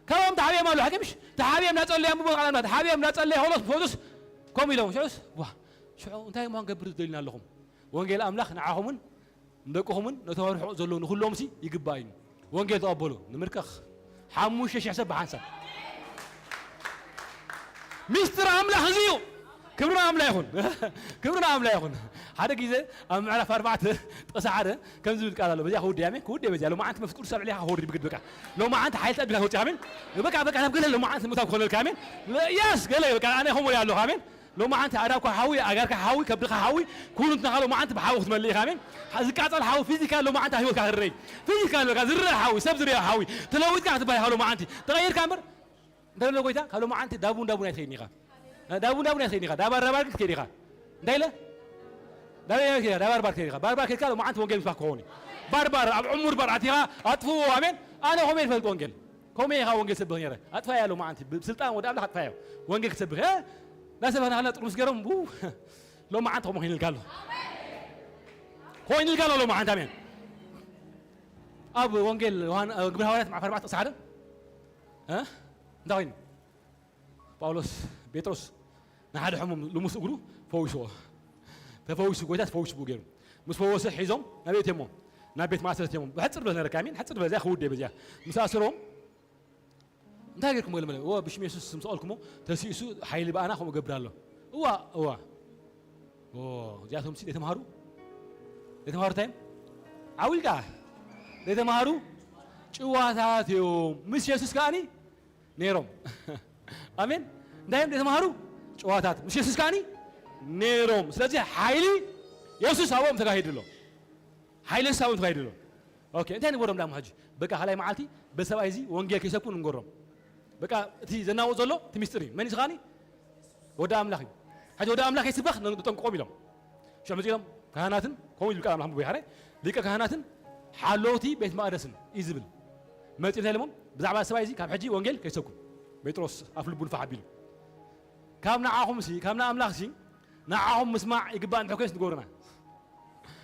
ካብኦም ተሓቢኦም ኣለዉ። ሓኪምሽ፣ ተሓቢኦም እናጸለዩ ኣንብቦ ቃል ኣምላኽ፣ ተሓቢኦም እናጸለዩ ከሎስ፣ ብፈዱስ፣ ከምኡ ኢሎም። ሽዑስ፣ ዋ፣ ሽዑ እንታይ እሞ ክንገብር ደሊና ኣለኹም? ወንጌል ኣምላኽ ንዓኹምን ንደቅኹምን ነቶም ኣብ ርሑቕ ዘለዉ ንኹሎምሲ ይግባእ እዩ። ወንጌል ተቐበሉ፣ ንምርካኽ ሓሙሽተ ሽሕ ሰብ ብሓንሳብ። ሚስጥር ኣምላኽ እዚ እዩ። ክብሪ ንኣምላኽ ይኹን። ክብሪ ንኣምላኽ ይኹን። ሓደ ግዜ ኣብ ምዕራፍ ኣርባዕተ ጥቕሲ ሓደ ከምዚ ዝብል ቃል ኣሎ። በዚኣ ክውዲ ኣሜን። ክውዲ በዚኣ ሎማዓንቲ መንፈስ ቅዱስ ኣብ ልዕሌኻ ክወርድ ብግድ በቃ። ሎማዓንቲ ሓይሊ ተቢካ ክወጽእ ኣሜን። በቃ፣ በቃ፣ ናብ ገለ ሎማዓንቲ ምእታው ክኾነልካ ኣሜን። የስ፣ ገለ በቃ፣ ኣነ ከምኡ እየ ኣለኹ ኣሜን። ሎማዓንቲ ኣእዳውካ ሓዊ፣ ኣእጋርካ ሓዊ፣ ከብድኻ ሓዊ፣ ኩሉ እንትናኻ ሎማዓንቲ ብሓዊ ክትመልእ ኢኻ፣ ኣሜን። ዝቃጸል ሓዊ ፊዚካል ሎማዓንቲ ኣብ ህይወትካ ክረይ። ፊዚካል በቃ ዝረአ ሓዊ፣ ሰብ ዝረአ ሓዊ። ተለዊጥካ ክትበሃል ኢኻ ሎማዓንቲ። ተቐይርካ እምበር። እንታይ ኢለ ጎይታ? ካብ ሎማዓንቲ ዳቡን ዳቡን ኣይትኸይድን ኢኻ። ዳቡን ዳቡን ኣይትኸይድን ኢኻ። ዳባር ዳባር ግን ክትከይድ ኢኻ። እንታይ ኢለ? ዳባር ዳባር ክትከይድ ኢኻ። ዳባር ዳባር ክትከይድ ኢኻ። ባር ባር ከይድካ ሎማዓንቲ ወንጌል ምስባክ ክኸውን እዩ። ባር ባር ኣብ ዕሙር ባር ኣቲኻ ኣጥፍዎ፣ ኣሜን። ኣነ ከምኡ እየ ዝፈልጥ ወንጌል። ከምኡ እየ ኢኻ ወንጌል ሰብኽ ነይረ። ኣጥፋያ ሎማዓንቲ። ብስልጣን ወደ ኣምላኽ ኣጥፋያ። ወንጌል ክሰብኽ፣ እ? እናሰበኽና ከለና ጥርሙስ ገይሮም፣ ቡ-፣ ሎማዓንቲ ከምኡ ኮይኑልካ ኣሎ። ኮይኑልካ ኣሎ ሎማዓንቲ፣ ኣሜን። ኣብ ወንጌል ዮሃን-፣ ኣብ ግብረ ሃዋርያት ምዕራፍ ኣርባዕተ ጥቕሲ ሓደ፣ እ? እንታይ ኮይኑ? ጳውሎስ፣ ጴጥሮስ ንሓደ ሕሙም ልሙስ እግሩ ፈዊስዎ። ተፈዊሱ፣ ጎይታ ተፈዊሱ ብኡ ገይሩ። ምስ ፈወሰ ሒዞም ናበይ እትዮሞ? ናብ ቤት ማእሰርቲ እትዮሞ። ብሕጽር በለ ነረካ፣ ኣሜን። ሕጽር በለ፣ እዚኣ ክውደ በዚኣ። ምስ ኣሰሮም፣ እንታይ ጌርኩሞ? ገለ መለ፣ "ኦ፣ ብሽም የሱስ ምስ ሰቐልኩሞ ተሲእሱ፣ ሓይሊ ብኣና ከምኡ እገብር ኣሎ." እዋ፣ እዋ። ኦ፣ እዚኣቶም ሲ ዘይተምሃሩ? ዘይተምሃሩ እንታይ እዮም? ዓው ኢልካ። ዘይተምሃሩ ጭዋታት እዮም። ምስ የሱስ ከኣኒ ነይሮም። ኣሜን። እንታይ እዮም ዘይተምሃሩ? ጭዋታት። ምስ የሱስ ከኣኒ ነይሮም። ስለዚ ሓይሊ የሱስ ኣብኦም ተጋሂዱ ኣሎ። ሓይሊ የሱስ ኣብኦም ተጋሂዱ ኣሎ። ኦኬ፣ እንታይ ንገሮም ዳሞ ሕጂ? በቃ ካልኣይ መዓልቲ በሰብኣይ እዚ ወንጌል ከይሰብኩ ንገሮም። በቃ እቲ ዘናውጽ ዘሎ እቲ ሚስጥር እዩ። መን እዩ ዝኻኒ? ወዲ ኣምላኽ እዩ። ሕጂ ወዲ ኣምላኽ ከይስበኽ ነ-፣ ንጠንቅቖም ኢሎም። ሽዑ መጺኦም ካህናትን፣ ከምኡ ይብል ቃል ኣምላኽ ምቦይ ሓደ፣ ሊቀ ካህናትን ሓለውቲ ቤት መቕደስን እዩ ዝብል። መጺኦም እንታይ ኢሎሞም? ብዛዕባ ሰብኣይ እዚ ካብ ሕጂ ወንጌል ከይሰብኩ። ጴጥሮስ ኣፍ ልቡ ንፋሕ ኣቢሉ። ካብ ንዓኹም ሲ፣ ካብ ንኣምላኽ ሲ፣ ንዓኹም ምስማዕ ይግባእ እንድሕር ኮይንስ ንገሩና።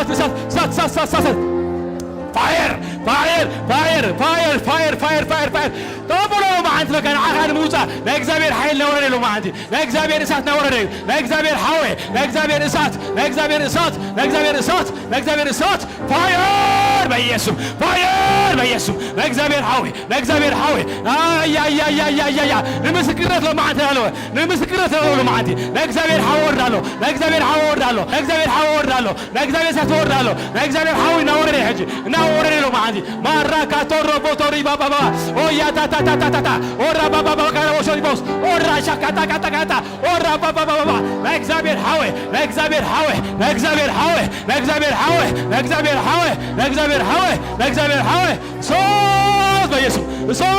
እሳት፣ እሳት፣ እሳት፣ እሳት፣ እሳት፣ እሳት። ፋየር፣ ፋየር፣ ፋየር፣ ፋየር፣ ፋየር፣ ፋየር፣ ፋየር፣ ፋየር። ጠበሎ ሎማዓንቲ በቃ ንዓኻ ንምውፃእ ናይ እግዚኣብሔር ሓይል ናውረደ ሎማዓንቲ። ናይ እግዚኣብሔር እሳት ናውረደ እዩ። ናይ እግዚኣብሔር ሓወ፣ ናይ እግዚኣብሔር እሳት፣ ናይ እግዚኣብሔር እሳት፣ ናይ እግዚኣብሔር እሳት፣ ናይ እግዚኣብሔር እሳት። ፋየር በኢየሱስ፣ ፋየር በኢየሱስ። ናይ እግዚኣብሔር ሓወ፣ ናይ እግዚኣብሔር ሓወ። ኣያያያያያያ። ንምስክርነት ሎማዓንቲ ኣለወ። ንምስክርነት ኣለወ ሎማዓንቲ። ናይ እግዚኣብሔር ሓወ ወርድ ኣሎ። ናይ እግዚኣብሔር ሓወ ወርድ ኣሎ። ናይ እግዚኣብሔር ሓወ ወርድ ኣሎ። ናይ እግዚኣብሔር እሳት ወርድ ኣሎ። ናይ እግዚኣብሔር ሓዊ እናወረደ እዩ ሕጂ። እናወረደ እዩ ሎማዓንቲ። ማራ ካቶሮ ቦቶሪ ባባባ። ኦያ ታታታታታታ። ኦራ ባባባ ካራ ወሾሪ ቦስ። ኦራ ሻካ ታካ ታካ ታ። ኦራ ባባባባባ። ናይ እግዚኣብሔር ሓወ። ናይ እግዚኣብሔር ሓወ። ናይ እግዚኣብሔር ሓወ። ናይ እግዚኣብሔር ሓወ። ናይ እግዚኣብሔር ሓወ። ናይ እግዚኣብሔር ሓወ። ናይ እግዚኣብሔር ሓወ። እሳት በኢየሱስ። እሳት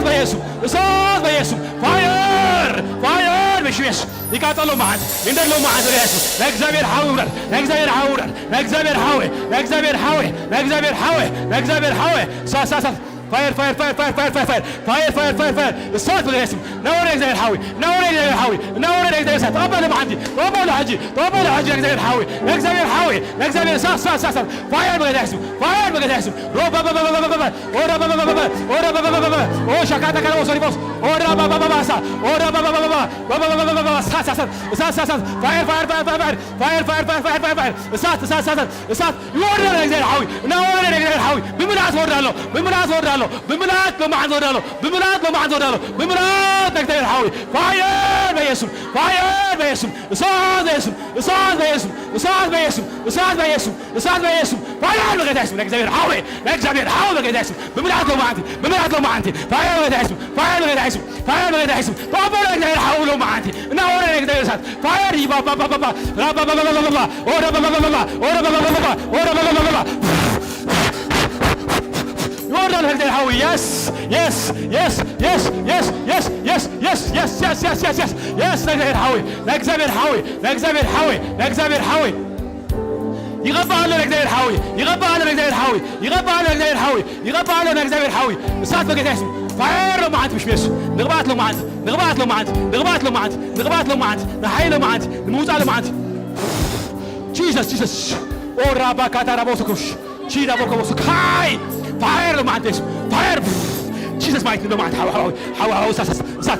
በኢየሱስ። እሳት በኢየሱስ። ፋየር! ፋየር! በሽሜስ ይቃጠሎ መዓት። እንደሎ መዓት በኢየሱስ። ናይ እግዚኣብሔር ሓዊ ውረድ። ናይ እግዚኣብሔር ሓዊ ውረድ። ናይ እግዚኣብሔር ሓዊ። ናይ እግዚኣብሔር ሓዊ። ናይ እግዚኣብሔር ሓዊ። ናይ እግዚኣብሔር ሓዊ። እሳት፣ እሳት፣ እሳት። ፋየር፣ ፋየር፣ ፋየር። እሳት በኢየሱስ። ናወረ ናይ እግዚኣብሔር ሓዊ። ናወረ ናይ እግዚኣብሔር ሓዊ። ናወረ ናይ እግዚኣብሔር እሳት። ተቐበሉ መዓንቲ። ተቐበሉ ሕጂ። ተቐበሉ ሕጂ ናይ እግዚኣብሔር ሓዊ። ናይ እግዚኣብሔር ሓዊ። ናይ እግዚኣብሔር እሳት፣ እሳት፣ እሳት፣ እሳት። ፋየር በኢየሱስ። ፋየር በኢየሱስ። ሮባባባባባባ። ኦራባባባባ። ኦራባባባባ። ኦ ሻካታ ካላ ወሶሪቦስ። ኦራባባባባ። እሳት። ኦራባባባባ። ባባባባባ። እሳት፣ እሳት፣ እሳት። እሳት፣ እሳት፣ እሳት። ፋየር፣ ፋየር፣ ፋየር፣ ፋየር፣ ፋየር። ፋየር፣ ፋየር፣ ፋየር፣ ፋየር፣ ፋየር። እሳት፣ እሳት፣ እሳት፣ እሳት። ይወርዳል ናይ እግዚኣብሔር ሓዊ። እናወረደ ናይ እግዚኣብሔር ሓዊ። ብምልኣት ወርዳሎ። ብምልኣት ወርዳሎ። ብምልኣት ሎማዓንቲ ወርዳሎ። ብምልኣት ሎማዓንቲ ወርዳሎ። ብምልኣት ናይ እግዚኣብሔር ሓዊ። ፋየር በኢየሱስ። ፋየር በኢየሱስ። እሳት በኢየሱስ። እሳት በኢየሱስ። እሳት በኢየሱስ። እሳት በኢየሱስ። እሳት በኢየሱስ። ፋየር በጌታ ኢየሱስ። ናይ እግዚኣብሔር ሓዊ። ናይ እግዚኣብሔር ሓዊ በጌታ ኢየሱስ። ብምልኣት ሎማዓንቲ። ብምልኣት ሎማዓንቲ። ፋየር በጌታ ኢየሱስ። ፋየር በጌታ ኢየሱስ። ፋየር በጌታ ኢየሱስ። ተቐበሉ ናይ እግዚኣብሔር ሓዊ ሎማዓንቲ። እናወረደ ናይ እግዚኣብሔር እሳት። ፋየር ይባባባባባ። ራባባባባባ። ኦራባባባባ። ኦራባባባባ። ኦራባባባባ። ይወርዳል ናይ እግዚኣብሔር ሓዊ። የስ፣ የስ፣ የስ። ናይ እግዚኣብሔር ሓዊ። ናይ እግዚኣብሔር ሓዊ። ናይ እግዚኣብሔር ሓዊ። ናይ እግዚኣብሔር ሓዊ። ይቐባእ ኣሎ ናይ እግዚኣብሔር ሓዊ። ይቐባእ ኣሎ ናይ እግዚኣብሔር ሓዊ። ይቐባእ ኣሎ ናይ እግዚኣብሔር ሓዊ። ይቐባእ ኣሎ ናይ እግዚኣብሔር ሓዊ። እሳት በጌታ ኢየሱስ። ፋየር ሎማዓንቲ ብሽም ኢየሱስ። ንቕባኣት ሎማዓንቲ። ንቕባኣት ሎማዓንቲ። ንቕባኣት ሎማዓንቲ። ንቕባኣት ሎማዓንቲ። ንሓይሊ ሎማዓንቲ። ንምውፃእ ሎማዓንቲ። ጂሰስ፣ ጂሰስ። ኦ ራባ ካታ ራባ ወሰኩሽ። ቺዳ ቦኮ ወሰኩ። ሃይ! ፋየር ሎማዓንቲ ኢየሱስ። ፋየር። ጂሰስ ማይቲ ሎማዓንቲ። ሓው፣ ሓው፣ ሓው፣ ሓው፣ እሳት፣ እሳት፣ እሳት።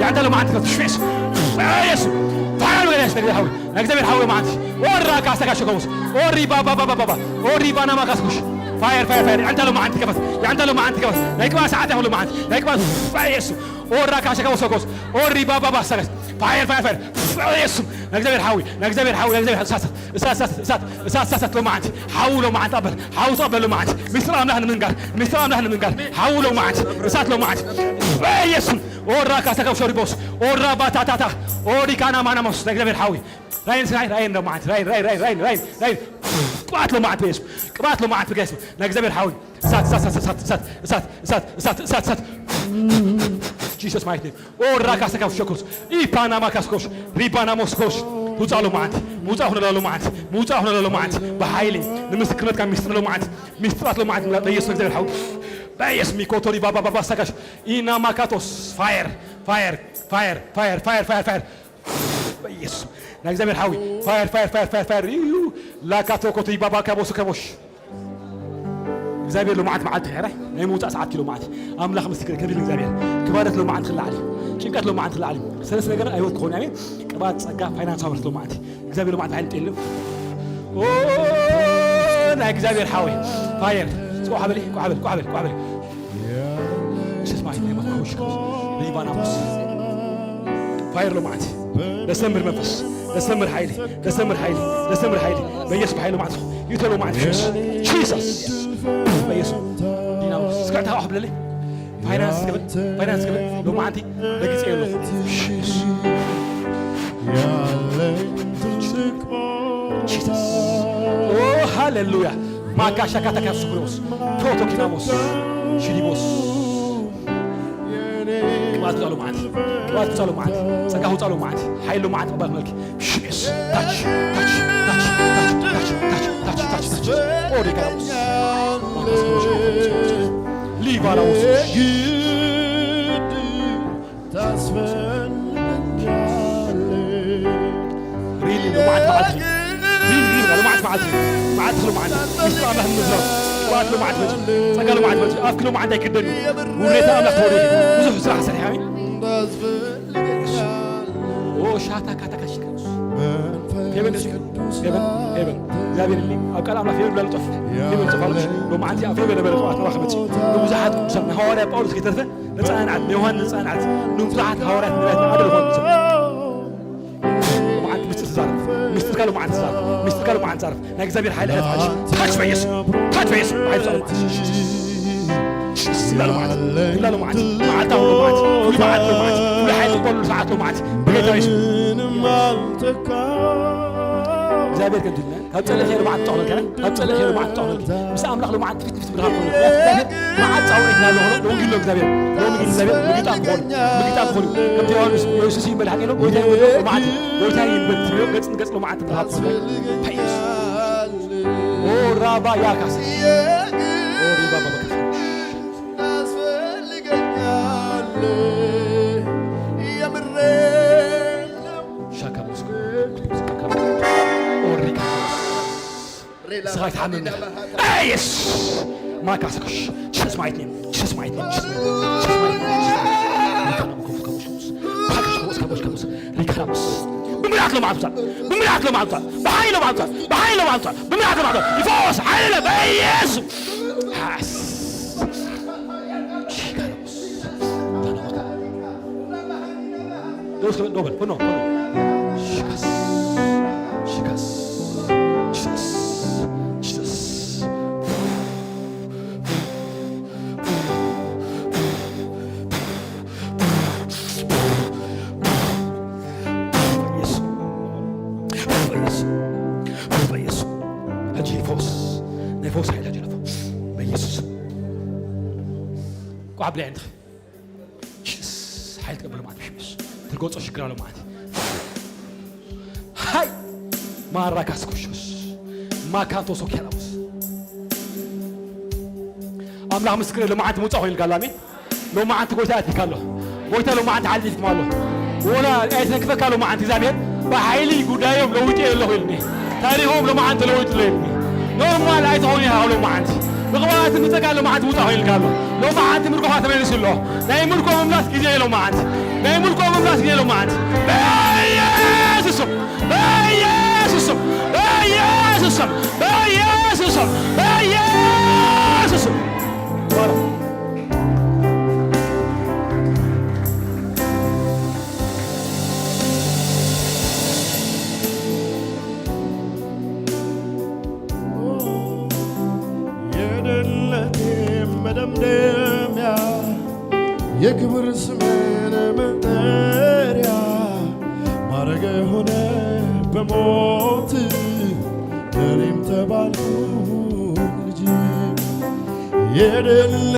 የዓንታ ሎማዓንቲ ክፈት። ሽሜስ። የሱስ። ፋየር ገለ ያስነግር ሓዊ። ናይ እግዚኣብሔር ሓዊ ሎማዓንቲ። ኦራ ካሰካ ሸከሙስ። ኦሪ ባባ ባባ ባባ። ኦሪ ባና ማካስኩሽ። ፋየር፣ ፋየር፣ ፋየር። የዓንታ ሎማዓንቲ ክፈት። የዓንታ ሎማዓንቲ ክፈት። ናይ ቅባ ሰዓት ያኹ ሎማዓንቲ። ናይ ቅባ ፋየር የሱስ። ኦራ ካሰካ ወሰኮስ። ኦሪ ባባ ባባ ሰከስ። ፋየር፣ ፋየር፣ ፋየር። ፋየር የሱስ። ናይ እግዚኣብሔር ሓዊ። ናይ እግዚኣብሔር ሓዊ። ናይ እግዚኣብሔር እሳት፣ እሳት፣ እሳት፣ እሳት፣ እሳት፣ እሳት ሎማዓንቲ። ሓዊ ሎማዓንቲ ኣበል። ሓዊ ተቐበል ሎማዓንቲ። ሚስጥር ኣምላኽ ንምንጋር። ሚስጥር ኣምላኽ ንምንጋር። ሓዊ ሎማዓንቲ። እሳት ሎማዓንቲ። በኢየሱስ። ኦራ ካሰካ ሾሪቦስ። ኦራ ባታታታ። ኦሪካና ማናሞስ። ናይ እግዚኣብሔር ሓዊ። ራይን፣ ራይን፣ ራይን ሎማዓንቲ። ራይን፣ ራይን፣ ራይን፣ ራይን፣ ራይን፣ ራይን። ቅባት ሎማዓንቲ በኢየሱስ። ቅባት ሎማዓንቲ በኢየሱስ። ናይ እግዚኣብሔር ሓዊ። እሳት፣ እሳት፣ እሳት። Jesus mighty name. ኦ ራካሰካ ሸኮስ። ኢፓና ማካስኮሽ። ሪባና ሞስኮሽ። ውፃ ሎማዓንቲ። ውፃ ኹነ ሎማዓንቲ። ውፃ ኹነ ሎማዓንቲ። ብሓይሊ። ንምስክርነትካ ሚስጥር ሎማዓንቲ። ሚስጥራት ሎማዓንቲ። በኢየሱስ እግዚኣብሔር ሓዊ። በኢየሱስ ሚኮቶሪ ባባ ባባ ሳካሽ። ኢና ማካቶስ። ፋየር። ፋየር። ፋየር። ፋየር። ፋየር። ፋየር። ፋየር። በኢየሱስ ናይ እግዚኣብሔር ሓዊ ፋየር ፋየር ፋየር ፋየር ፋየር እዩ። ላካቶኮቶ ይባባካ ቦሱ ከቦሽ እግዚኣብሔር ሎማዓንቲ መዓልቲ ሕራይ ናይ ምውፃእ ሰዓት እዩ። ሎማዓንቲ ኣምላኽ ምስክር ከቢል እግዚኣብሔር ክባደት ሎማዓንቲ ክለዓል ጭንቀት ሎማዓንቲ ክለዓል ሰለስተ ነገር ኣይወት ክኾን ኣሜን። ቅባት ጸጋ ፋይናንስ ኣበርት ሎማዓንቲ እግዚኣብሔር ሎማዓንቲ ሓይል ጤልም ኦ ናይ እግዚኣብሔር ሓዊ ፋየር ቋሕበል ቋሕበል ቋሕበል ቋሕበል Jesus mighty name of Jesus. ሪባና ሞስ ፋየር ሎማዓንቲ ደሰምር መንፈስ ደሰምር ሓይሊ ደሰምር ሓይሊ ደሰምር ሓይሊ በኢየሱስ ብሓይሊ ሎማዓንቲ ይእቶ ሎማዓንቲ Jesus Jesus በኢየሱስ ዲና ሞስ እስካዕ ታውሕ ብለለይ ፋይናንስ ክብል ፋይናንስ ክብል ሎማዓንቲ በግጽ የለኹ Jesus ኦ ሃሌሉያ ማካሻካ ተካፍ ስኩሮስ ቶቶኪናሞስ ሽዲቦስ ቅባት ውፃ ሎማዓንቲ ቅባት ውፃ ሎማዓንቲ ጸጋ ውፃ ሎማዓንቲ ሓይል ሎማዓንቲ ቅባት መልክ ሽሜስ ታች ታች ታች ታች ታች ታች ታች ታች ታች ኦሪካ ሊባራውስ ታስፈልገኛለህ። ሪሊ ሎማዓንቲ መዓልቲ ሪሊ ሪሊ ሎማዓንቲ መዓልቲ መዓልቲ ሎማዓንቲ ምስጢር ኣምላኽ ንምዝራብ ቅባት ሎማዓንቲ መፅእ ጸጋ ሎማዓንቲ መፅእ ኣብኪ ሎማዓንቲ ኣይክደን እዩ ውሬታ ኣምላኽ ተወደ ብዙሕ ስራሕ ሰሪሓ ሻታ ካታ ካሽከስ ፌበን ደስ ፌበን ፌበን እግዚኣብሔር ሊ ኣብ ቃል ኣምላኽ ፌበን ብላ ልጠፍ ፌበን ጽፋ ለሽ ሎማዓንቲ ኣብ ፌበን ለበለ ቅባት ኣምላኽ መፅእ ንብዙሓት ቅዱሳን ንሃዋርያ ጳውሎስ ከይተርፈ ንፃንዓት ንዮሃን ንፃንዓት ንብዙሓት ሃዋርያት ነቢያት ኣደልኾን ሎማዓንቲ ምስጢር ትዛረብ ምስጢርካ ሎማዓንቲ ትዛረብ ምስጢርካ ሎማዓንቲ ትዛረብ ናይ እግዚኣብሔር ሓይሊ ሕለፍ ሓጅ ታች በየስ ታች በየስ ብሓይሊ ዛረብ ሓጅ ስላ ሎማዓንቲ ስላ ሎማዓንቲ መዓልታ ሎማዓንቲ ፍሉይ መዓልቲ ሎማዓንቲ ፍሉይ ሓይሊ ትቕበሉ ሰዓት ሎማዓንቲ ብጌታ የሱስ እግዚኣብሔር ከምዚ ኢልና ካብ ጸለኸ ሎማዓንቲ ጠቕለልካ ካብ ጸለኸ ሎማዓንቲ ጠቕለልካ ምስ ኣምላኽ ሎማዓንቲ ፊት ንፊት ብርሃን ኮይኑ እግዚኣብሔር መዓት ጻውዒት ናሎ ኾኖ ንወንጌል ሎ እግዚኣብሔር ሎሚ ግን እግዚኣብሔር ምግጣም ክኾኑ ምግጣም ክኾኑ ከምቲ ዮሃንስ የሱስ ይበል ሓቂ ሎ ጎይታ ይበል ሎማዓንቲ ጎይታ ይበል ትብሎ ገጽ ንገጽ ሎማዓንቲ ብርሃን ክኾኑ ኦራባ ያካስ ኦሪባ ባባካስ ታስፈልገኛለህ የምሬን ነው። ሻካሙስ ኦሪካ ስኻ ትሓምም ኢኻ። የስ ማካስኮሽ ሸስ ማይት ኔም ሸስ ማይት ኔም ሸስ ማይት ኔም ሸስ ማይት ኔም ሪካራሙስ ሪካራሙስ ብምልኣት ሎማዓት ውፃእ ብምልኣት ሎማዓት ውፃእ ብሓይሊ ሎማዓት ውፃእ ብሓይሊ ሎማዓት ውፃእ ብምልኣት ሎማዓት ውፃእ ይፈወስ ሓይለ በኢየሱስ ሓስ ዶስ ዶበል ኖ ኖ ሽካስ ሽካስ ሽካስ ሽካስ በኢየሱስ ናይ ፈውስ ሓይል ኣጀለፎ በኢየሱስ ቋብ ላይ እንት ሽስ ሓይል ትቀበል ማለት ሽስ ትርጎጾ ሽግር ኣሎ ማለት ሃይ ማራካስ ኩሽስ ማካቶ ሶኪያላሙስ ኣምላኽ ምስክር ልማዓት ምውፃእ ኮይንካ ኣሎ ኣሜን ሎማዓንቲ ጎይታ ኣትካ ኣሎ ጎይታ ሎማዓንቲ ሓሊፍኩም ኣሎ ወላ ኣይተንክፈካ ሎማዓንቲ እግዚኣብሔር ብሓይሊ ጉዳዮም ለውጢ ኣለኹ ኢልኒ ታሪኾም ሎማዓንቲ ተለዊጡ ኣሎ ኢልኒ። ኖርማል ኣይትኸውን ኢኻ ሎማዓንቲ። ብቕብኣትን ብጸጋን ሎማዓንቲ ምውጻእ ኮይኑልካ ኣሎ። ሎማዓንቲ ምርኮኻ ተመሊሱ ኣሎ። ናይ ምርኮ ምምላስ ግዜ እዩ ሎማዓንቲ። ናይ ምርኮ ምምላስ ግዜ ሎማዓንቲ። በኢየሱስ ስም! በኢየሱስ ስም! በኢየሱስ ስም! በኢየሱስ ስም! በኢየሱስ ስም! የድነቴ መደምደሚያ የክብር ስምን መጠሪያ ማረገ ሆነ በሞት እኔም ተባልኩ ልጅ የድነቴ